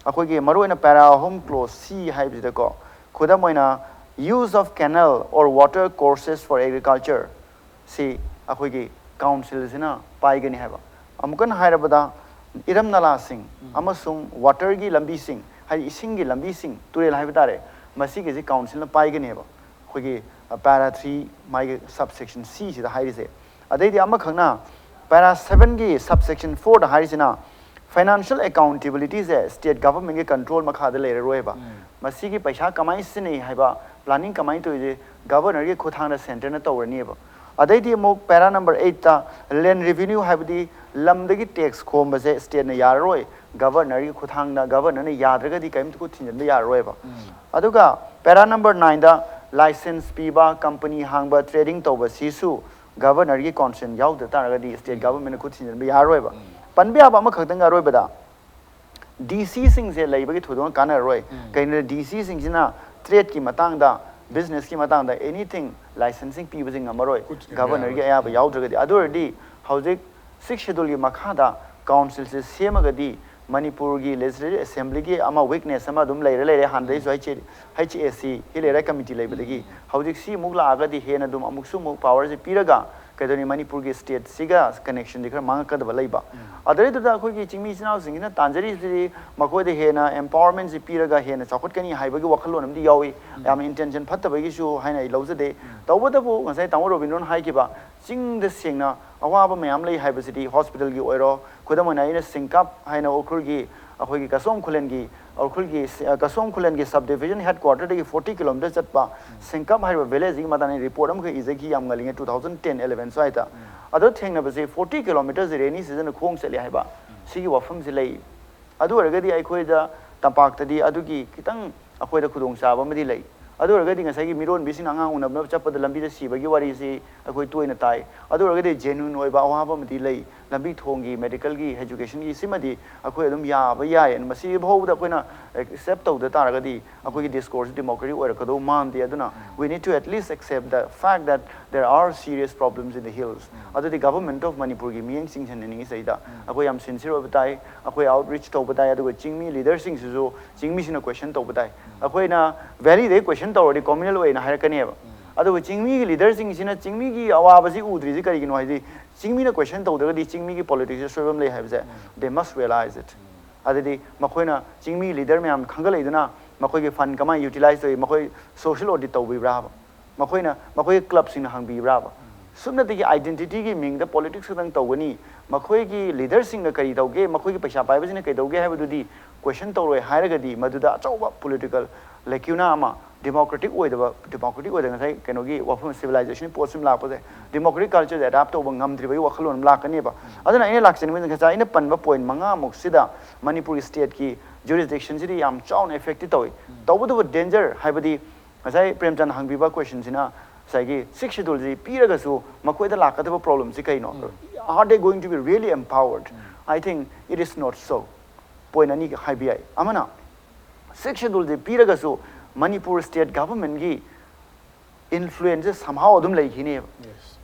ꯑꯩꯈꯣꯏꯒꯤ ꯃꯔꯨꯑꯣꯏꯅ ꯄꯦꯔꯥ ꯑꯍꯨꯝ ꯀ꯭ꯂꯣꯖ ꯁꯤ ꯍꯥꯏꯕꯁꯤꯗꯀꯣ, ꯈꯨꯗꯝ ꯑꯣꯏꯅ, use of canal or water courses for agriculture ꯁꯤ ꯑꯩꯈꯣꯏꯒꯤ ꯀꯥꯎꯟꯁꯤꯜꯁꯤꯅ ꯄꯥꯏꯒꯅꯤ ꯍꯥꯏꯕ꯫ ꯑꯃꯨꯛꯀ ꯍꯟꯅ ꯍꯥꯏꯔꯕꯗ, ꯏꯔꯝ ꯅꯂꯥꯁꯤꯡ ꯑꯃꯁꯨꯡ ꯋꯥꯇꯔꯒꯤ ꯂꯝꯕꯤꯁꯤꯡ, ꯍꯥꯏꯗꯤ ꯏꯁꯤꯡꯒꯤ ꯂꯝꯕꯤꯁꯤꯡ, ꯇꯨꯔꯦꯜ ꯍꯥꯏꯕ ꯇꯥꯔꯦ, ꯃꯁꯤꯒꯤꯁꯤ ꯀꯥꯎꯟꯁꯤꯜꯅ ꯄꯥꯏꯒꯅꯦꯕ꯫ ꯑꯩꯈꯣꯏꯒꯤ ꯄꯦꯔꯥ ꯊ꯭ꯔꯤ ꯃꯥꯒꯤ ꯁꯕ ꯁꯦꯛꯁꯟ ꯁꯤꯁꯤꯗ ꯍꯥꯏꯔꯤꯁꯦ꯫ ꯑꯗꯩꯗꯤ ꯑꯃꯈꯛꯅ ꯄꯦꯔꯥ ꯁꯕꯦꯟꯒꯤ ꯁꯕ ꯁꯦꯛꯁꯟ ꯐꯣꯔꯗ ꯍꯥꯏꯔꯤꯁꯤꯅ, ꯐꯥꯏꯅꯥꯟꯁꯤꯌꯦꯜ ꯑꯦꯀꯥꯎꯟꯇꯦꯕꯤꯂꯤꯇꯤꯁꯦ ꯁ꯭ꯇꯦꯠ ꯒꯚꯔꯟꯃꯦꯟꯒꯤ ꯀꯟꯇ꯭ꯔꯣꯜ ꯃꯈꯥꯗ ꯂꯩꯔꯔꯣꯏꯕ꯫ ꯃꯁꯤꯒꯤ ꯄꯩꯁꯥ ꯀꯃꯥꯏꯅ ꯁꯤꯖꯤꯟꯅꯩ ꯍꯥꯏꯕ, ꯄ꯭ꯂꯥꯅꯤꯡ ꯀꯃꯥꯏꯅ ꯇꯧꯔꯤꯁꯦ ꯒꯚꯔꯅꯔꯒꯤ ꯈꯨꯠꯊꯥꯡꯗ ꯁꯦꯟꯇꯔꯅ ꯇꯧꯔꯅꯤꯕ꯫ ꯑꯗꯩꯗꯤ ꯑꯃꯨꯛ para number eight ꯇ land revenue ꯍꯥꯏꯕꯗꯤ ꯂꯝꯗꯒꯤ tax ꯈꯣꯝꯕꯁꯦ state ꯅ ꯌꯥꯔꯔꯣꯏ, governor ꯒꯤ ꯈꯨꯠꯊꯥꯡꯗ, governor ꯅ ꯌꯥꯗ꯭ꯔꯒꯗꯤ ꯀꯔꯤꯝꯇ ꯈꯨꯠ ꯊꯤꯟꯖꯤꯟꯕ ꯌꯥꯔꯔꯣꯏꯕ꯫ ꯑꯗꯨꯒ para number nine ꯗ license ꯄꯤꯕ, company ꯍꯥꯡꯕ, trading ꯇꯧꯕ ꯁꯤꯁꯨ governor ꯒꯤ consent ꯌꯥꯎꯗ ꯇꯥꯔꯒꯗꯤ state government ꯅ ꯈꯨꯠ ꯊꯤꯟꯖꯤꯟꯕ ꯌꯥꯔꯔꯣꯏꯕ꯫ ꯄꯟꯕ ꯌꯥꯕ ꯑꯃꯈꯛꯇꯪ ꯑꯔꯣꯏꯕꯗ, D C ꯁꯤꯡꯁꯦ ꯂꯩꯕꯒꯤ ꯊꯣꯏꯗꯣꯛꯅ ꯀꯥꯟꯅꯔꯔꯣꯏ꯫ ꯀꯩꯒꯤꯅꯣꯗ D C ꯁꯤꯡꯁꯤꯅ trade ꯀꯤ ꯃꯇꯥꯡꯗ, business ꯀꯤ ꯃꯇꯥꯡꯗ anything licensing ꯄꯤꯕꯁꯦ ꯉꯝꯃꯔꯣꯏ, governor ꯒꯤ ꯑꯌꯥꯕ ꯌꯥꯎꯗ꯭ꯔꯒꯗꯤ꯫ ꯑꯗꯨ ꯑꯣꯏꯔꯗꯤ ꯍꯧꯖꯤꯛ sixth schedule ꯒꯤ ꯃꯈꯥꯗ council ꯁꯦ ꯁꯦꯝꯃꯒꯗꯤ ꯃꯅꯤꯄꯨꯔꯒꯤ legislative assembly ꯒꯤ ꯑꯃ weakness ꯑꯃ ꯑꯗꯨꯝ ꯂꯩꯔ ꯂꯩꯔꯦ ꯍꯥꯟꯅꯗꯩꯁꯨ꯫ H A C, Hill Area Committee ꯂꯩꯕꯗꯒꯤ꯫ ꯍꯧꯖꯤꯛ ꯁꯤ ꯑꯃꯨꯛ ꯂꯥꯛꯑꯒꯗꯤ ꯍꯦꯟꯅ ꯑꯗꯨꯝ ꯑꯃꯨꯛꯁꯨ ꯑꯃꯨꯛ power ꯁꯦ ꯄꯤꯔꯒ ꯀꯩꯗꯧꯅꯤ, ꯃꯅꯤꯄꯨꯔꯒꯤ state ꯁꯤꯒ connection ꯁꯦ ꯈꯔ ꯃꯥꯡꯉꯛꯀꯗꯕ ꯂꯩꯕ꯫ ꯑꯗꯨꯗꯩꯗꯨꯗ ꯑꯩꯈꯣꯏꯒꯤ ꯆꯤꯡꯃꯤ ꯏꯆꯤꯟ ꯏꯅꯥꯎꯁꯤꯡꯁꯤꯅ ꯇꯥꯟꯖꯔꯤꯁꯤꯗꯤ ꯃꯈꯣꯏꯗ ꯍꯦꯟꯅ empowerment ꯁꯤ ꯄꯤꯔꯒ ꯍꯦꯟꯅ ꯆꯥꯎꯈꯠꯀꯅꯤ ꯍꯥꯏꯕꯒꯤ ꯋꯥꯈꯜꯂꯣꯟ ꯑꯃꯗꯤ ꯌꯥꯎꯏ꯫ ꯌꯥꯝꯅ intention ꯐꯠꯇꯕꯒꯤꯁꯨ ꯍꯥꯏꯅ ꯑꯩ ꯂꯧꯖꯗꯦ꯫ ꯇꯧꯕꯇꯕꯨ ꯉꯁꯥꯏ ꯇꯥꯃꯣ ꯔꯣꯕꯤꯟꯗ꯭ꯔꯣꯅ ꯍꯥꯏꯈꯤꯕ ꯆꯤꯡꯗ ꯁꯦꯡꯅ ꯑꯋꯥꯕ ꯃꯌꯥꯝ ꯂꯩ ꯍꯥꯏꯕꯁꯤꯗꯤ hospital ꯒꯤ ꯑꯣꯏꯔꯣ, ꯈꯨꯗꯝ ꯑꯣꯏꯅ ꯑꯩꯅ ꯁꯤꯡꯀꯥꯞ ꯍꯥꯏꯅ ꯎꯈ꯭ꯔꯨꯜꯒꯤ, ꯑꯩꯈꯣꯏꯒꯤ ꯀꯁꯣꯝ ꯈꯨꯂꯦꯟꯒꯤ, ꯎꯈ꯭ꯔꯨꯜꯒꯤ ꯁꯤ-, ꯑ, ꯀꯁꯣꯝ ꯈꯨꯂꯦꯟꯒꯤ sub division headquarter ꯗꯒꯤ forty kilometer ꯆꯠꯄ ꯁꯤꯡꯀꯥꯞ ꯍꯥꯏꯔꯤꯕ village ꯁꯤꯒꯤ ꯃꯇꯥꯡꯗ report ꯑꯃꯈꯛ ꯏꯖꯈꯤ ꯌꯥꯝ ꯉꯜꯂꯤꯉꯩ two thousand ten eleven ꯁ꯭ꯋꯥꯏꯗ꯫ ꯑꯗꯣ ꯊꯦꯡꯅꯕꯁꯦ forty kilometer ꯁꯦ rainy season ꯗ ꯈꯣꯡ ꯆꯠꯂꯤ ꯍꯥꯏꯕ꯫ ꯁꯤꯒꯤ ꯋꯥꯐꯝꯁꯤ ꯂꯩ꯫ ꯑꯗꯨ ꯑꯣꯏꯔꯒꯗꯤ ꯑꯩꯈꯣꯏꯗ ꯇꯝꯄꯥꯛꯇꯗꯤ ꯑꯗꯨꯒꯤ ꯈꯤꯇꯪ ꯑꯩꯈꯣꯏꯗ ꯈꯨꯗꯣꯡꯆꯥꯕ ꯑꯃꯗꯤ ꯂꯩ꯫ ꯑꯗꯨ ꯑꯣꯏꯔꯒꯗꯤ ꯉꯁꯥꯏꯒꯤ ꯃꯤꯔꯣꯟꯕꯤꯁꯤꯡꯅ ꯑꯉꯥꯡ ꯎꯅꯕ ꯆꯠꯄꯗ ꯂꯝꯕꯤꯗ ꯁꯤꯕꯒꯤ ꯋꯥꯔꯤꯁꯤ ꯑꯩꯈꯣꯏ ꯇꯣꯏꯅ ꯇꯥꯏ꯫ ꯑꯗꯨ ꯑꯣꯏꯔꯒꯗꯤ genuine ꯑꯣꯏꯕ ꯑꯋꯥꯕ ꯑꯃꯗꯤ ꯂꯩ꯫ ꯂꯝꯕꯤ ꯊꯣꯡꯒꯤ, medical ꯒꯤ, education ꯒꯤ ꯁꯤꯃꯗꯤ ꯑꯩꯈꯣꯏ ꯑꯗꯨꯝ ꯌꯥꯕ ꯌꯥꯏ꯫ ꯃꯁꯤ ꯐꯥꯎꯕꯗ ꯑꯩꯈꯣꯏꯅ accept ꯇꯧꯗ ꯇꯥꯔꯒꯗꯤ ꯑꯩꯈꯣꯏꯒꯤ discourse democratic ꯑꯣꯏꯔꯛꯀꯗꯧꯕ ꯃꯥꯟꯗꯦ꯫ ꯑꯗꯨꯅ we need to at least accept the fact that there are serious problems in the hills꯫ ꯑꯗꯨꯗꯤ Government of ꯃꯅꯤꯄꯨꯔꯒꯤ ꯃꯤꯠꯌꯦꯡ ꯆꯤꯡꯁꯤꯟꯍꯟꯅꯤꯡꯉꯤ ꯁꯤꯗꯩꯗ꯫ ꯑꯩꯈꯣꯏ ꯌꯥꯝ sincere ꯑꯣꯏꯕ ꯇꯥꯏ, ꯑꯩꯈꯣꯏ outreach ꯇꯧꯕ ꯇꯥꯏ, ꯑꯗꯨꯒ ꯆꯤꯡꯃꯤ leader ꯁꯤꯡꯁꯤꯁꯨ ꯆꯤꯡꯃꯤꯁꯤꯡꯅ question ꯇꯧꯕ ꯇꯥꯏ꯫ ꯑꯩꯈꯣꯏꯅ valley ꯗꯩ question ꯇꯧꯔꯗꯤ communal ꯑꯣꯏꯅ ꯍꯥꯏꯔꯛꯀꯅꯦꯕ꯫ ꯑꯗꯨꯒ ꯆꯤꯡꯃꯤꯒꯤ leader ꯁꯤꯡꯁꯤꯅ ꯆꯤꯡꯃꯤꯒꯤ ꯑꯋꯥꯕꯁꯤ ꯎꯗ꯭ꯔꯤꯁꯤ ꯀꯔꯤꯒꯤꯅꯣ ꯍꯥꯏꯗꯤ, ꯆꯤꯡꯃꯤꯅ question ꯇꯧꯗ꯭ꯔꯒꯗꯤ ꯆꯤꯡꯃꯤꯒꯤ politics ꯁꯦ ꯑꯁꯣꯏꯕ ꯑꯃ ꯂꯩ ꯍꯥꯏꯕꯁꯦ they must realize it꯫ ꯑꯗꯨꯗꯤ ꯃꯈꯣꯏꯅ ꯆꯤꯡꯃꯤ leader ꯃꯌꯥꯝ ꯈꯟꯒꯠꯂꯛꯏꯗꯨꯅ ꯃꯈꯣꯏꯒꯤ fund ꯀꯃꯥꯏꯅ utilize ꯇꯧꯏ, ꯃꯈꯣꯏ social audit ꯇꯧꯕꯤꯕ꯭ꯔꯥ ꯍꯥꯏꯕ, ꯃꯈꯣꯏꯅ, ꯃꯈꯣꯏꯒꯤ club ꯁꯤꯡꯅ ꯍꯪꯕꯤꯕ꯭ꯔꯥꯕ? ꯁꯨꯞꯅꯇꯒꯤ identity ꯒꯤ ꯃꯤꯡꯗ politics ꯈꯛꯇꯪ ꯇꯧꯒꯅꯤ, ꯃꯈꯣꯏꯒꯤ leader ꯁꯤꯡꯅ ꯀꯔꯤ ꯇꯧꯒꯦ, ꯃꯈꯣꯏꯒꯤ ꯄꯩꯁꯥ ꯄꯥꯏꯕꯁꯤꯡꯅ ꯀꯩꯗꯧꯒꯦ ꯍꯥꯏꯕꯗꯨꯗꯤ question ꯇꯧꯔꯣꯏ ꯍꯥꯏꯔꯒꯗꯤ ꯃꯗꯨꯗ ꯑꯆꯧꯕ political lacuna ꯑꯃ, ꯗꯦꯃꯣꯀ꯭ꯔꯦꯇꯤꯛ ꯑꯣꯏꯗꯕ, ꯗꯦꯃꯣꯀ꯭ꯔꯦꯇꯤꯛ ꯑꯣꯏꯗꯕ ꯉꯁꯥꯏ ꯀꯩꯅꯣꯒꯤ ꯋꯥꯐꯝ, ꯁꯤꯚꯤꯂꯥꯏꯖꯦꯁꯟꯒꯤ ꯄꯣꯠꯁꯤ ꯑꯃ ꯂꯥꯛꯄꯁꯦ, ꯗꯦꯃꯣꯀ꯭ꯔꯦꯇꯤꯛ ꯀꯜꯆꯔꯁꯦ ꯑꯦꯗꯥꯞ ꯇꯧꯕ ꯉꯝꯗ꯭ꯔꯤꯕꯒꯤ ꯋꯥꯈꯜꯂꯣꯟ ꯑꯃ ꯂꯥꯛꯀꯅꯦꯕ꯫ ꯑꯗꯨꯅ ꯑꯩꯅ ꯂꯥꯛꯆꯅꯤꯡꯕꯁꯦ ꯉꯁꯥꯏ ꯑꯩꯅ ꯄꯟꯕ ꯄꯣꯏꯟ ꯃꯉꯥꯃꯨꯛꯁꯤꯗ ꯃꯅꯤꯄꯨꯔꯒꯤ ꯁ꯭ꯇꯦꯠꯀꯤ ꯖꯨꯔꯤꯁꯗꯤꯛꯁꯟꯁꯤꯗꯤ ꯌꯥꯝ ꯆꯥꯎꯅ ꯑꯦꯐꯦꯛꯇꯤ ꯇꯧꯏ꯫ ꯇꯧꯕꯇꯕꯨ ꯗꯦꯟꯖꯔ ꯍꯥꯏꯕꯗꯤ ꯉꯁꯥꯏ ꯄ꯭ꯔꯦꯝꯆꯟꯗ ꯍꯪꯕꯤꯕ ꯀꯣꯏꯁꯟꯁꯤꯅ ꯉꯁꯥꯏꯒꯤ ꯁꯤꯛꯁ ꯁꯦꯗꯨꯜꯁꯤ ꯄꯤꯔꯒꯁꯨ ꯃꯈꯣꯏꯗ ꯂꯥꯛꯀꯗꯕ ꯄ꯭ꯔꯣꯕ꯭ꯂꯦꯝꯁꯤ ꯀꯩꯅꯣ? Are they going to be really empowered? I think it is not so. Point ꯑꯅꯤ ꯍꯥꯏꯕ ꯌꯥꯏ꯫ ꯑꯃꯅ, ꯁꯤꯛꯁ ꯁꯦꯗꯨꯜꯁꯤ ꯄꯤꯔꯒꯁꯨ ꯃꯅꯤꯄꯨꯔ ꯁ꯭ꯇꯦꯠ ꯒꯚꯔꯟꯃꯦꯟꯒꯤ ꯏꯟꯐ꯭ꯂꯨꯌꯦꯟꯁꯁꯦ somehow ꯑꯗꯨꯝ ꯂꯩꯈꯤꯅꯦꯕ꯫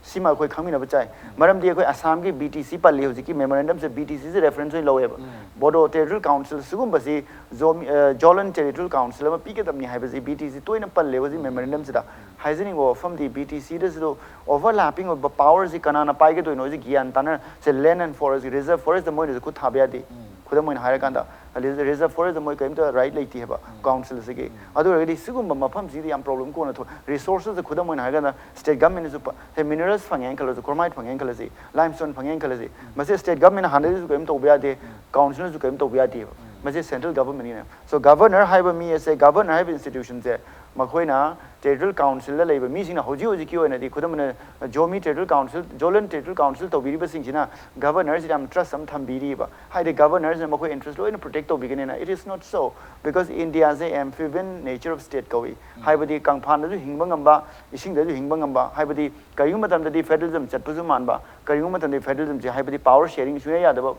ꯁꯤꯃ ꯑꯩꯈꯣꯏ ꯈꯪꯃꯤꯟꯅꯕ ꯆꯥꯏ꯫ ꯃꯔꯝꯗꯤ ꯑꯩꯈꯣꯏ ꯑꯁꯥꯝꯒꯤ ꯕꯤ ꯇꯤ ꯁꯤ ꯄꯜꯂꯤ ꯍꯧꯖꯤꯛꯀꯤ ꯃꯦꯃꯣꯔꯦꯟꯗꯝꯁꯦ, ꯕꯤ ꯇꯤ ꯁꯤꯁꯦ ꯔꯦꯐꯔꯦꯟꯁ ꯑꯣꯏꯅ ꯂꯧꯋꯦꯕ꯫ ꯕꯣꯗꯣ ꯇꯦꯔꯤꯇꯣꯔꯤꯌꯦꯜ ꯀꯥꯎꯟꯁꯤꯜ ꯁꯤꯒꯨꯝꯕꯁꯤ ꯖꯣꯃꯤ-, ꯑ, ꯖꯣꯂꯟ ꯇꯦꯔꯤꯇꯣꯔꯤꯌꯦꯜ ꯀꯥꯎꯟꯁꯤꯜ ꯑꯃ ꯄꯤꯒꯗꯕꯅꯤ ꯍꯥꯏꯕꯁꯤ ꯕꯤ ꯇꯤ ꯁꯤ ꯇꯣꯏꯅ ꯄꯜꯂꯦ ꯍꯧꯖꯤꯛ ꯃꯦꯃꯣꯔꯦꯟꯗꯝꯁꯤꯗ꯫ ꯍꯥꯏꯖꯅꯤꯡꯕ ꯋꯥꯐꯝꯗꯤ ꯕꯤ ꯇꯤ ꯁꯤꯗꯁꯨ ꯑꯣꯚꯔꯂꯦꯄꯤꯡ ꯑꯣꯏꯕ ꯄꯥꯋꯔꯁꯤ ꯀꯅꯥꯅ ꯄꯥꯏꯒꯗꯣꯏꯅꯣ ꯍꯧꯖꯤꯛ ꯒ꯭ꯌꯥꯟ ꯇꯥꯅ, ꯁꯦ ꯂꯦꯟ ꯑꯦꯟ ꯐꯣꯔꯦꯁ, ꯔꯤꯖꯔꯚ ꯐꯣꯔꯦꯁꯇ ꯃꯣꯏꯅꯁꯨ ꯈꯨꯠ ꯊꯥꯕ ꯌꯥꯗꯦ꯫ ꯈꯨꯗꯝ ꯑꯣꯏꯅ ꯍꯥꯏꯔꯀꯥꯟꯗ, ꯔꯤꯖꯔꯚ ꯐꯣꯔꯦꯁꯇ ꯃꯣꯏ ꯀꯔꯤꯝꯇ ꯔꯥꯏꯠ ꯂꯩꯇꯦ ꯍꯥꯏꯕ ꯀꯥꯎꯟꯁꯤꯜꯁꯤꯒꯤ꯫ ꯑꯗꯨ ꯑꯣꯏꯔꯒꯗꯤ ꯁꯤꯒꯨꯝꯕ ꯃꯐꯝꯁꯤꯗꯤ ꯌꯥꯝ ꯄ꯭ꯔꯣꯕ꯭ꯂꯦꯝ ꯀꯣꯟꯅ ꯊꯣꯛ-, ꯔꯤꯁꯣꯔꯁꯦꯁ ꯈꯨꯗꯝ ꯑꯣꯏꯅ ꯍꯥꯏꯔꯒꯅ ꯁ꯭ꯇꯦꯠ ꯒꯚꯔꯟꯃꯦꯟꯠꯅꯁꯨ ꯄ-, ꯁꯦ ꯃꯤꯅꯔꯦꯜꯁ ꯐꯪꯉꯦꯅ ꯈꯜꯂꯁꯨ, ꯀ꯭ꯔꯣꯃꯥꯏꯠ ꯐꯪꯉꯦꯅ ꯈꯜꯂꯁꯤ, ꯂꯥꯏꯝꯁ꯭ꯇꯣꯟ ꯐꯪꯉꯦꯅ ꯈꯜꯂꯁꯤ, ꯃꯁꯤ ꯁ꯭ꯇꯦꯠ ꯒꯚꯔꯟꯃꯦꯟꯠꯅ ꯍꯥꯟꯅꯗꯒꯤꯁꯨ ꯀꯔꯤꯝ ꯇꯧꯕ ꯌꯥꯗꯦ, ꯀꯥꯎꯟꯁꯤꯜꯅꯁꯨ ꯀꯔꯤꯝ ꯇꯧꯕ ꯌꯥꯗꯦꯕ꯫ ꯃꯁꯤ ꯁꯦꯟꯇ꯭ꯔꯦꯜ ꯒꯚꯔꯟꯃꯦꯟꯠꯀꯤꯅꯦ꯫ ꯁꯣ ꯒꯚꯔꯅꯔ ꯍꯥꯏꯕ ꯃꯤ ꯑꯁꯦ, ꯒꯚꯔꯅꯔ ꯍꯥꯏꯕ ꯏꯟꯁꯇꯤꯇ꯭ꯌꯨꯁꯟꯁꯦ ꯃꯈꯣꯏꯅ ꯇꯦꯔꯤꯇꯣꯔꯤꯌꯦꯜ ꯀꯥꯎꯟꯁꯤꯜꯗ ꯂꯩꯕ ꯃꯤꯁꯤꯡꯅ ꯍꯧꯖꯤꯛ ꯍꯧꯖꯤꯛꯀꯤ ꯑꯣꯏꯅꯗꯤ ꯈꯨꯗꯝ ꯑꯣꯏꯅ Zomi territorial council, ꯖꯣꯂꯟ territorial council ꯇꯧꯕꯤꯔꯤꯕꯁꯤꯡꯁꯤꯅ ꯒꯚꯔꯅꯔꯁꯤꯗ ꯌꯥꯝ ꯇ꯭ꯔꯁ ꯑꯃ ꯊꯝꯕꯤꯔꯤꯕ꯫ ꯍꯥꯏꯗꯤ ꯒꯚꯔꯅꯔꯁꯤꯅ ꯃꯈꯣꯏ ꯏꯟꯇꯔꯦꯁ ꯂꯣꯏꯅ protect ꯇꯧꯕꯤꯒꯅꯤꯅ꯫ It is not so, because India is a amphibian nature of state ꯀꯧꯏ꯫ ꯍꯥꯏꯕꯗꯤ ꯀꯪꯐꯥꯟꯗꯁꯨ ꯍꯤꯡꯕ ꯉꯝꯕ, ꯏꯁꯤꯡꯗꯁꯨ ꯍꯤꯡꯕ ꯉꯝꯕ, ꯍꯥꯏꯕꯗꯤ ꯀꯔꯤꯒꯨꯝꯕ ꯃꯇꯝꯗꯗꯤ ꯐꯦꯗꯔꯦꯂꯤꯖꯝ ꯆꯠꯄꯁꯨ ꯃꯥꯟꯕ, ꯀꯔꯤꯒꯨꯝꯕ ꯃꯇꯝꯗꯗꯤ ꯐꯦꯗꯔꯦꯂꯤꯖꯝꯁꯦ ꯍꯥꯏꯕꯗꯤ ꯄꯥꯋꯔ ꯁꯦꯌꯔꯤꯡ ꯁꯨꯡꯌꯥ ꯌꯥꯗꯕ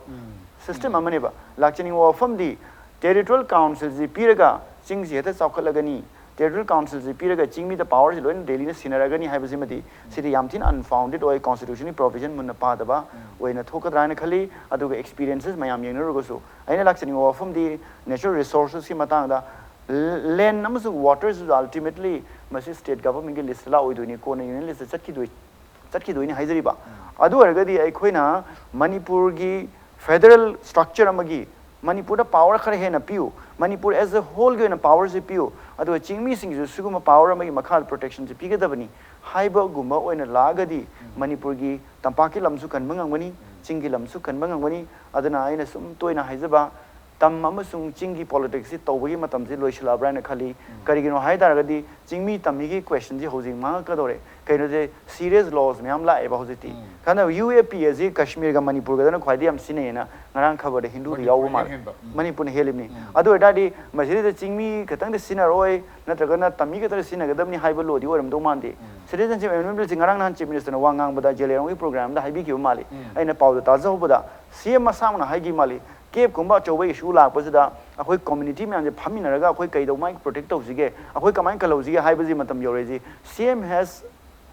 ꯁꯤꯁꯇꯦꯝ ꯑꯃꯅꯦꯕ꯫ ꯂꯥꯛꯆꯅꯤꯡꯕ ꯋꯥꯐꯝꯗꯤ ꯇꯦꯔꯤꯇꯣꯔꯤꯌꯦꯜ ꯀꯥꯎꯟꯁꯤꯜꯁꯤ ꯄꯤꯔꯒ ꯆꯤꯡꯁꯤ ꯍꯦꯛꯇ ꯆꯥꯎꯈꯠꯂꯒꯅꯤ, ꯇꯦꯔꯤꯇꯣꯔꯤꯌꯦꯜ ꯀꯥꯎꯟꯁꯤꯜꯁꯤ ꯄꯤꯔꯒ ꯆꯤꯡꯃꯤꯗ ꯄꯥꯋꯔꯁꯤ ꯂꯣꯏꯅ ꯗꯦꯜꯂꯤꯅ ꯁꯤꯟꯅꯔꯒꯅꯤ ꯍꯥꯏꯕꯁꯤꯃꯗꯤ ꯁꯤꯗꯤ ꯌꯥꯝ ꯊꯤꯅ ꯑꯟꯐꯥꯎꯟꯗꯦꯗ ꯑꯣꯏ, ꯀꯣꯟꯁꯇꯤꯇ꯭ꯌꯨꯁꯟꯒꯤ ꯄ꯭ꯔꯣꯚꯤꯖꯟ ꯃꯨꯟꯅ ꯄꯥꯗꯕ ꯑꯣꯏꯅ ꯊꯣꯛꯀꯗ꯭ꯔꯥ ꯍꯥꯏꯅ ꯈꯜꯂꯤ꯫ ꯑꯗꯨꯒ ꯑꯦꯛꯁꯄꯤꯔꯤꯌꯦꯟꯁꯦꯁ ꯃꯌꯥꯝ ꯌꯦꯡꯅꯔꯨꯔꯒꯁꯨ ꯑꯩꯅ ꯂꯥꯛꯆꯅꯤꯡꯕ ꯋꯥꯐꯝꯗꯤ ꯅꯦꯆꯔꯦꯜ ꯔꯤꯁꯣꯔꯁꯦꯁꯀꯤ ꯃꯇꯥꯡꯗ, ꯂꯦꯟ ꯑꯃꯁꯨꯡ ꯋꯥꯇꯔꯁꯤꯁꯨ ꯑꯜꯇꯤꯃꯦꯠꯂꯤ ꯃꯁꯤ ꯁ꯭ꯇꯦꯠ ꯒꯚꯔꯟꯃꯦꯟꯠꯀꯤ ꯂꯤꯁꯇ ꯂꯥꯛꯑꯣꯏꯗꯣꯏꯅꯤ, ꯀꯣꯟꯅ ꯌꯨꯅꯤꯌꯟ ꯂꯤꯁꯇ ꯆꯠꯈꯤꯗꯣꯏ, ꯆꯠꯈꯤꯗꯣꯏꯅꯤ ꯍꯥꯏꯖꯔꯤꯕ꯫ ꯑꯗꯨ ꯑꯣꯏꯔꯒꯗꯤ ꯑꯩꯈꯣꯏꯅ ꯃꯅꯤꯄꯨꯔꯒꯤ ꯐꯦꯗꯔꯦꯜ ꯁ꯭ꯇ꯭ꯔꯛꯆꯔ ꯑꯃꯒꯤ, ꯃꯅꯤꯄꯨꯔꯗ ꯄꯥꯋꯔ ꯈꯔ ꯍꯦꯟꯅ ꯄꯤꯌꯨ, ꯃꯅꯤꯄꯨꯔ ꯑꯦꯁ ꯑꯦ ꯍꯣꯜꯒꯤ ꯑꯣꯏꯅ ꯄꯥꯋꯔꯁꯤ ꯄꯤꯌꯨ, ꯑꯗꯨꯒ ꯆꯤꯡꯃꯤꯁꯤꯡꯁꯤꯁꯨ ꯁꯤꯒꯨꯝꯕ ꯄꯥꯋꯔ ꯑꯃꯒꯤ ꯃꯈꯥꯗ ꯄ꯭ꯔꯣꯇꯦꯛꯁꯟꯁꯤ ꯄꯤꯒꯗꯕꯅꯤ ꯍꯥꯏꯕꯒꯨꯝꯕ ꯑꯣꯏꯅ ꯂꯥꯛꯑꯒꯗꯤ ꯃꯅꯤꯄꯨꯔꯒꯤ ꯇꯝꯄꯥꯛꯀꯤ ꯂꯝꯁꯨ ꯀꯟꯕ ꯉꯝꯒꯅꯤ, ꯆꯤꯡꯒꯤ ꯂꯝꯁꯨ ꯀꯟꯕ ꯉꯝꯒꯅꯤ꯫ ꯑꯗꯨꯅ ꯑꯩꯅ ꯁꯨꯝ ꯇꯣꯏꯅ ꯍꯥꯏꯖꯕ, ꯇꯝ ꯑꯃꯁꯨꯡ ꯆꯤꯡꯒꯤ ꯄꯣꯂꯤꯇꯤꯛꯁꯁꯤ ꯇꯧꯕꯒꯤ ꯃꯇꯝꯁꯤ ꯂꯣꯏꯁꯤꯜꯂꯛꯑꯕ꯭ꯔꯥ ꯍꯥꯏꯅ ꯈꯜꯂꯤ꯫ ꯀꯔꯤꯒꯤꯅꯣ ꯍꯥꯏ ꯇꯥꯔꯒꯗꯤ ꯆꯤꯡꯃꯤ ꯇꯝꯃꯤꯒꯤ ꯀ꯭ꯋꯦꯁꯟꯁꯤ ꯍꯧꯖꯤꯛ ꯃꯥꯡꯉꯛꯀꯗꯧꯔꯦ꯫ ꯀꯩꯅꯣꯁꯦ, ꯁꯤꯔꯤꯌꯁ ꯂꯣꯁ ꯃꯌꯥꯝ ꯂꯥꯛꯑꯦꯕ ꯍꯧꯖꯤꯛꯇꯤ꯫ ꯈꯟꯅ ꯌꯨ ꯑꯦ ꯄꯤ ꯑꯁꯤ ꯀꯥꯁꯃꯤꯔꯒ ꯃꯅꯤꯄꯨꯔꯒꯗꯅ ꯈ꯭ꯋꯥꯏꯗꯒꯤ ꯌꯥꯝ ꯁꯤꯖꯤꯟꯅꯩꯌꯦꯅ ꯉꯔꯥꯡ ꯈꯕꯔꯗ ꯍꯤꯟꯗꯨꯗ ꯌꯥꯎꯕ ꯃꯥꯜꯂꯦ꯫ ꯃꯅꯤꯄꯨꯔꯅ ꯍꯦꯜꯂꯤꯕꯅꯤ꯫ ꯑꯗꯨ ꯑꯣꯏꯇꯥꯔꯗꯤ ꯃꯁꯤꯗꯩꯗ ꯆꯤꯡꯃꯤ ꯈꯛꯇꯪꯗ ꯁꯤꯖꯤꯟꯅꯔꯣꯏ, ꯅꯠꯇ꯭ꯔꯒꯅ ꯇꯝꯃꯤ ꯈꯛꯇꯪꯗ ꯁꯤꯖꯤꯟꯅꯒꯗꯕꯅꯤ ꯍꯥꯏꯕ ꯂꯣꯗꯤ ꯑꯣꯏꯔꯝꯗꯧ ꯃꯥꯟꯗꯦ꯫ ꯁꯤꯇꯤꯖꯟꯁꯤꯞ ꯑꯦꯃꯦꯟꯃꯦꯟ ꯕꯤꯜꯁꯤ ꯉꯔꯥꯡ ꯅꯍꯥꯟ ꯆꯤꯐ ꯃꯤꯅꯤꯁꯇꯔꯅ ꯋꯥ ꯉꯥꯡꯕꯗ ꯖꯦꯂꯦꯔꯣꯡꯒꯤ ꯄ꯭ꯔꯣꯒ꯭ꯔꯥꯝꯗ ꯍꯥꯏꯕꯤꯈꯤꯕ ꯃꯥꯜꯂꯤ꯫ ꯑꯩꯅ ꯄꯥꯎꯗ ꯇꯥꯖꯍꯧꯕꯗ ꯁꯤ ꯑꯦꯝ ꯃꯁꯥꯃꯛꯅ ꯍꯥꯏꯈꯤ ꯃꯥꯜꯂꯤ, ꯀꯦꯞꯀꯨꯝꯕ ꯑꯆꯧꯕ ꯏꯁꯨ ꯂꯥꯛꯄꯁꯤꯗ ꯑꯩꯈꯣꯏ ꯀꯝꯃ꯭ꯌꯨꯅꯤꯇꯤ ꯃꯌꯥꯝꯁꯦ ꯐꯝꯃꯤꯟꯅꯔꯒ ꯑꯩꯈꯣꯏ ꯀꯩꯗꯧꯃꯥꯏꯅ ꯄ꯭ꯔꯣꯇꯦꯛ ꯇꯧꯁꯤꯒꯦ, ꯑꯩꯈꯣꯏ ꯀꯃꯥꯏꯅ ꯀꯜꯍꯧꯁꯤꯒꯦ ꯍꯥꯏꯕꯁꯤ ꯃꯇꯝ ꯌꯧꯔꯛꯏꯁꯤ꯫ C M has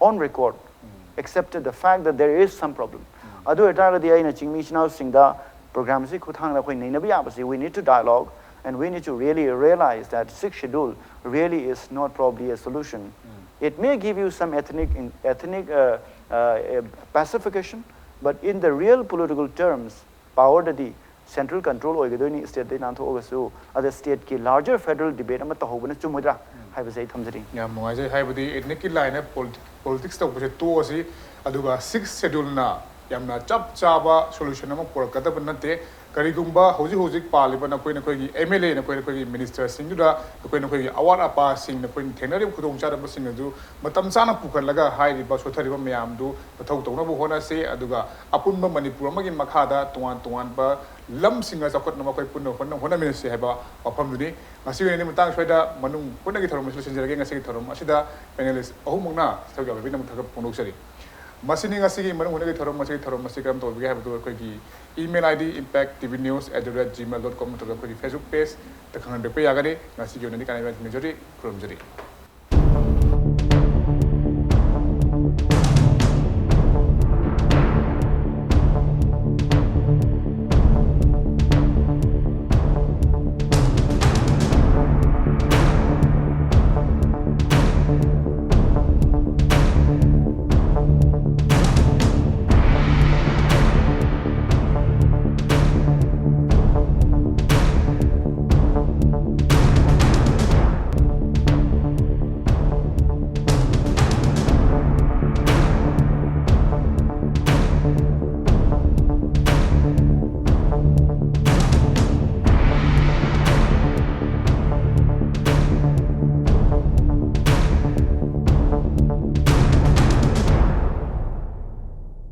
on record accepted the fact that there is some problem. ꯑꯗꯨ ꯑꯣꯏꯇꯥꯔꯒꯗꯤ ꯑꯩꯅ ꯆꯤꯡꯃꯤ ꯏꯆꯤꯟ ꯏꯅꯥꯎꯁꯤꯡꯗ ꯄ꯭ꯔꯣꯒ꯭ꯔꯥꯝꯁꯤ ꯈꯨꯠꯊꯥꯡꯗ ꯑꯩꯈꯣꯏ ꯅꯩꯅꯕ ꯌꯥꯕꯁꯤ, we need to dialogue and we need to really realize that sixth schedule really is not probably a solution. It may give you some ethnic, ethnic uh, uh, pacification, but in the real political terms, powerꯗꯗꯤ central control ꯑꯣꯏꯒꯗꯣꯏꯅꯤ, stateꯇꯩ ꯅꯥꯟꯊꯣꯛꯑꯒꯁꯨ꯫ ꯑꯗ stateꯀꯤ larger federal debate ꯑꯃ ꯇꯧꯍꯧꯕꯅ ꯆꯨꯝꯃꯣꯏꯗ꯭ꯔꯥ ꯍꯥꯏꯕꯁꯦ ꯑꯩ ꯊꯝꯖꯅꯤꯡꯉꯤ꯫ ꯌꯥꯝ ꯅꯨꯡꯉꯥꯏꯖꯩ꯫ ꯍꯥꯏꯕꯗꯤ ethnicꯀꯤ line politics ꯇꯧꯕꯁꯦ ꯇꯣꯛꯑꯁꯤ, ꯑꯗꯨꯒ sixth scheduleꯅ ꯌꯥꯝꯅ ꯆꯞ ꯆꯥꯕ solution ꯑꯃ ꯄꯨꯔꯛꯀꯗꯕ ꯅꯠꯇꯦ꯫ ꯀꯔꯤꯒꯨꯝꯕ ꯍꯧꯖꯤꯛ ꯍꯧꯖꯤꯛ ꯄꯥꯜꯂꯤꯕ ꯅꯈꯣꯏ ꯅꯈꯣꯏꯒꯤ M L A, ꯅꯈꯣꯏ ꯅꯈꯣꯏꯒꯤ ministerꯁꯤꯡꯗꯨꯗ ꯅꯈꯣꯏ ꯅꯈꯣꯏꯒꯤ ꯑꯋꯥꯠ ꯑꯄꯥꯁꯤꯡ, ꯅꯈꯣꯏꯅ ꯊꯦꯡꯅꯔꯤꯕ ꯈꯨꯗꯣꯡꯆꯥꯗꯕꯁꯤꯡ ꯑꯗꯨ ꯃꯇꯝ ꯆꯥꯅ ꯄꯨꯈꯠꯂꯒ ꯍꯥꯏꯔꯤꯕ ꯁꯣꯠꯊꯔꯤꯕ ꯃꯌꯥꯝꯗꯨ ꯃꯊꯧ ꯇꯧꯅꯕ ꯍꯣꯠꯅꯁꯤ꯫ ꯑꯗꯨꯒ ꯑꯄꯨꯟꯕ ꯃꯅꯤꯄꯨꯔ ꯑꯃꯒꯤ ꯃꯈꯥꯗ ꯇꯣꯉꯥꯟ ꯇꯣꯉꯥꯟꯕ ꯂꯝꯁꯤꯡꯗ ꯆꯥꯎꯈꯠꯅꯕ ꯑꯩꯈꯣꯏ ꯄꯨꯟꯅ ꯍꯣꯠꯅ-, ꯍꯣꯠꯅꯃꯤꯟꯅꯁꯤ ꯍꯥꯏꯕ ꯋꯥꯐꯝꯗꯨꯅꯤ꯫ ꯉꯁꯤꯒꯤ ꯑꯣꯏꯅꯗꯤ ꯃꯇꯥꯡ ꯁ꯭ꯋꯥꯏꯗ ꯃꯅꯨꯡ ꯍꯨꯠꯅꯒꯤ ꯊꯧꯔꯝ ꯑꯁꯤ ꯂꯣꯏꯁꯤꯟꯖꯔꯒꯦ꯫ ꯉꯁꯤꯒꯤ ꯊꯧꯔꯝ ꯑꯁꯤꯗ panelist ꯑꯍꯨꯝꯃꯛꯅ ꯁꯔꯨꯛ ꯌꯥꯕꯤꯕꯒꯤꯗꯃꯛ ꯊꯥꯒꯠꯄ ꯐꯣꯡꯗꯣꯛꯆꯔꯤ꯫ ꯃꯁꯤꯅꯤ ꯉꯁꯤꯒꯤ ꯃꯅꯨꯡ ꯍꯨꯠꯅꯒꯤ ꯊꯧꯔꯝ꯫ ꯃꯁꯤꯒꯤ ꯊꯧꯔꯝ ꯑꯁꯤ ꯀꯔꯝ ꯇꯧꯕꯤꯒꯦ ꯍꯥꯏꯕꯗꯨ ꯑꯩꯈꯣꯏꯒꯤ email I D impact T V news at the rate gmail dot com ꯅꯠꯇ꯭ꯔꯒ ꯑꯩꯈꯣꯏꯒꯤ Facebook pageꯇ ꯈꯪꯍꯟꯕꯤꯔꯛꯄ ꯌꯥꯒꯅꯤ꯫ ꯉꯁꯤꯒꯤ ꯑꯣꯏꯅꯗꯤ ꯀꯥꯏꯅꯕ ꯌꯥꯊꯪ ꯅꯤꯖꯔꯤ꯫ ꯈꯨꯔꯨꯝꯖꯔꯤ꯫